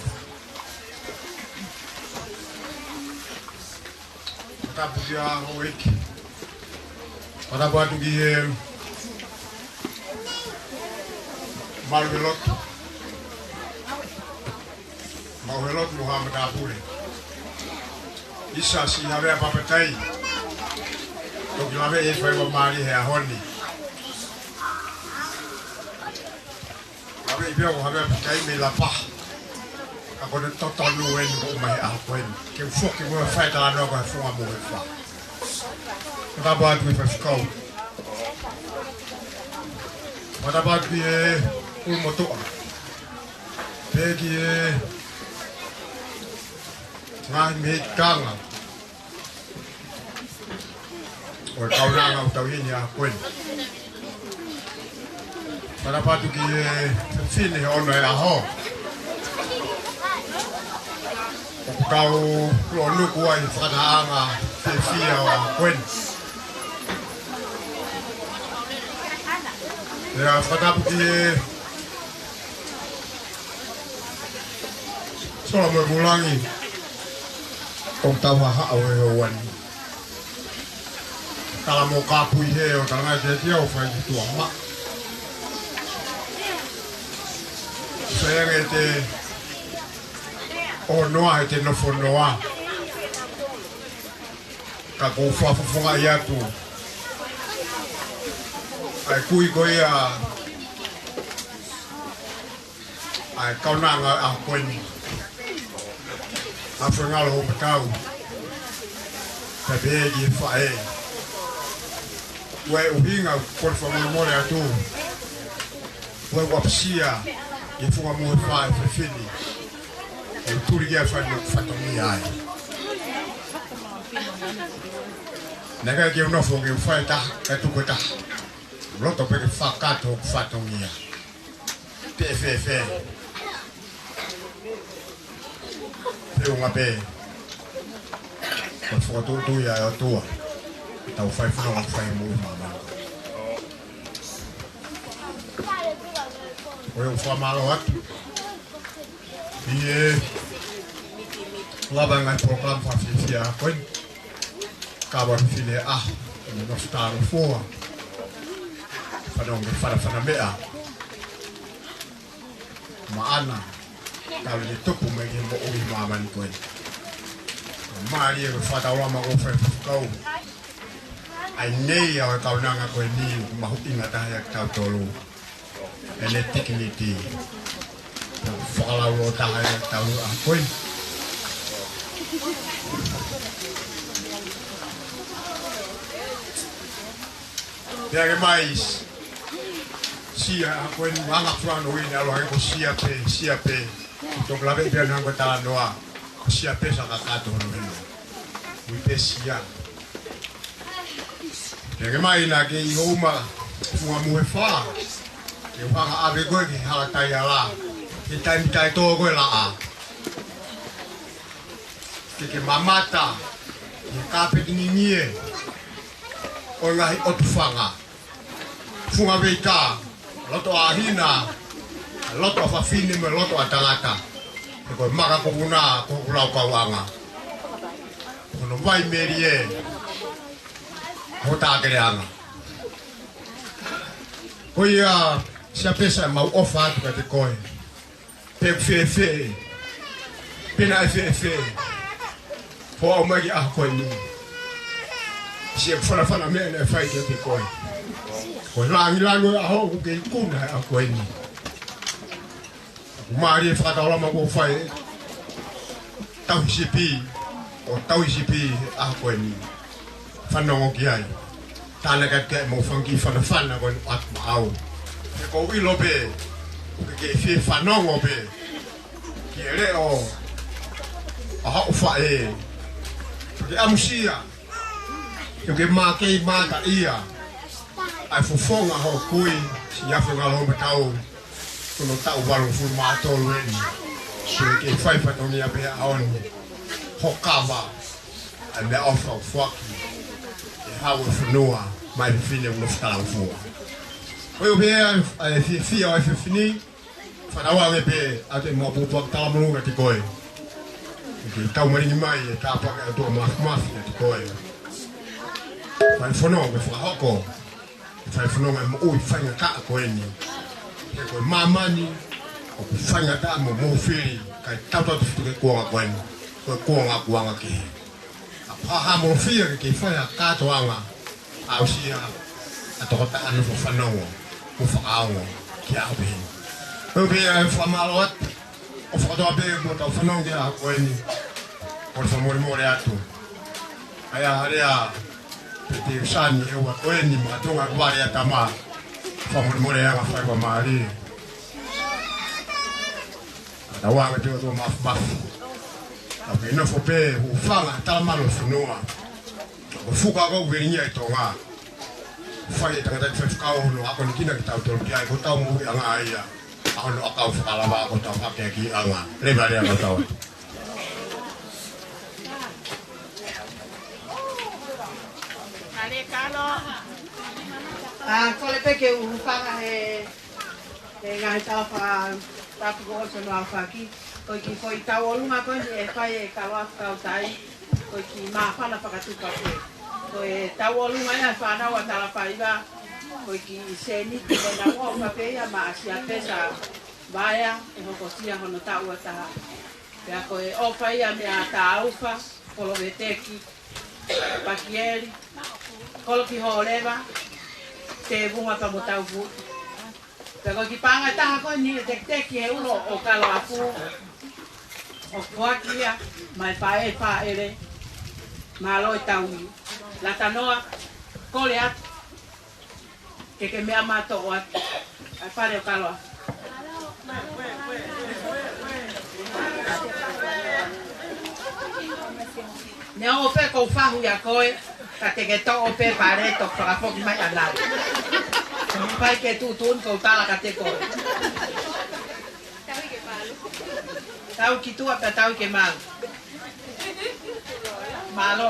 Fakatapu kia houʻeiki. Fakatapu atu ki he malu he lotu. Maʻu he lotu mo haʻa matāpule. ʻIsa siʻi havea papatai. Toki lave ʻe fai ua mali he ʻaho ni. Lave ʻi pea ʻo havea papatai mei Lapa. Ka ko ʻene totonu eni ko mai he ʻaho ko eni. Ke u foki mo e fai talanoa ko e funga mo e fa. Fakatapu atu ki he faifekau. Fakatapu atu ki he ʻulumotuʻa. Pea ki he ngaahi mehikitanga ʻo e kaunanga ʻoku tau ʻi heni he ʻaho ko eni. Fakatapu atu ki he fefine he ono e ʻaho. ʻOku tau lōnuku ai he fakatahaʻanga fiefia ʻo e ʻaho ko eni. Pea fakatapu ki he Sola mo e kulangi ʻoku tau haʻahaʻa ʻo e houa ni. Tala mo kapu ʻi he ʻo tala ngai te tia ʻo fai ki tuʻa ma. Feange te ʻo noa he te nofo noa. Ka ʻoku ou fakafofongaʻi atu ʻa e kui ko ia ʻa e kaunanga ʻa ko eni. ʻA Fuengalo Hoʻomatau. Pea pehē ki he faʻē. ʻUa e ʻuhinga, kole fakamolemole atu. ʻUa e ʻapasia, ʻi he funga mo e fā e fefine. ʻE tuli ki a fai mo fatongia ai. Naʻe ʻikai ke u nofo ke u fai taha, ka tuku taha. Loto pē ke fakatoka fatongia. Te fēfē. Feʻunga pē. Ko e fokotuʻutuʻu ia ʻa e ʻOtua. Tau fai fano fai mo māmā. Ko e ʻoku fakamālō atu. ʻI he lava ngaahi polokalama fakafiefia ko eni. Kava fefine ʻa, ʻi he nofo talangofua. Fanongo ke fanafanamea. Maʻana, kau le tupu mai ki he moʻui māmani ko eni. Mālie ko e fakataulama ko fai fakau. ʻA e nei ʻa e kaunanga ko eni, mahuʻinga taha ia kitautolu. ʻEne tekiniti. Fakalauloto taha ia tau ʻa ko eni. Pea ke mai, sia ʻa ko eni, anga fano ina alo ai ko sia pē, sia pē. Toki lave pē ʻa e anga talanoa, ko sia pē sa kakato hono hino. Ui pē sia. Pea ke mai naʻa ke ʻi hoʻo uma, funga mo e fā. Ke u hanga ʻave koe ki he hala taiala. Ke taimi taʻetō ko e laʻā. Ke ke mamata. Ke kāpeti ngingie. ʻO e ngaahi ʻotu fanga. Funga veika. Loto ʻa hina. Loto ʻa fafine mo e loto ʻa tangata. He ko e maka ko vuna, ko hoku laukauʻanga. Ko hono vai melie. Ho tākeleʻanga. Ko ia, sia pē sa mau ʻofa atu kiate koe. Pe fēfē. Pe naʻe fēfē. Ho ʻaumai ki ʻaho ko eni. Sia fanafanamea naʻe fai kiate koe. Ko e langilangi ʻo e ʻaho ʻoku ke ikuna he ʻaho ko eni. Mālie fakataulama ko fai. Tauhi sipi, ʻo tauhi sipi he ʻaho ko eni. Fanongo ki ai. Tānaki atu ke mo fanga kiʻi fanafana ko eni ʻoatu maʻau. He ʻoku ou ʻilo pē, ʻoku ke fie fanongo pē. Ki he leʻo, ʻa hoʻo faʻē. Ke ʻamusia, ʻoku ke mākei mātaʻia. ʻA e fofonga hoʻo kui, sia Fuengalo Hoʻomatau. Ko hono taʻu valungofulu mā tolu eni. Ke ke fai fatongia pē ʻaho ni. Ho kava. ʻA e meʻaʻofa ʻoku foaki. ʻE hau e fonua. Mai fefine ʻoku nofo talangofua. Ko e ʻo pē ʻa e fiefia ʻo e fefine. Fanauʻanga pē ʻa e mau pupuaki talamolonga kiate koe. Ke tau malingi mai e tāpuaki ʻa e ʻOtua Māfimafi kiate koe. Fai fononga ke fakahoko. Fai fononga e moʻui faingataʻa ko eni. He ko e māmani, ʻoku faingataʻa mo mou fili, kae tautau te futu ke kuonga ko eni, ko e kuonga kuonga kehe. ʻA paha mo fia ke ke fai ʻa kātoanga, ʻa usia, ʻa tokotaha nofo fanongo, mo fakaongo, ki ʻaho pē heni. Pea pē ʻa e fakamālō atu, ʻo fakatoa pē mo tau fanongo ki ʻaho ko eni, ʻo fakamolemole atu. ʻA ia hale ʻa Pete Usani ʻe ua ko eni ma tonga kuale ʻa tama. Fakamolemole ʻa e fai ko mālie. Ka tau anga te ʻOtua Māfimafi. Tau ke nofo pē, hūfanga, talamalo fonua. Ko fuka ko velingia ʻi Tonga. Fai e tangata ki fai fakao hono ako ni kina ki tau tolu ki ai, ko tau moʻui anga ia. ʻA hono ʻakau fakalava ko tau hake ki anga. Leva lea ko tau. ʻA, kole pē ke u hūfanga he, he ngaahi tala fakatapu ko ʻosi no afaki. Ko e kiʻi foʻi tauʻolunga ko eni ʻe fai ʻe Kaloafu Kautai, ko e kiʻi māfana fakatupa pē. Ko e tauʻolunga ia ʻa e fānau ʻa Talafaiva, ko e kiʻi sēniti ko ena ʻofa pē ia maʻa Siapesa Vaea ʻe hokosia hono taʻu ʻe taha. Pea ko e ʻofa ia meia Tāufa, Koloveteki, Pakieli, Kolokiholeva, Tevunga pea mo Taufuʻi. Pea ko e kiʻi paʻanga ʻe taha ko eni ʻe tekiteki he ulo ʻo Kaloafu, ʻo foaki ia maʻa e faʻē fāʻele, mālō e tauhi. Latanoa, kole atu ke ke meʻa mai ʻo toʻo atu ʻa e fale ʻo Kaloafu. Neongo pē ʻoku ou fahu ʻia koe, ka te ke toʻo pē fale ʻo toki fakafoki mai ʻanai. Kae ke tuʻutuʻuni ʻoku ou tala kiate koe. Tau ki tuʻa pea tau ke malu. Mālō.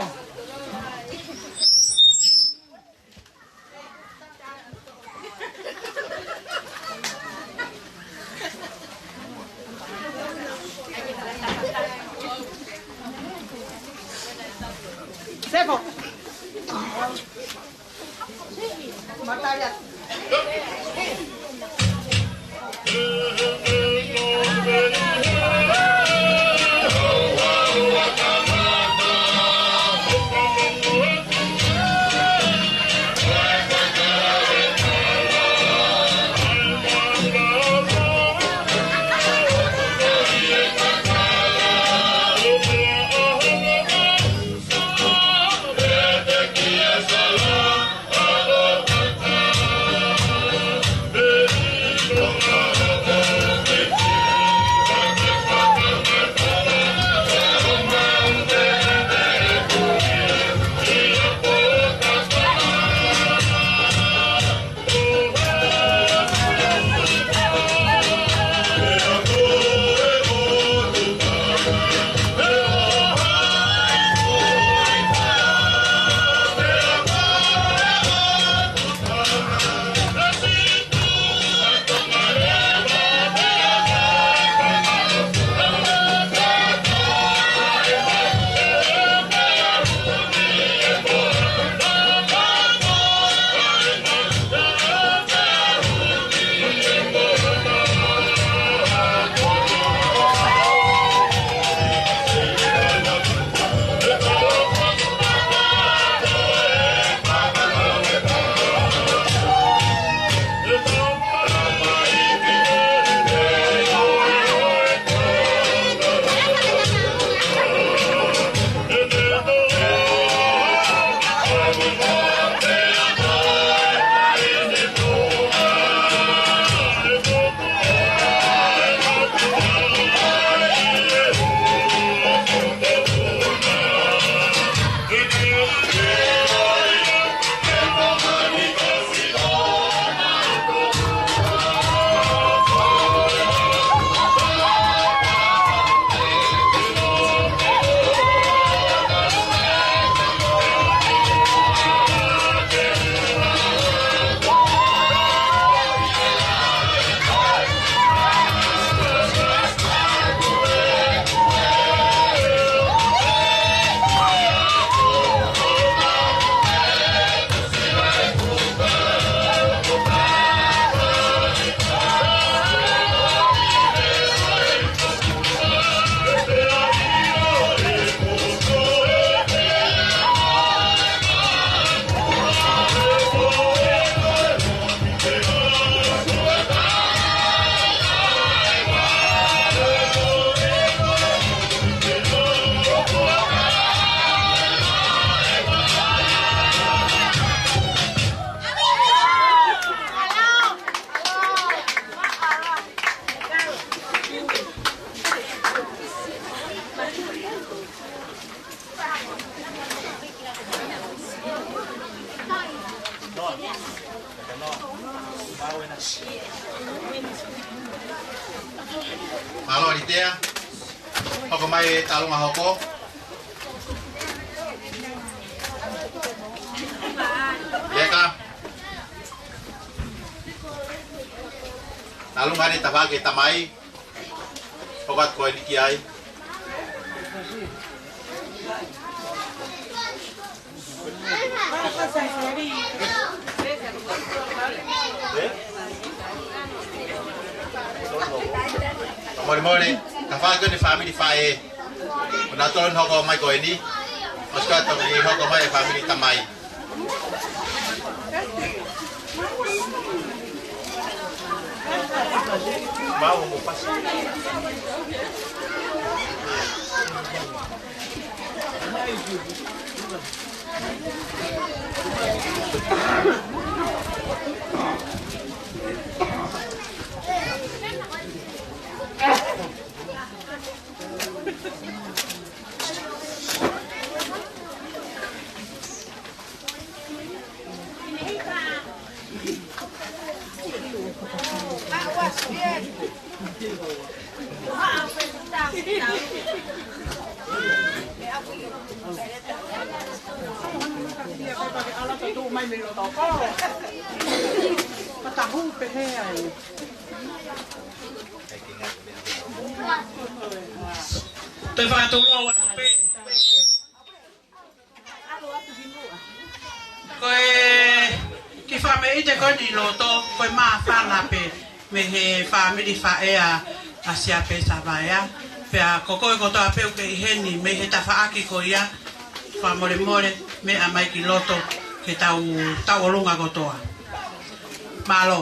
Sefo. Matalia. Mālō Alitea. Hoko mai e talunga hoko. Leka. Talunga ni tapa ke tamai. What ko eni ki ai? Ē? Molemole, ka fai ko eni fāmili faʻē. Ko nautolu ʻeni hoko mai ko eni. ʻOsi ko ia ʻe hoko mai e fāmili tamai. Toe fakatulou atu pē. Ko e kiʻi fakameʻite ko eni ʻi loto, ko e māfana pē mei he fāmili faʻē ʻa Siape Savaea. Pea ko koe kotoa pē ʻoku ke ʻi heni mei he tafaʻaki ko ia, fakamolemole, meʻa mai ki loto ke tau tauʻolunga kotoa. Mālō.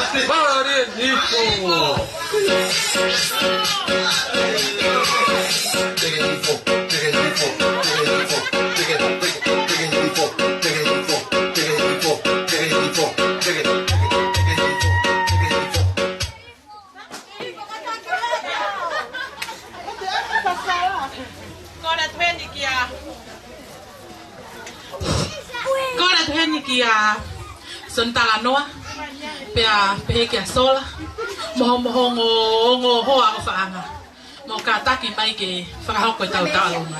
Pale Nifo. Pale Nifo. Kole atu heni kia, kole atu heni kia Son Talanoa, pea pehē kia Sola, mo ho, mo ho ongo, ongo hoa ʻofaʻanga. Mou kātaki mai ke fakahoko ʻetau taʻalonga.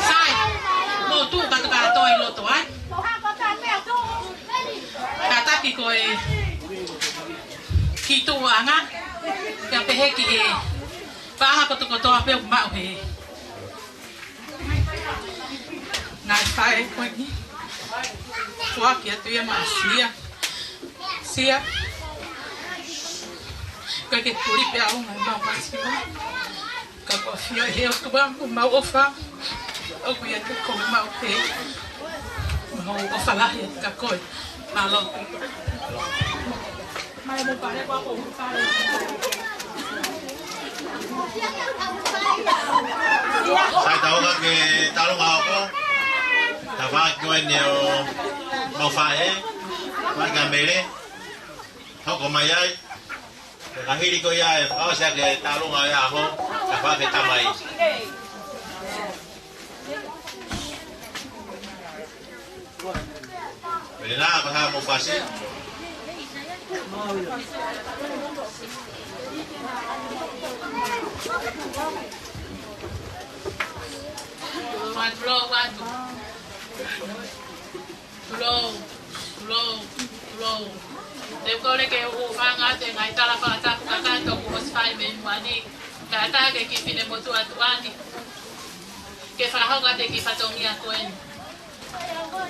Sai, mou tuʻu kātoa ʻi loto ai. Kātaki ko e kiʻi tuʻuʻanga, pea pehē ki he paʻanga kotokotoa pē ʻoku maʻu he ngaahi faʻē ko eni. Foaki atu ia maʻa Sia. Sia. Ko e ke puli pē au mai maʻa Sia. Ka ko e ʻafio ʻi he ʻOtua mo ʻemau ʻofa. ʻOku ʻiate koe maʻu pē. Mau ʻofa lahi atu kia koe. Mālō. Mai mo pale ko ʻaku pale. Tafaʻaki ko eni ʻo mau faʻē, faʻē ka mele, hoko mai ai. Pea ka hili ko ia ʻe fakaʻosi ʻaki e taʻalunga ʻo e ʻaho, tafaʻaki tamai. Pea ko e hā mo fasi. Tulou atu. Tulou, tulou, tulou. Te u kole ke u hūfanga atu he ngaahi tala fakatapu kakato kuo ʻosi fai mei muʻa ni. Kae ʻatā ke ki he finemotuʻa tuʻa ni ke fakahoko atu e kiʻi fatongia ko eni.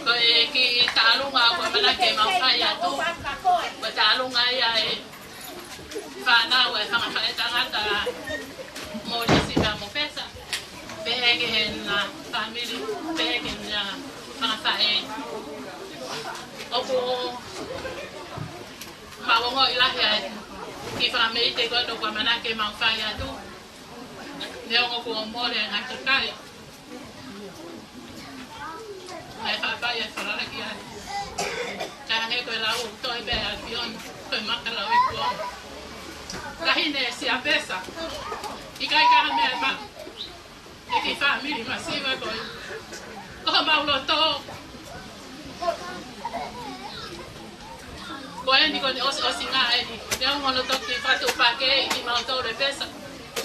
Ko e kiʻi taʻalunga ʻoku ʻamanaki ke mau fai atu, ko e taʻalunga ia ʻa e fānau ʻa e fanga faʻētangata Mōlisi mo Pesa. Pehē ki heʻena fāmili, pehē ki heʻena fanga faʻē. ʻOku mau ongoʻi lahi ʻa e kiʻi fakameite ko eni ʻoku ʻamanaki ke mau fai atu. Neongo kuo mole e ngaahi kakai, ngaahi faʻē, e falala ki ai. Ka hangē ko e lau ʻoku toe pē ʻa e ʻAfiona, ko e maka lau i kuo. Taʻahine Siapesa. ʻIkai ke ʻi ai ha meʻa ʻe maʻu ʻe he kiʻi fāmili masiva ko ē. Ko homau loto ko eni kuo ne ʻosiʻosinga eni. Neongo hono toki fakatuʻupakē ʻi mautolu ʻe Pesa.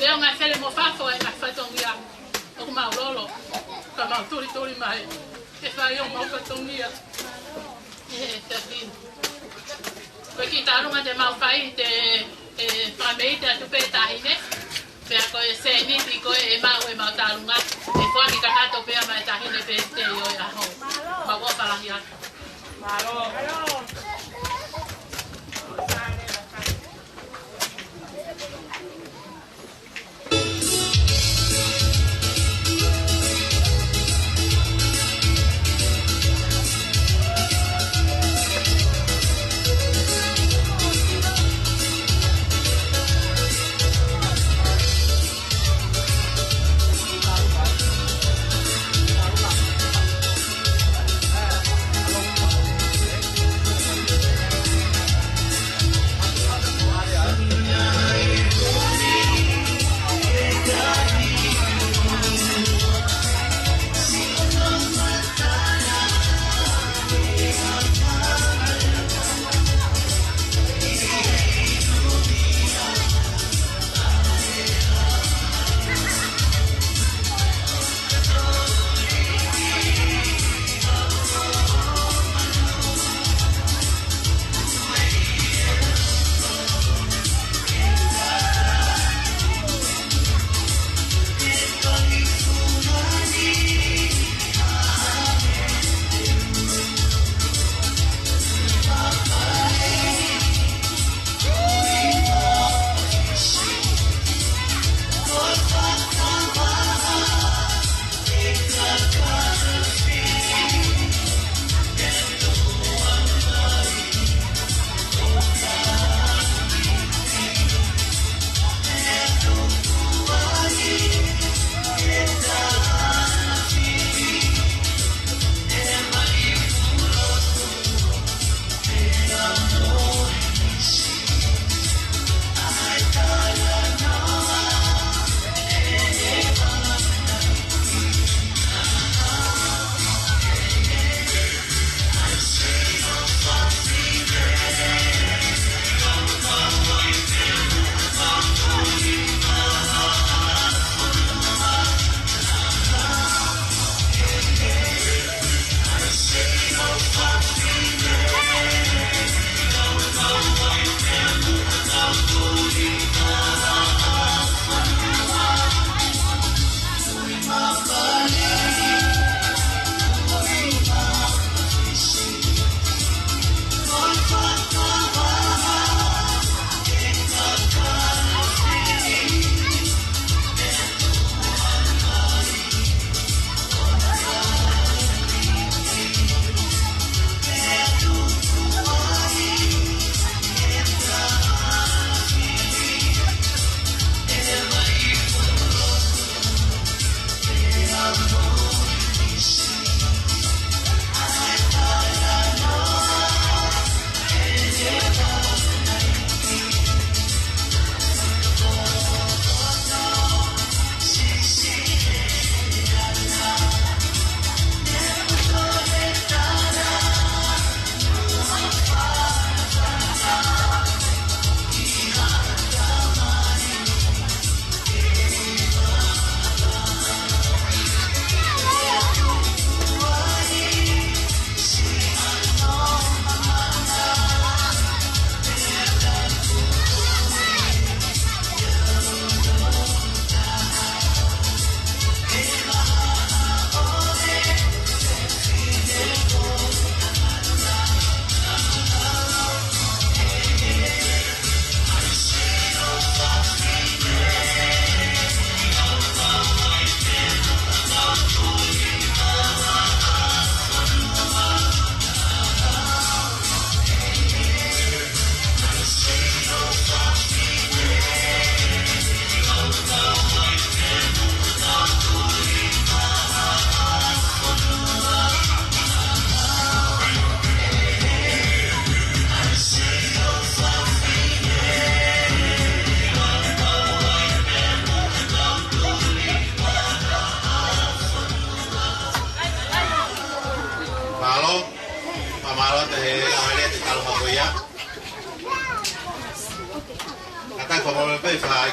Neongo e fele mo fafo e ngaahi fatongia ʻoku mau lolo, ka mau tulituli mai ke fai homau fatongia ʻi he efiafi ni. Ko e kiʻi taʻalunga te mau fai, te, ʻe fakameite atu pē taʻahine. Pea ko e sēniti ko ē ʻe maʻu ʻi heʻemau taʻalunga, ʻe foaki kakato pē ia maʻa e taʻahine pē te ʻi ʻo e ʻaho. Mau ʻofa lahi atu.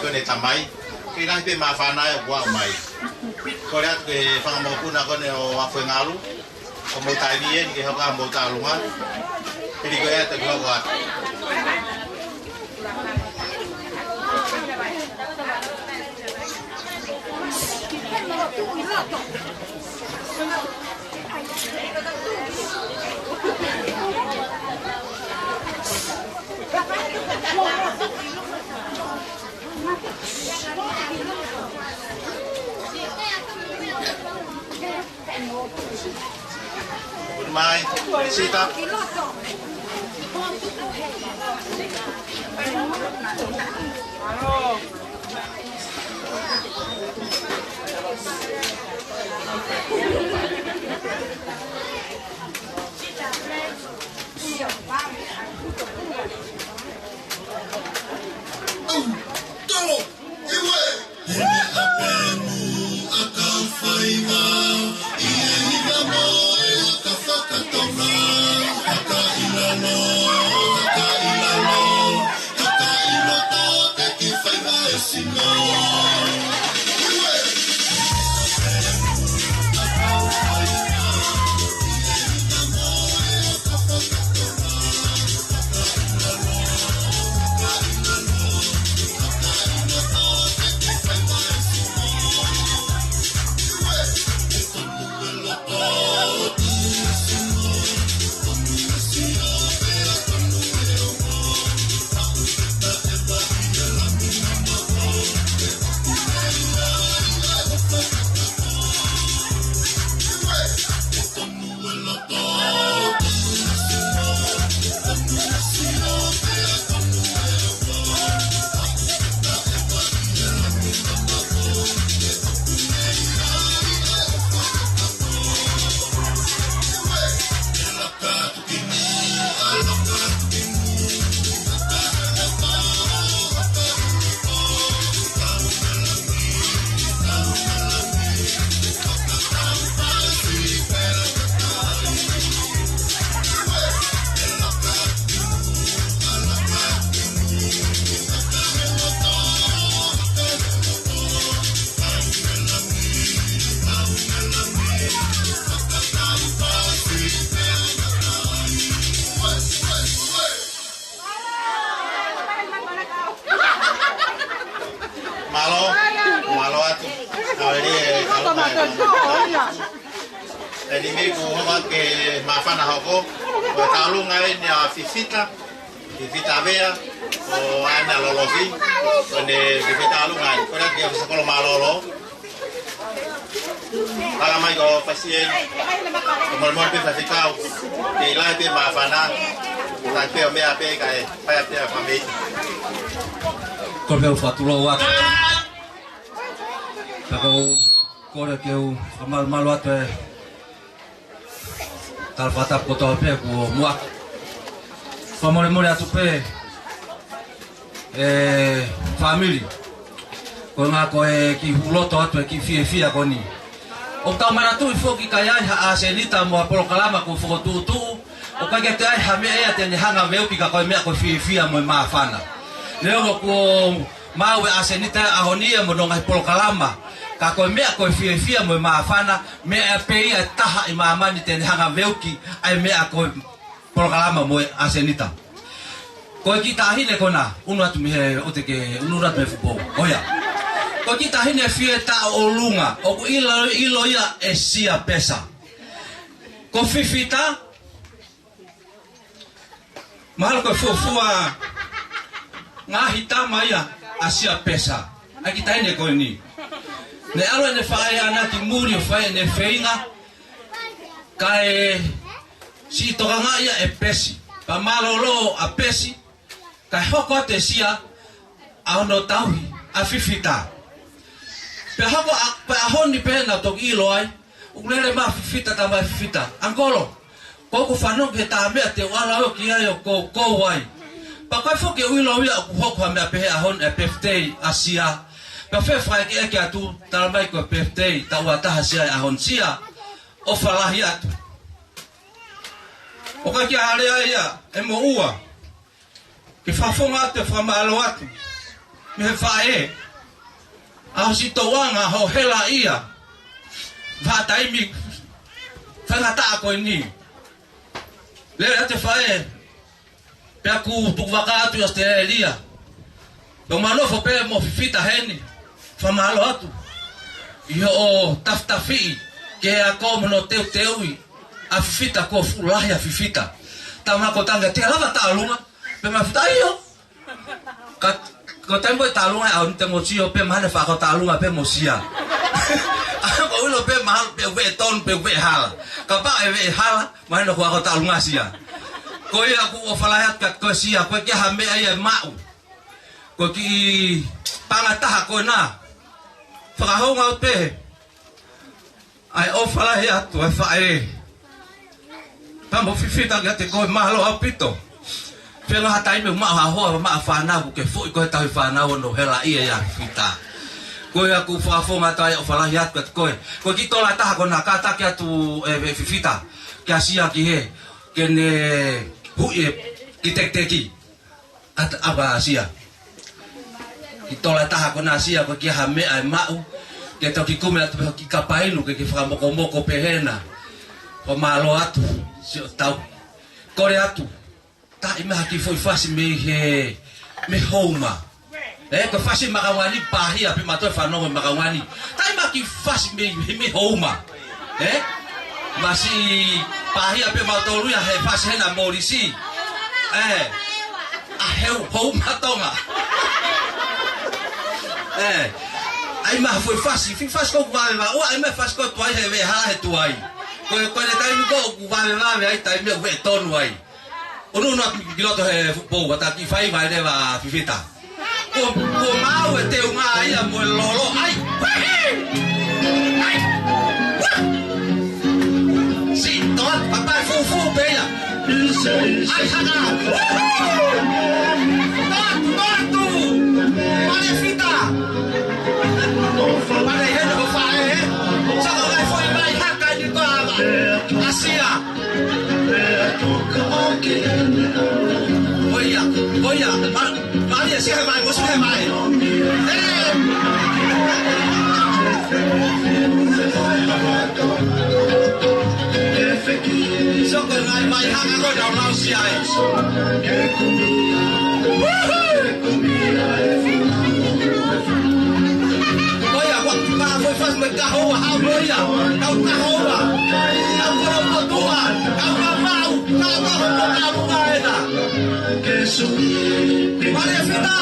Ko ʻene tamai, ke lahi pē māfana ʻoku aʻu mai. Kole atu ki he fanga mokopuna ko eni ʻo Afuengalu, ʻoku mou taimi eni ke hoko ā homou tālunga. Pili ko ia te ke hoko atu. Mai, sita. Mālō, mālō atu. Haleluia, haleluia. Eni mei ku homa ke māfana hoko. Ko e tālunga eni ʻa Fifita, Fifita Vea, ʻo ʻAna Lolofi. Ko ʻene Fifita tālunga eni. Ko ʻene ke fisa kolo mālōlō. Ala mai ko Pasieni, ko molemole pē faifekau, ke ʻi lahi pē māfana, ka ke ʻo meʻa pē kae, paia pē a famei. Ko pē u fakatulou atu. Ka ko u kole ke u fakamalumalu atu e tala fakatapu kotoa pē kuo muʻaki. Fakamolemole atu pē, ē, fāmili. Ko e ʻuhinga ko e kiʻi hūloto atu e kiʻi fiefia ko eni. ʻOku tau manatuʻi foki ka ʻi ai ha ʻasenita mo ha polokalama kuo fokotuʻutuʻu, ʻoku ʻikai ke toe ʻi ai ha meʻa ia te ne hanga veuki ka ko e meʻa ko e fiefia mo e māfana. Neongo kuo maʻu e ʻasenita ʻi he ʻaho ni ia mo hono ngaahi polokalama, ka ko e meʻa ko e fiefia mo e māfana, meʻa pē ia ʻe taha ʻi māmani te ne hanga veuki ʻa e meʻa ko e polokalama mo e ʻasenita. Ko e kiʻi taʻahine ko ena, unu atu mei he ʻote ke, unu atu mei he foʻi pou. ʻOia. Ko e kiʻi taʻahine fie taʻo ʻolunga, ʻoku ʻilo, ʻilo ia ʻe Sia Pesa. Ko Fifita, mahalo ko e fuofua ngaahi tama ia ʻa Sia Pesa. ʻA e kiʻi taʻahine ko eni. Ne ʻalu ʻene faʻē ʻana ki muli ʻo fai ʻene feinga. Kae siʻi tokangaʻi ia ʻe Pesi. Pea mālōlō ʻa Pesi. Kae hoko atu ʻe Sia ʻa hono tauhi ʻa Fifita. Pea hoko ʻa, pea ʻaho ni pē naʻa toki ʻilo ai, ʻoku lele mai ʻa Fifita, tama ʻa Fifita. ʻAngikolo, ko ʻeku fanongo ki he tā meʻa te u ʻalu au ki ai ʻo koukou ai. Pea ʻikai foki ke u ʻilo au ia ʻoku hoko ha meʻa pehē ʻaho ni ʻa e birthday ʻa Sia. Pea fai e fakaʻekeʻeke atu, tala mai ko e birthday taʻu ua taha ʻa Sia he ʻaho ni. Sia, ʻofa lahi atu. ʻOku ʻikai ke ʻi ai ha lea ia ʻe moʻua ke fakafofonga atu e fakamālō atu. mei he faʻē, ʻa hoʻo siʻi tokanga hoʻo helaʻia. Vahaʻa taimi faingataʻa ko eni. Lele atu e faʻē, pea ʻoku tuku vaka atu ʻi ʻAositelēlia. Pea u nofo pē mo Fifita heni. Fakamālō atu ʻi hoʻo tafitafiʻi ke ako mo hono teuteuʻi ʻa Fifita, kuo fuʻu lahi ʻa Fifita. Tama ko tange te lava tālunga. Pea ma futa io. Ka, ko e taimi ko ē tālunga ʻe au ni te mo sio pē mahalo ne fai ako tālunga pē mo Sia. ʻA ko e ʻilo pē mahalo pē veʻe tonu pē veʻe hala. Kapau ʻe veʻe hala, mahalo ne fai ako tālunga Sia. Ko ia ʻoku ou ʻofa lahi atu kiate koe Sia, ko e kiʻi ha meʻa ia ʻe maʻu. Ko e kiʻi paʻanga ʻe taha ko ena. Fakahounga ʻo pehē ʻa e ʻofa lahi atu ʻa e faʻē. Pea mo Fifita kiate koe, mālō ʻaupito. Feinga ha taimi ʻo maʻu ha hoa, maʻu fānau, ke foʻi ko e tauhi fānau ʻo ne helaʻia ʻia Fifita. Ko ia ʻoku ou fakafofonga atu ʻa e ʻofa lahi atu kiate koe. Ko e kiʻi tola ʻe taha ko ena, kātaki atu ʻe, ʻe Fifita kia Sia ki hē, ke ne huʻi e kiʻi tekiteki. Ata ava Sia. Kiʻi tola ʻe taha ko ena Sia, ko e kiʻi ha meʻa ʻe maʻu. Ke toki kumi atu pē ho kiʻi kapa inu ke ke fakamokomoko pē hena. Fakamālō atu, siʻo tau. Kole atu. Taimi ha kiʻi foʻi fasi mei he, mei Houma. ʻE, ko e fasi makaungani pāhia pē mautolu fanongo makaungani. Taimi ha kiʻi fasi mei, mei Houma. ʻE? Masi pāhia pē mautolu ia he fasi hena Molisi. ʻE. ʻA Heu, Houma Tonga. ʻE. ʻAi ma foʻi fasi, foʻi fasi ko vave va, ʻua ʻai ma fasi ko tuai he veʻe hala he tuai. Ko, ko e taimi ko ʻoku vave vave ai taimi ʻoku veʻe tonu ai. ʻUnuʻunu atu ki loto he fuʻu pou, ʻata kiʻi fai vai leva Fifita. Kuo, kuo maʻu e teunga ia mo e lolo. ʻAi! ʻAi! Siʻi toa, papai fufu pē ia. ʻAi, haka. Toa, toa tu. Male Fita. Male hena ko faʻē. Saka lai foʻi vai haka ni ko ava. ʻA Sia. ʻOia, ʻoia, ma-, mali e Sia he vai, mo Sia he vai. ʻE! Soko e vai, vai, hanga ko e lau lau Sia e. Woohoo! ʻOia, ua, ka foʻi fasi mo e kahoua, hau ʻoia, kau kahoua, kau kolomotuʻa, kau mamau, kau kahoua, kau kahoua ena. Male Fita.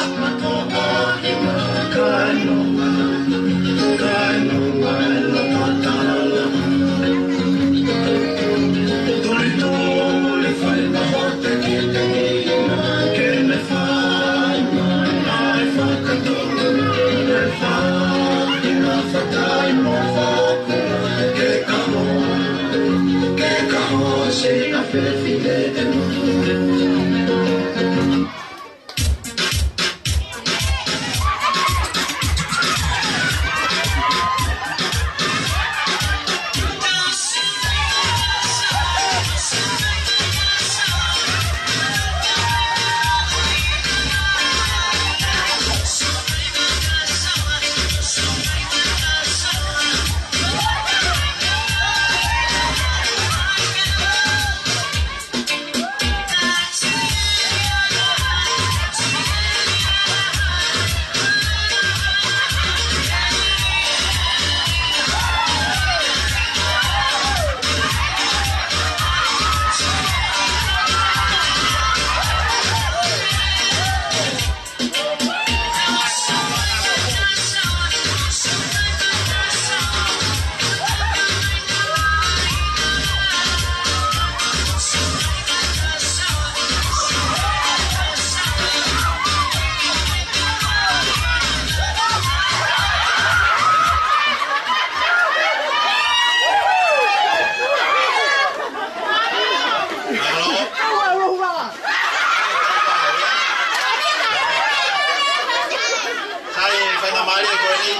Sai, faingamālie ko eni.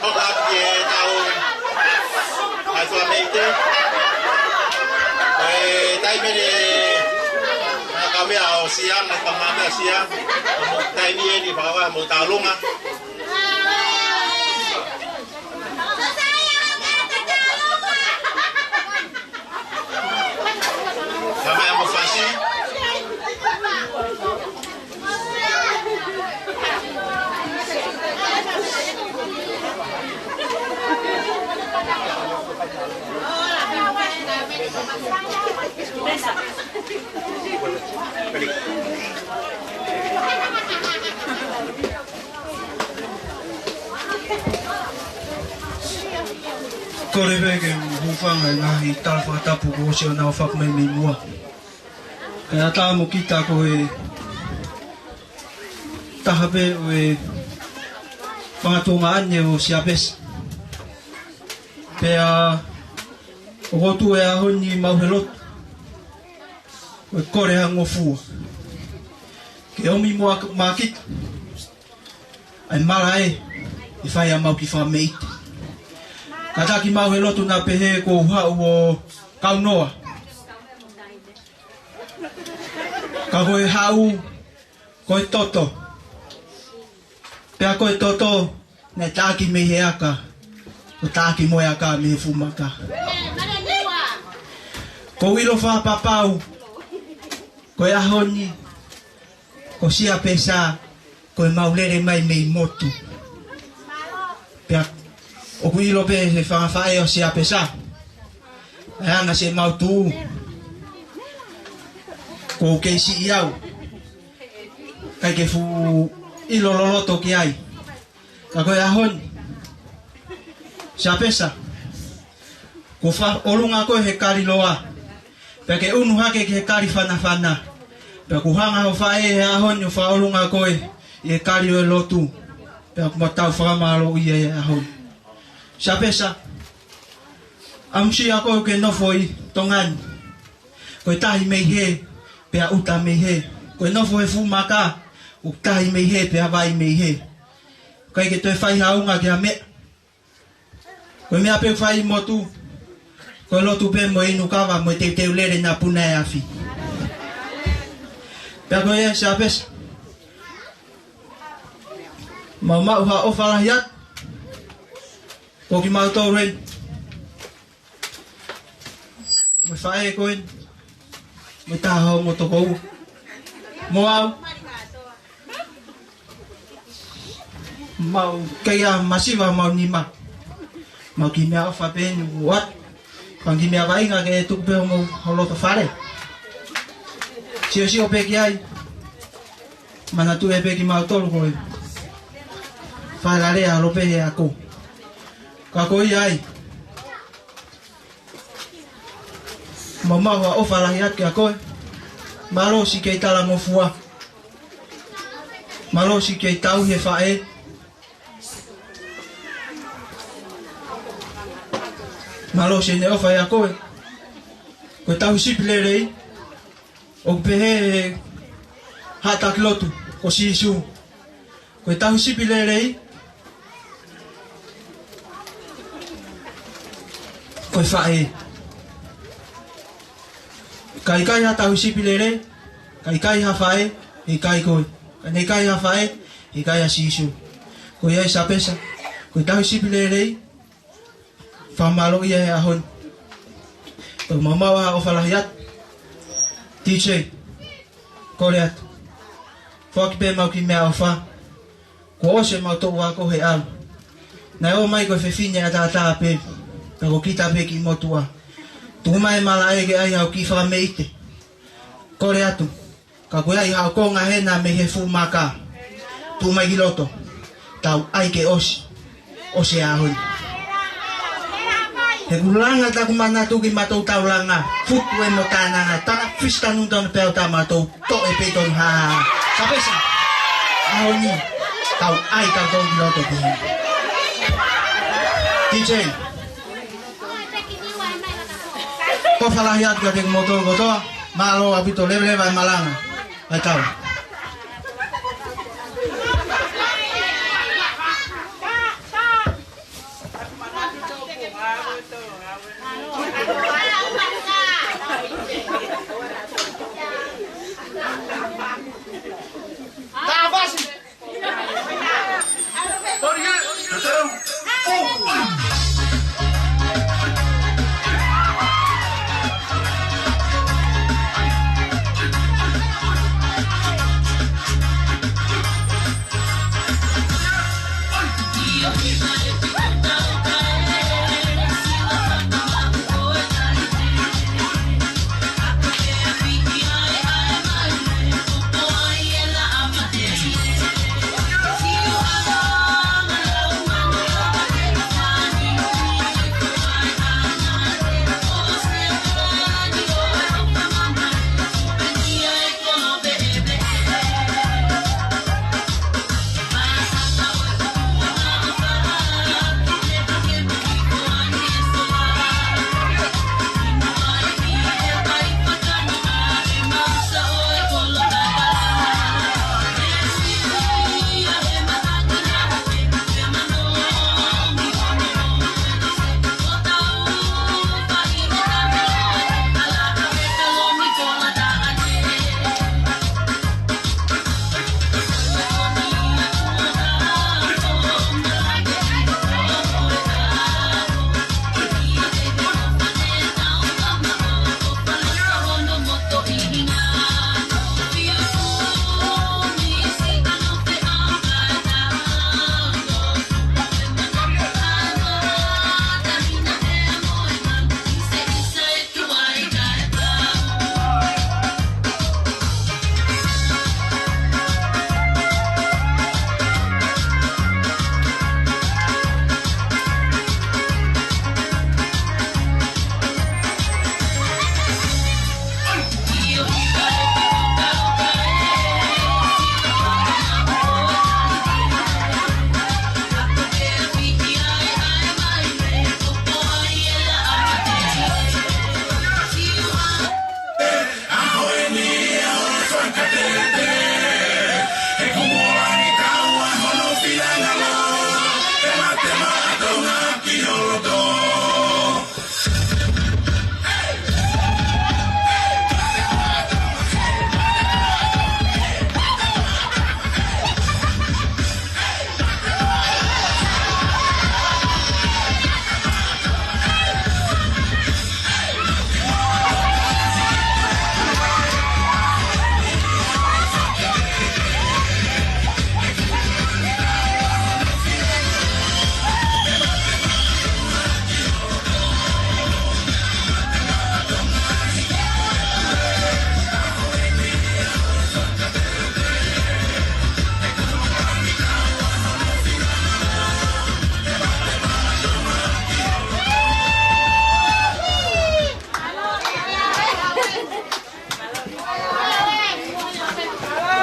Hoka atu ki he tau ʻa e Fakameite. Ko e taimi ni, ʻa ka mea ʻo Sia, mo ka mame sia, mo taimi eni, pakawa, mo taulunga. Kama ya mo fasi. Kole pē ke u hūfanga he ngaahi tala fakatapu kuo ʻosi ʻo nau fakamai mei muʻa. Kae ʻatā mo kita ko e taha pē ʻo e fanga tuongaʻane ʻo Siapesa. Pea ʻoku ou tui ʻa e ʻaho ni mau he lotu, ʻoku kole ha ngofua ke ʻomi muʻa maʻa kita ʻa e malaʻe ʻe fai ʻa mau ki fā meite. Kātaki mau he lotu naʻa pehē kuo u haʻu ʻo kaunoa. Ka ko e haʻu, ko e toto. Pea ko e toto, naʻe taʻaki mei he aka, ʻo taʻaki mo e aka mei he fuʻu maka. Ko u ʻilo fakapapau, ko e ʻaho ni, ko Siapesa, ko e mau lele mai mei motu. Pea ʻoku ʻilo pē he fanga faʻē ʻo Siapesa, ʻa e anga siʻemau tuʻu. Ko u kei siʻi au, ʻikai ke fuʻu ʻilo loloto ki ai. Ka ko e ʻaho ni, Siapesa, kuo fakaʻolunga koe he kali loa, pea ke unu hake ki he kali fanafana. Pea kuo hanga ho faʻē he ʻaho ni ʻo fakaʻolunga koe ʻi he kali ʻo e lotu. Pea ʻoku mau tau fakamālōʻia he ʻaho ni. Siapesa, ʻamusia koe ke nofo ʻi Tonga ni. Ko e tahi mei hē, pea ʻuta mei hē. Ko e nofo he fuʻu maka, ʻoku tahi mei hē, pea vai mei hē. ʻIkai ke toe fai ha ʻuhinga ki ha meʻa. Ko e meʻa pē ʻoku fai ʻi motu, ko e lotu pē mo e inu kava mo e teuteu lele naʻa puna e afi. Pea ko ia Siapesa, mau maʻu ha ʻofa lahi atu, ko kimautolu eni, mo e faʻē ko eni, mo e taha hono tokoua, mo au. Mau kei ʻā masiva mau nima. Mau kiʻi meʻaʻofa pē eni ʻoku ʻoatu. Pea kiʻi meʻa vaʻinga ke tuku pē homou, ho loto fale. Siosio pē ki ai. Manatuʻi pē kimautolu ko e fale alea ʻalu pē he ako. Ka ko ia ai, mau maʻu ha ʻofa lahi atu kiate koe. Mālō siʻi kei talangofua. Mālō siʻi kei tauhi e faʻē. Mālō siʻene ʻofa ʻiate koe. Ko e tauhi sipi lelei, ʻoku pehē ʻe he haʻa taki lotu ko Sīsū, ko e tauhi sipi lelei ko e faʻē. Ka ʻikai ha tauhi sipi lelei, ka ʻikai ha faʻē, ʻe ʻikai koe. Ka ne ʻikai ha faʻē, ʻe ʻikai ʻa Sīsū. Ko ia ai Siapesa, ko e tauhi sipi lelei, fakamālōʻia he ʻaho ni. Pea mau maʻu ha ʻofa lahi atu. T J, kole atu, foaki pē mau kiʻi meʻaʻofa. Kuo ʻosi ʻemau toʻu ako he ʻalu. Naʻe ō mai ko e fefine ʻataʻatā pē, pea ko kita pē kiʻi motuʻa. Tuku mai e malaʻe ke ʻai haʻo kiʻi fakameʻite. Kole atu, ka ko e ʻai haʻo konga hena mei he fuʻu maka, tuʻu mai ki loto. Tau ʻai ke ʻosi, ʻosi e ʻaho ni. He kuo langa taku manatu kimautolu, tau langa, futu e mo tānanga, tana fisitanu tonu pea ʻo tā mautolu toʻo e peiton ha. Siapesa, ʻaho ni, tau ʻai tautolu ki loto pē. T J, ʻofa lahi atu kiate kimoutolu kotoa, mālō ʻaupito, leveleva e malanga. ʻAi tau.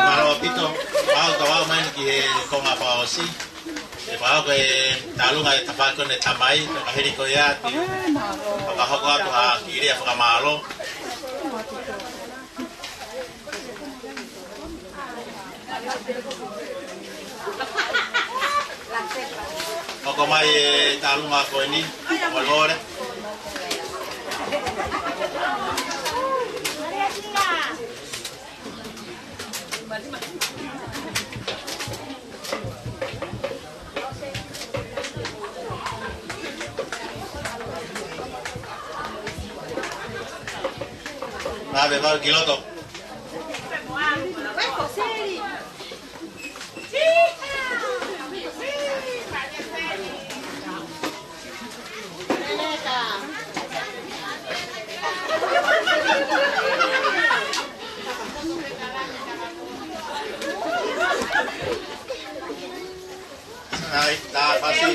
Mālō ʻaupito, mālō tau aʻu mai ni ki he konga fakaʻosi. ʻE fakahoko e tālunga ʻe he tafaʻaki ko eni ʻa e tamai, ko e hili ko ia, te u fakahoko atu ha kiʻi lea fakamālō. Hoko mai e tālunga ko eni, ʻo lole. Mave mau ki loto. Ai, tā pasi.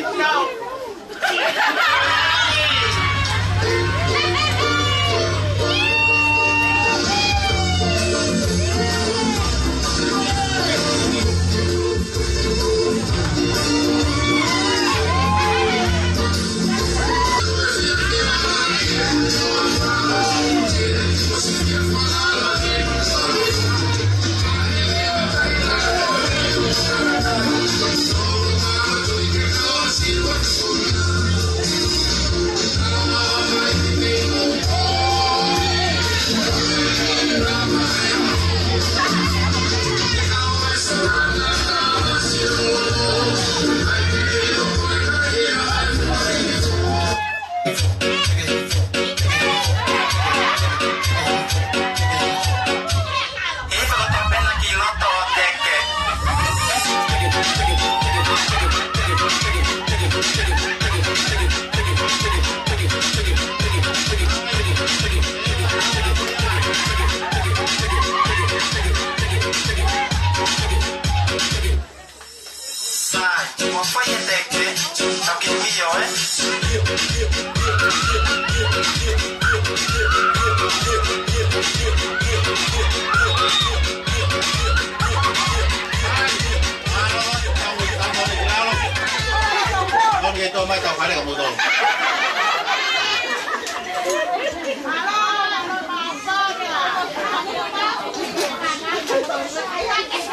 Ke tō mai tau fale ka mo tō.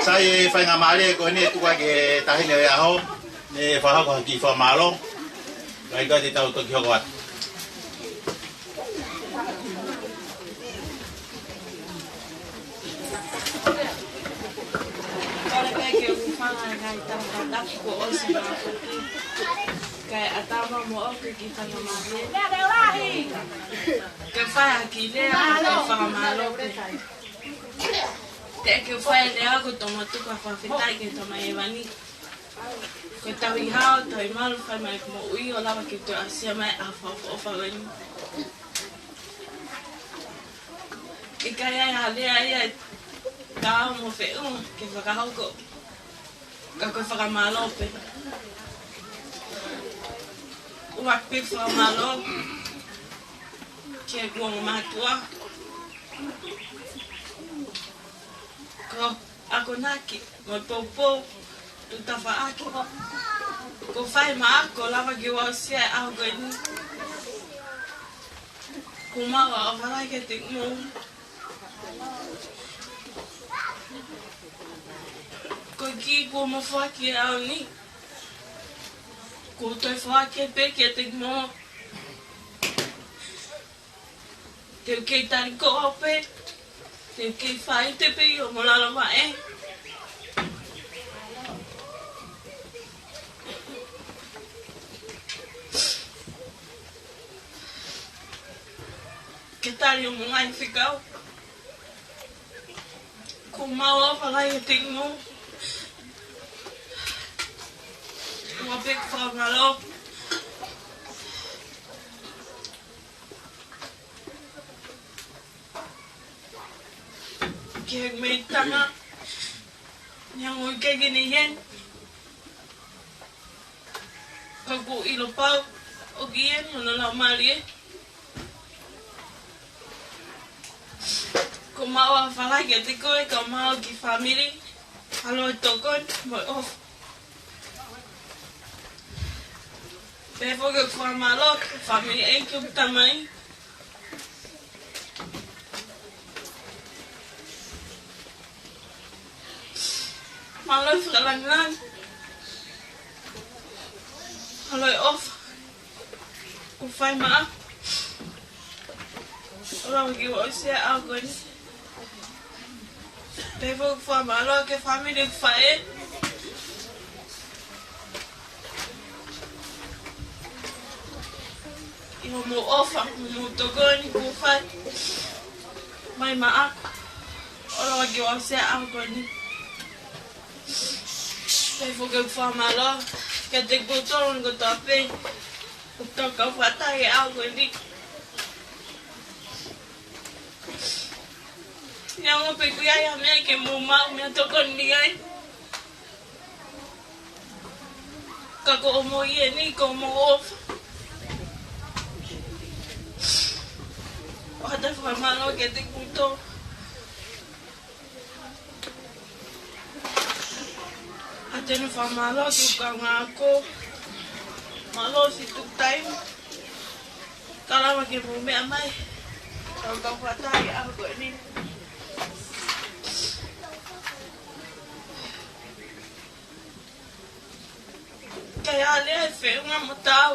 Sai e faingamālie ko eni ʻe tuku ai ki he taʻahine ʻo e ʻaho, ne fakahoko ha kiʻi fakamālō. Kae ʻikai te tau toki hoko atu. Kole pē ke u hūfanga he ngaahi tala fakatapu kuo ʻosi fakafoki. Kae ʻatā mo ʻoku ke kiʻi faingamālie ke fai ha kiʻi lea ʻo e fakamālō pē. Teʻeki ke u fai e lea ko e tomuʻa tuku ha fakafetaʻi ki he Tamai Hēvani. Ko e tauhi hao, tauhi malu, fai mai ʻeku moʻui ʻo lava ke toe ʻasi mai ʻa e ʻofa, ʻofa ko eni. ʻIkai ai ha lea ia ʻe taau mo feʻunga ke fakahoko. Ka ko e fakamālō pē. ʻOku ou fakamālō ki heʻeku ongo mātuʻa. Ko e akonaki mo e poupou, tuʻu tafaʻaki. Kuo fai maʻaku ʻo lava ke u aʻusia e ʻaho ko eni. Kuo mau ʻofa lahi kiate kimoutolu. Ko e kiʻi kuo mou foaki he ʻaho ni, kuo u toe foaki pē kiate kimoutolu. Te u kei tali koʻo pē, te u kei faite pē ʻi hoʻomou lalo vaʻe. Ke tali hoʻomou ngaahi fekau. Kuo mau ʻofa lahi kiate kimoutolu. ʻOku ou fakamālō ki he meʻa tama, neongo ʻikai ke ne ʻi heni, ka ʻoku ou ʻilo pau ʻoku ʻi heni hono laumālie. Kuo mau ʻofa lahi kiate koe kae ʻumaʻā ho kiʻi fāmili, ʻa e tokoni mo e ʻofa. Pehē foki ʻeku fakamālō ki he fāmili ʻeiki ʻo e tamai. Mālō e fakalāngilangi. Mālō e ʻofa kuo fai maʻaku ʻo lava ke u aʻusia e ʻaho ko eni. Pehē foki ʻeku fakamālō ki he fāmili ʻeku faʻē ʻi hoʻomou ʻofa mo hoʻomou tokoni kuo fai mai maʻaku ʻo lava ke u aʻusia e ʻaho ko eni. Pehē foki ʻeku fakamālō kiate kimoutolu kotoa pē ʻoku tau kau fakataha he ʻaho ko eni. Neongo pe ʻoku ʻi ai ha meʻa ke mou maʻu meʻatokoni ai, ka ko hoʻomou ʻi heni, ko hoʻomou ʻofa. ʻOatu e fakamālō kiate kimoutolu. ʻOatu e fakamālō ki he kaungā ako. Mālō siʻi tuku taimi ka lava ke mou meʻa mai, tau kau fakataha he ʻaho ko eni. Kae ʻai e lea ʻe feʻunga mo taau,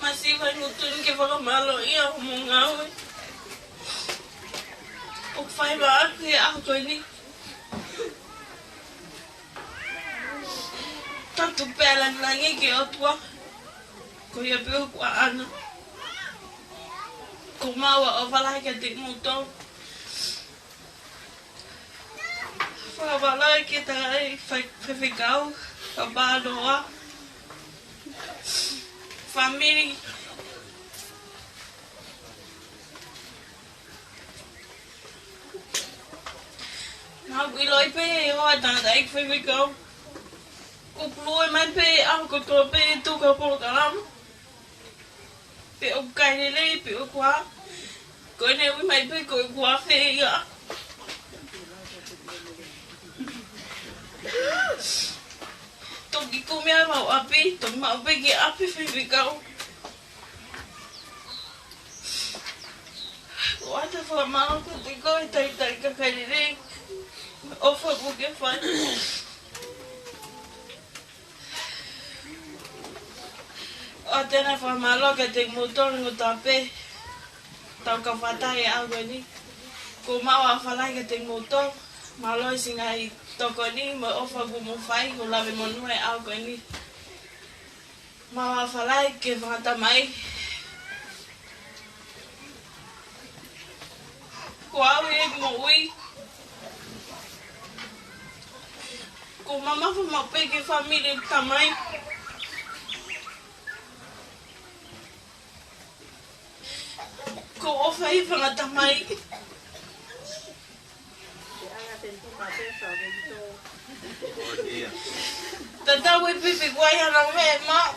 masiva ʻi he ngutu ni ke fakamālōʻia hoʻomou ngāue ʻoku fai maʻaku he ʻaho ko eni. Tau tuku pē ʻa e lāngilangi ki he ʻOtua, ko ia pē ʻoku ʻaʻana. Kuo mau ʻofa lahi kiate kimoutolu. Fakamālō ki he tangataʻeiki faifekau, Kapaloa, fāmili. Naʻa ku ʻiloʻi pē ʻe au e tangataʻeiki faifekau. Kuo pulue mai pē ʻaho kotoa pē ʻi he tuʻu ki he polokalama. Pe ʻoku kai lelei, pe ʻoku hā. Ko ʻene ui mai pē ko ʻeku afe ia. Toki Ke kumi ʻa e mau ʻapi, toki maʻu pē ki ʻapi faifekau. ʻOatu e fakamālō kiate koe, taitai kakai lelei, ʻofa kuo ke fai. ʻOatu e fakamālō kiate kimoutolu kotoa pē, tau kau fakataha he ʻaho ko eni. Ko ʻemau ʻofa lahi kiate kimoutolu, mālō e siʻi ngaahi tokoni mo e ʻofa kuo mou fai, ʻoku lave monū he ʻaho ko eni. Mau ʻofa lahi ki he fanga tamai. Ko au ʻi heʻeku moʻui, ʻoku ou mamafa maʻu pē ki he fāmili ʻeku tamai. ʻOku ou ʻofa he fanga tamai. Tatau e pipi kuo ʻai ʻa e meʻa maʻu.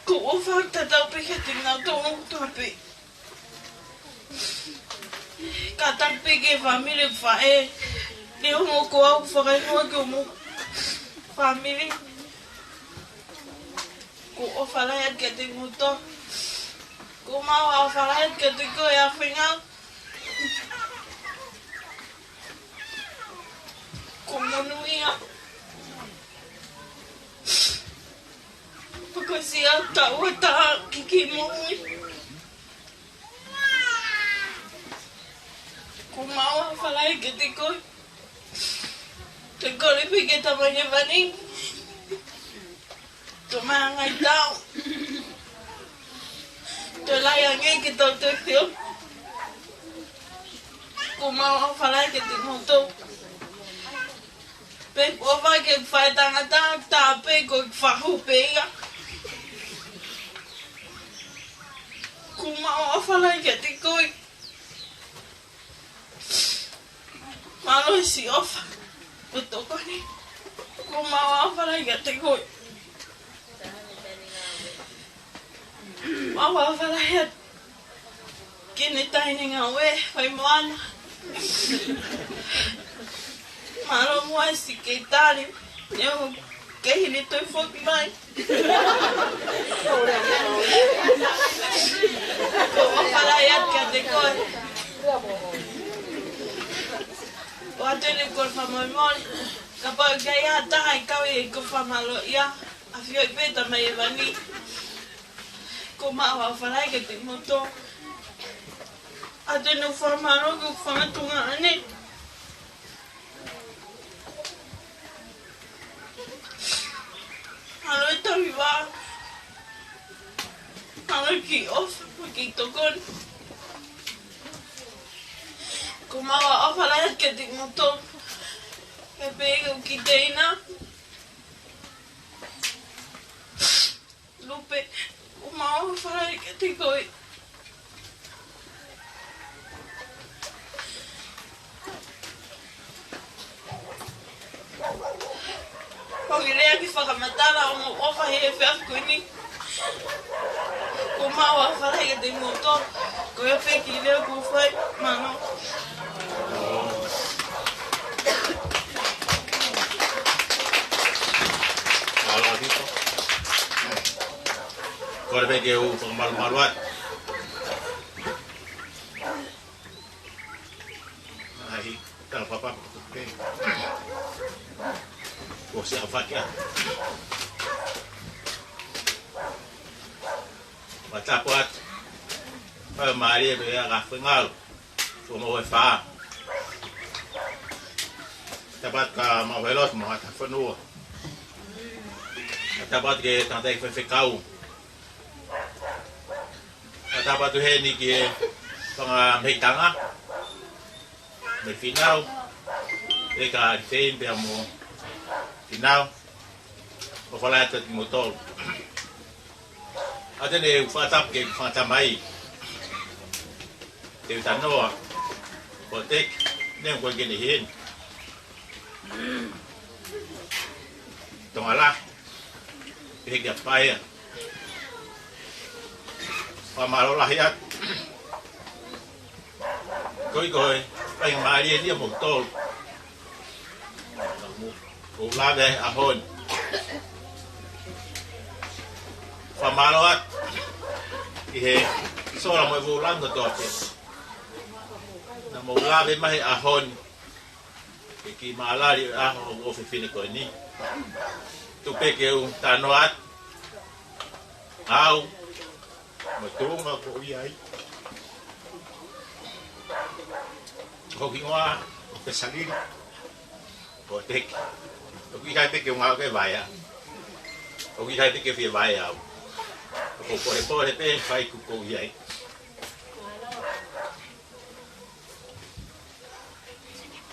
ʻOku ou ʻofa tatau pē kiate kinautolu kotoa pē. Kātaki pē ki he fāmili ʻeku faʻē. Neongo ko au ʻoku fakahingoa ki hoʻomou fāmili, ʻoku ou ʻofa lahi atu kiate kimoutolu. ʻOku mau ʻofa lahi atu kiate koe ʻAfenga. Kuo monūʻia. Pea ko e siʻi taʻu ʻe taha ki he moʻui. ʻOku mau ʻofa lahi kiate koe. Toe kole pē ki he Tamai Hēvani, toe maʻu e ngaahi taʻu, toe lahi ange ke tau toe feohi. ʻOku mau ʻofa lahi kiate kimoutolu. Pea ʻoku ou ʻofa ki he faʻētangata, tā pē ko e fahu pē ia. ʻOku mau ʻofa lahi kiate koe. Mālō e siʻi ʻofa mo e tokoni. ʻOku mau ʻofa lahi kiate koe. Mau ʻofa lahi atu ki he taʻahine ngāue, Faimoana. Mālō muʻa e siʻi kei tali, neongo ʻoku kei hili e toe foki mai. ʻOku ou ʻofa lahi atu kiate koe. ʻOatu eni e kole fakamolemole. Kapau ʻoku ʻi ai ha taha ʻe kau ʻi he kole fakamālō ia, ʻafioʻi pē Tamai Hēvani. ʻOku mau ʻofa lahi kiate kimoutolu. ʻOatu eni e fakamālō ki he fanga tuongaʻane. Mālō e tauhi vā. Mālō e kiʻi ʻofa mo e kiʻi tokoni. ʻOku mau ʻofa lahi atu kiate kimoutolu. Pea pehē ki he teina, Lupe, ʻoku mau ʻofa lahi kiate koe. Ko e kiʻi lea ke fakamatala hoʻomou ʻofa he efiafi ko eni. ʻOku mau ʻofa lahi kiate kimoutolu. Ko ia pē e kiʻi lea ʻoku ou fai. Mālō. Mālō ʻaupito. Kole pē ke u fakamalumalu atu. ʻAi, tala papa, pē. Ko si a fakia. Fakatapu atu. Fakamālie pē ʻa e kau fengāueʻofa. Tapu atu kia Mauhelos mo hota fonua. Tapu atu ki he tangataʻeiki faifekau. Tapu atu heni ki he fanga mehikitanga, mei Finau, ʻe ka Lifein pea mo Finau, ʻofa lahi atu kimoutolu. ʻOatu eni e fakatapu ki he fanga tamai, Tevita Noa, Poteki, neongo ʻoku ʻikai ke ne ʻi heni. Tongalahi, pehē kia Paea. Fakamālō lahi atu. Ko e, ko e, faingamālie eni ʻamoutolu. ʻOku ou lave he ʻaho ni. Fakamālō atu ʻi he sola mo e voulangi kotoa pē naʻa mou lave mai he ʻaho ni. Ke ki mālali ʻa e ʻaho ʻo e ʻofefine ko eni. Tuku pē ke u talanoa atu. Au, mo e tuʻunga ʻoku ou ʻi ai. Ko e hingoa ʻo Pesalili Poteki. ʻOku ʻikai pē ke u ngāue ki he vaea. ʻOku ʻikai pē ke u fie vaea au. ʻOku ou polepole pē he faiʻuku ʻoku ou ʻi ai.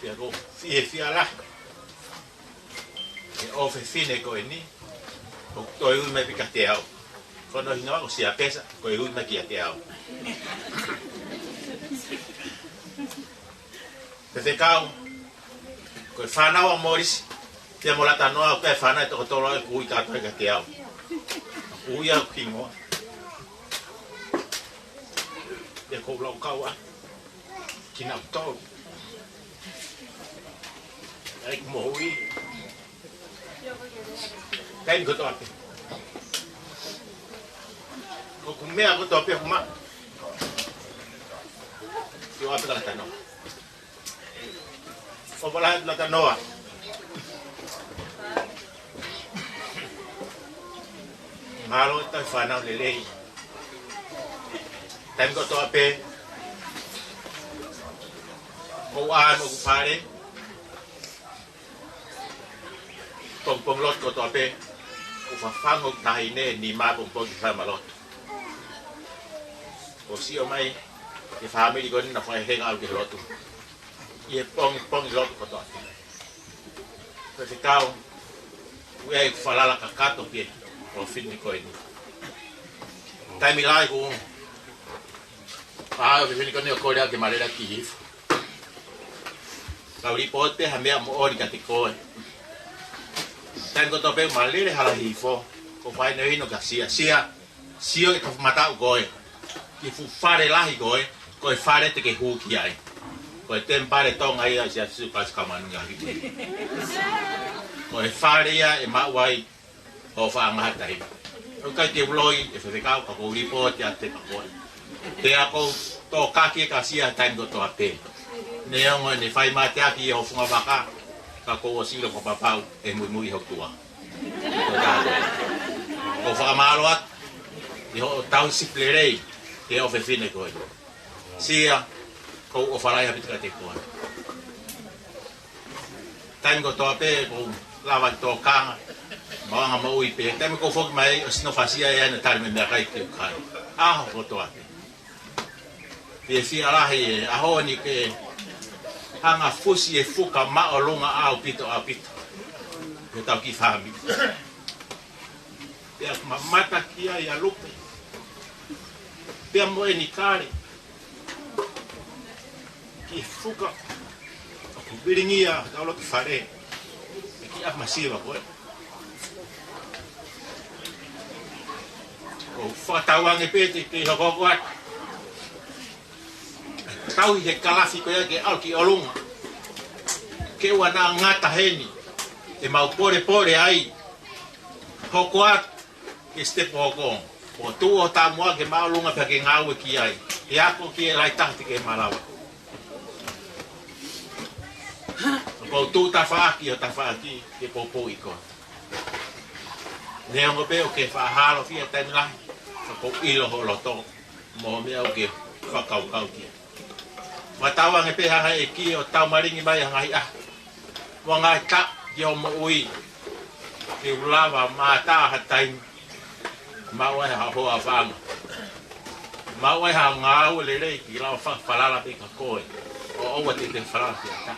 Pea ʻoku ou fiefia lahi he ʻofefine ko eni ʻoku toe ui mai pē kiate au. Ko hono hingoa ko Siapesa, ko e ui mai kiate au. Faifekau, ko e fānau ʻa Molisi pea mo Latanoa, ko e fānau ʻe toko tolu ʻoku ui kātoa kiate au. ʻOku ui au ki he hingoa. Pea ʻoku ou laukau ā kinautolu. ʻEiki moʻui. Taimi kotoa pē ʻoku meʻa kotoa pē ʻoku maʻu. Sio ā pē kia Latanoa. ʻOfa lahi atu Latanoa. Mālō e tau fānau lelei. Taimi kotoa pē ʻoku ou ʻā mo hoku fale. Pongipongi lotu kotoa pē ʻoku fafangu hoku taʻahine he nima pongipongi ke fai ʻema lotu. ʻOku sio mai ki he fāmili ko eni naʻa nau fakahenga ʻalu ki he lotu ʻi he pongipongi lotu kotoa pē. Faifekau, ʻoku ʻi ai ʻeku falala kakato ki he ʻofefine ko eni. Taimi lahi ʻoku ou ʻā he ʻofefine ko eni ʻo kole au ke ma lele atu ki hifo. Kau lipooti pē ha meʻa moʻoni kiate koe. Taimi kotoa pē ʻoku ma lele hala hifo, ʻoku ou fai e hinohino kia Sia, Sia, sio e ka mataʻu ko ē ki he fuʻu fale lahi ko ē, ko e fale te ke hū ki ai. Ko e temipale Tonga ia ʻa Sīsū Kalaisi ʻo e Kau Māʻoniʻoni ʻi he Ngaahi ʻIkuna. Ko e fale ia ʻe maʻu ai hoʻo faʻa ngaahi taimi. ʻOku ʻikai ke u loi ʻe Faifekau, ka ʻoku ou lipooti atu pē kia koe. Pea ʻoku ou tokaki kia Sia he taimi kotoa pē. Neongo ʻene fai mateaki ʻi ho funga vaka, ka kuo ʻosi ʻilo fakapapau ʻe muimui ho tuʻa. ʻOku ou fakamālō atu ʻi hoʻo tauhi sipi lelei ki he ʻofefine ko ē. Sia, ʻoku ou ʻofa lahi ʻaupito kiate koe. Taimi kotoa pē ʻoku ou lava ʻo tokanga, maʻuʻanga moʻui pē. Taimi ʻoku ou foki mai ʻosi nofo ʻa Sia ia ʻo ne tali mai e meʻakai ke u kai. ʻAho kotoa pē. Fiefia lahi e ʻaho ni ke hanga ʻo fusi e fuka māʻolunga ʻaupito, ʻaupito ʻi hotau kiʻi fāmili. Pea mamata ki ai ʻa Lupe pea mo ʻEnikale. Kiʻi fuka ʻoku vilingia hotau loki fale he kiʻi ʻapi masiva ko ē. ʻOku ou fakatauange pē te ke hokohoko atu ʻo tauhi e kalafi ko ia ke ʻalu ki ʻolunga, ke ʻoua naʻa ngata heni, te mau polepole ai. Hoko atu ki he sitepu hoko, ʻo tuʻu ho taumuʻa ki he māʻolunga pea ke ngāue ki ai. Ke ako ki he lahi taha te ke malava. ʻOku ou tuʻu tafaʻaki ʻi ho tafaʻaki ke poupouʻi koe. Neongo pē ʻoku ke faʻa hālofia taimi lahi, ka ʻoku ou ʻilo ho loto mo e meʻa ʻoku ke fakakaukau ki ai. Fakatauange pē ʻe he ʻEiki ʻo taumalingi mai ha ngaahi ʻaho mo e ngaahi taʻu ki hoʻo moʻui, ke u lava ʻo mātā ha taimi maʻu ai ha hoa fanga, maʻu ai ha ngāue lelei ke lava ʻo fa-, falala pē kia koe, ʻo ʻoua te ke falala ki ha taha.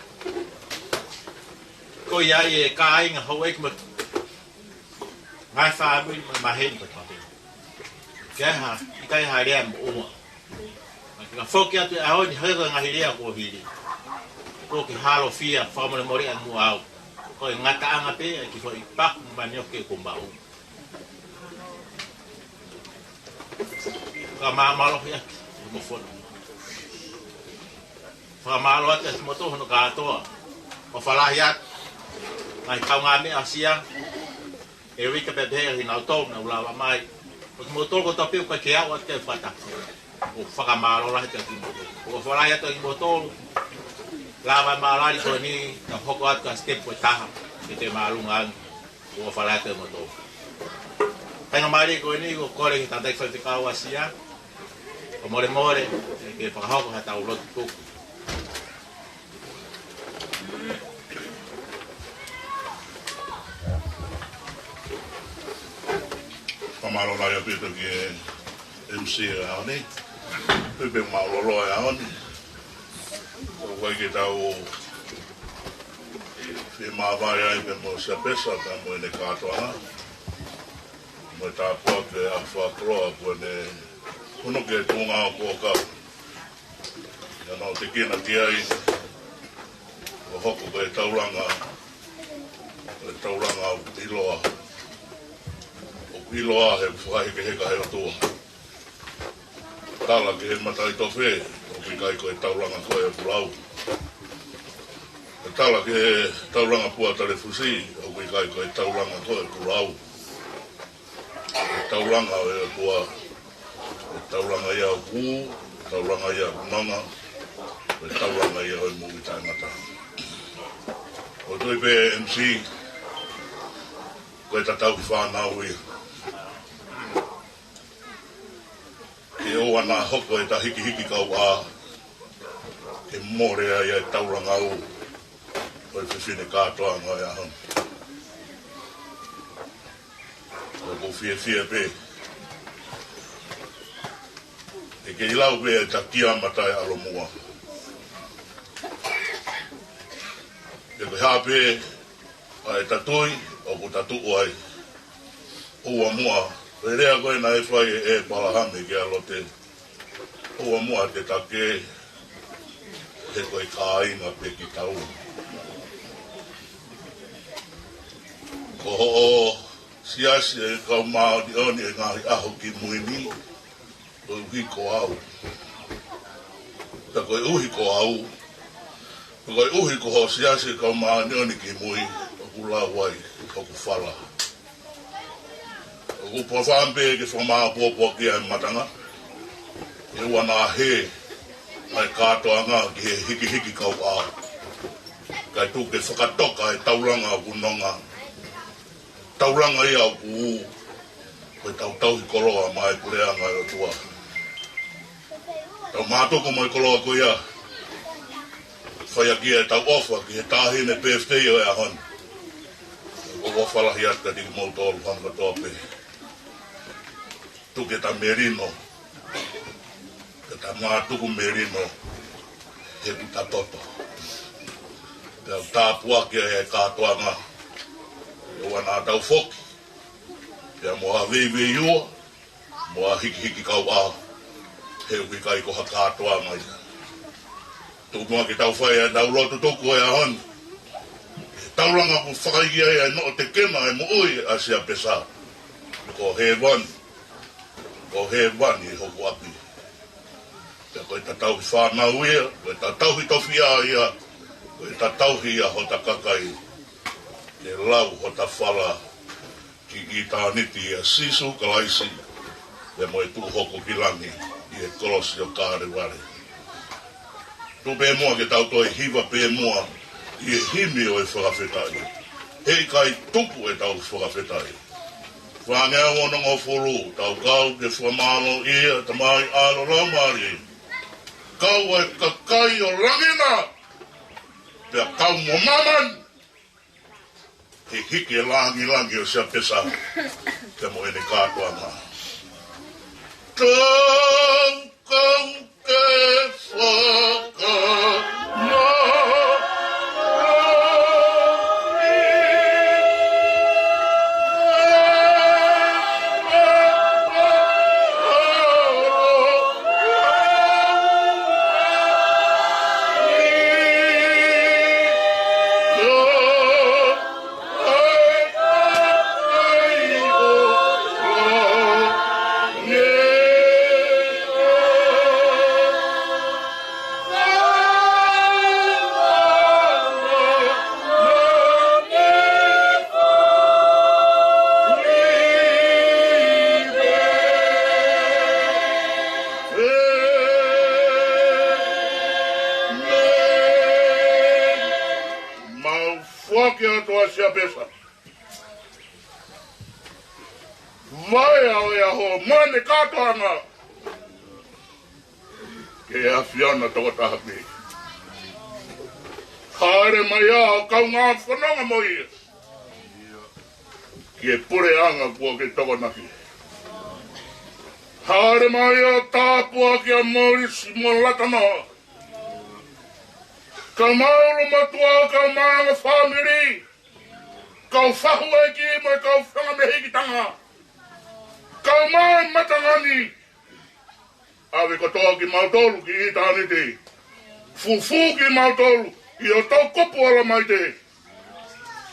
Ko ia ai e kāinga, houʻeiki mo e ngaahi fāmili mo e maheni kotoa pē. ʻIkai ha, ʻikai ha lea moʻua. Ka ke foki atu he ʻaho ni, hoko e ngaahi lea kuo hili, kuo ke hālofia, fakamolemoleʻi muʻa au. Ko e ngataʻanga pē ʻa e kiʻi foʻi paku manioke kuo maʻu. Ka māmālohi ʻaki mo fono. Fakamālō atu ʻa e motuʻa hono kātoa. ʻOfa lahi atu. ngaahi kaungāmeʻa ʻo Asia, ʻEuika pea pehē ki he ngaahi tolu naʻa nau lava mai. Ko kimoutolu kotoa pē ʻoku ʻikai ke u ʻoatu ha fakatapu, ʻoku ou fakamālō lahi atu kiate kimoutolu. ʻOku ou ʻofa lahi atu kiate kimoutolu. Lava e mālali ko eni, kae hoko atu ki he sitepu ʻe taha, ke te māʻolunga ange. ʻOku ou ʻofa lahi atu kiate kimoutolu. Kāinga mālie ko eni, ʻoku ou kole ki he tangataʻeiki faifekau Asia, ʻo molemole, ke fakahoko haʻatau lotu tuku. Fakamālō lahi ʻaupito ki he M C ʻo e ʻaho ni. Pea pehē mālōlō e ʻaho ni. ʻOku ʻikai ke tau fiemāvae ai pē mo Siapesa, pea mo ʻene kātoanga. Mo e tāpuaki ʻa e ʻAfiona kuo ne ʻunu ki he tuʻunga ʻo e kuo kau. ʻIo, naʻa tau tokanga ki ai, ʻo hoko ko e taulanga, ko e taulanga ʻoku ʻiloa, ʻoku ʻiloa he fakahekeheka he ʻOtua. Tala ki he mataʻitofe, ʻoku ʻikai ko e taulanga ko ē ʻoku lau. Tala ki he taulanga pua talefusi, ʻoku ʻikai ko e taulanga ko ē ʻoku lau. Ko e taulanga ʻo e ʻOtua, ko e taulanga ia ʻoku, taulanga ia ʻoku nonga, ko e taulanga ia ʻo e moʻui taʻengata. ʻOku ou tui pē M C, ko e tatau ki he fānau ia. Ke ʻoua naʻa hoko ʻeta hikihiki kauʻā, ke mole ai ʻa e taulanga ʻo e fefine kātoanga ʻo e ʻaho ni. ʻOku ou fiefia pē. ʻE kei lau pē ʻeta kiama taʻeʻalu muʻa. Pea ko e hā pē ʻa ʻeta tui, ʻoku ta tuʻu ai. ʻOua muʻa, ko e lea ko ē naʻe fai ʻe ʻĒpalahame kia Lote. ʻOua muʻa te ta kē, he ko e kāinga pē kitaua. Ko hoʻo siasi ʻa e kau māʻoniʻoni ʻi he ngaahi ʻaho kimui ni, koeʻuhi ko au. Pea koeʻuhi ko au, pea koeʻuhi ko hoʻo siasi ʻa e kau māʻoniʻoni kimui, ʻoku lau ai hoku fala. ʻOku ou fakaʻamu pē ke fakamāʻopoʻopo ki ai e matanga, ke ʻoua naʻa hē ʻa e kātoanga ki he hikihiki kauʻā. Kae tuku ke fakatoka e taulanga ʻoku nonga. Taulanga ia ʻoku ʻū, ko ʻetau tauhi koloa maʻa e puleʻanga ʻo e ʻOtua. Tau mātuku mo e koloa ko ia. Fai ʻaki ʻetau ʻofa ki he taʻahine birthday ʻo e ʻaho ni. ʻOku ou ʻofa lahi atu kiate kimoutolu hono kotoa pē. Tuku ke ta melino, ke ta mātuku melino he ʻoku ta toto. Pea tāpuakiʻi ʻa e kātoanga, ʻoua naʻa tau foki pea mo ha veiveiua, mo ha hikihiki kauʻā, he ʻoku ʻikai ko ha kātoanga ia. Tuku muʻa ke tau fai ʻetau lotu tuku ʻo e ʻaho ni. He taulanga ʻoku fakaikiiki ai ʻa e noʻo tekena ʻa e moʻui ʻa Siapesa. Ko hēvani, ko hēvani hoku ʻapi. Pea ko ʻeta tauhi fānau ia, ko ʻeta tauhi tofiʻa ia, ko ʻeta tauhi ia hota kakai. Ke lau hota fala ki ʻitāniti ʻia Sīsū Kalaisi, pea mo e tuʻu hoko ki langi ʻi he kolosi ʻo Kalevale. Tuku pē muʻa ke tau toe hiva pē muʻa ʻi he himi ʻo e fakafetaʻi. He ʻikai tuku ʻetau fakafetaʻi. Fāngeau onongofulu, tau kau ke fakamālōʻia, Tamai, ʻAlo, Laumālie. Kau e kakai ʻo langi na, pea kau mo māmani. He hiki e langilangi ʻo Siapesa, pea mo ʻene kātoanga. Tau kau ke fakamālō. Toa Siapesa. Vaea ʻo e ʻaho mo ʻene kātoanga ki he ʻAfiona tokotaha pē. Hāʻele mai ʻo kaungā fononga mo ia ki he puleʻanga kuo ke tokonaki. Hāʻele mai ʻo tāpuakiʻi ʻa Molisi mo Latanoa, kae ʻumaʻā ʻa e ʻulumotuʻa, kae ʻumaʻā ʻa e fāmili, kau fahu ʻeiki mo e kau fanga mehikitanga, kae ʻumaʻā ʻa e matanga ni. ʻAve kotoa kimautolu ki ʻitāniti. Fufū kimautolu ʻi ho toʻukupu ʻola maite.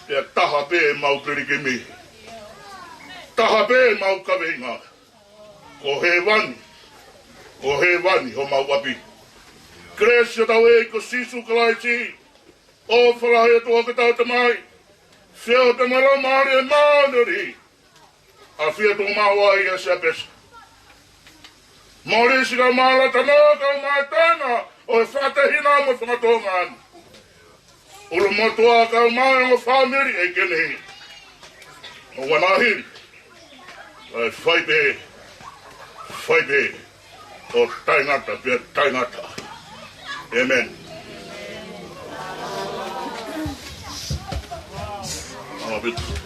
Pea taha pē ʻemau pilikimi, taha pē ʻemau kaveinga. Ko hēvani, ko hēvani homau ʻapi. Kelesi ʻa hotau ʻEiki ko Sīsū Kalaisi, ʻofa lahi ʻa e ʻOtua ko hotau Tamai, feohi pea mo e Laumālie Māʻoniʻoni, ʻafio atu mo e ʻAfiona ʻo Siapesa, Molisi kae ʻumaʻā Latanoa, kae ʻumaʻā e toenga ʻo e fakatehina mo e fanga tōʻonga ni. ʻUlumotuʻa kae ʻumaʻā ʻa e ongo fāmili ʻeiki ni. ʻO wana hili, ʻe fai pē, fai pē ʻo taʻengata pea taʻengata. ʻĒmeni. ʻAma pita.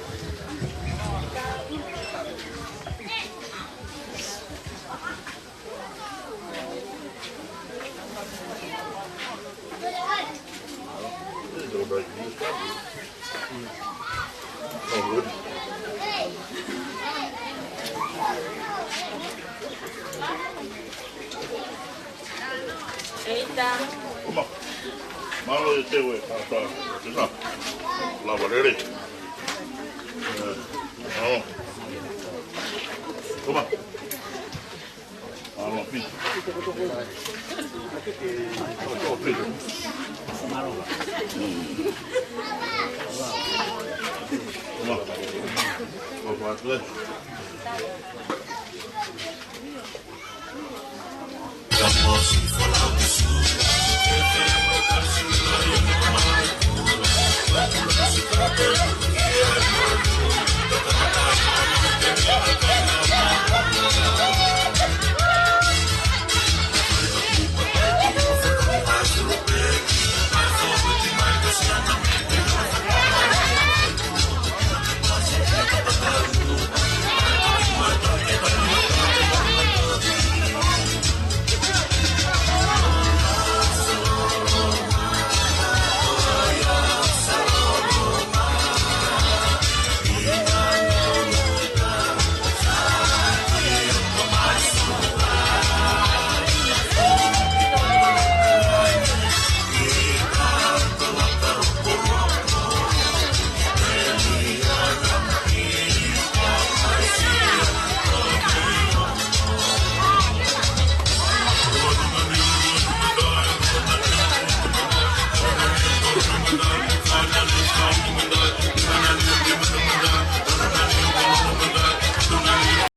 Eita. Uma. Mālō e te ue, kātā. Tēnā. Lava lele. ʻĒ, ʻo. Uma. Mālō pē. Mālō pē. Uma. Mālō pē.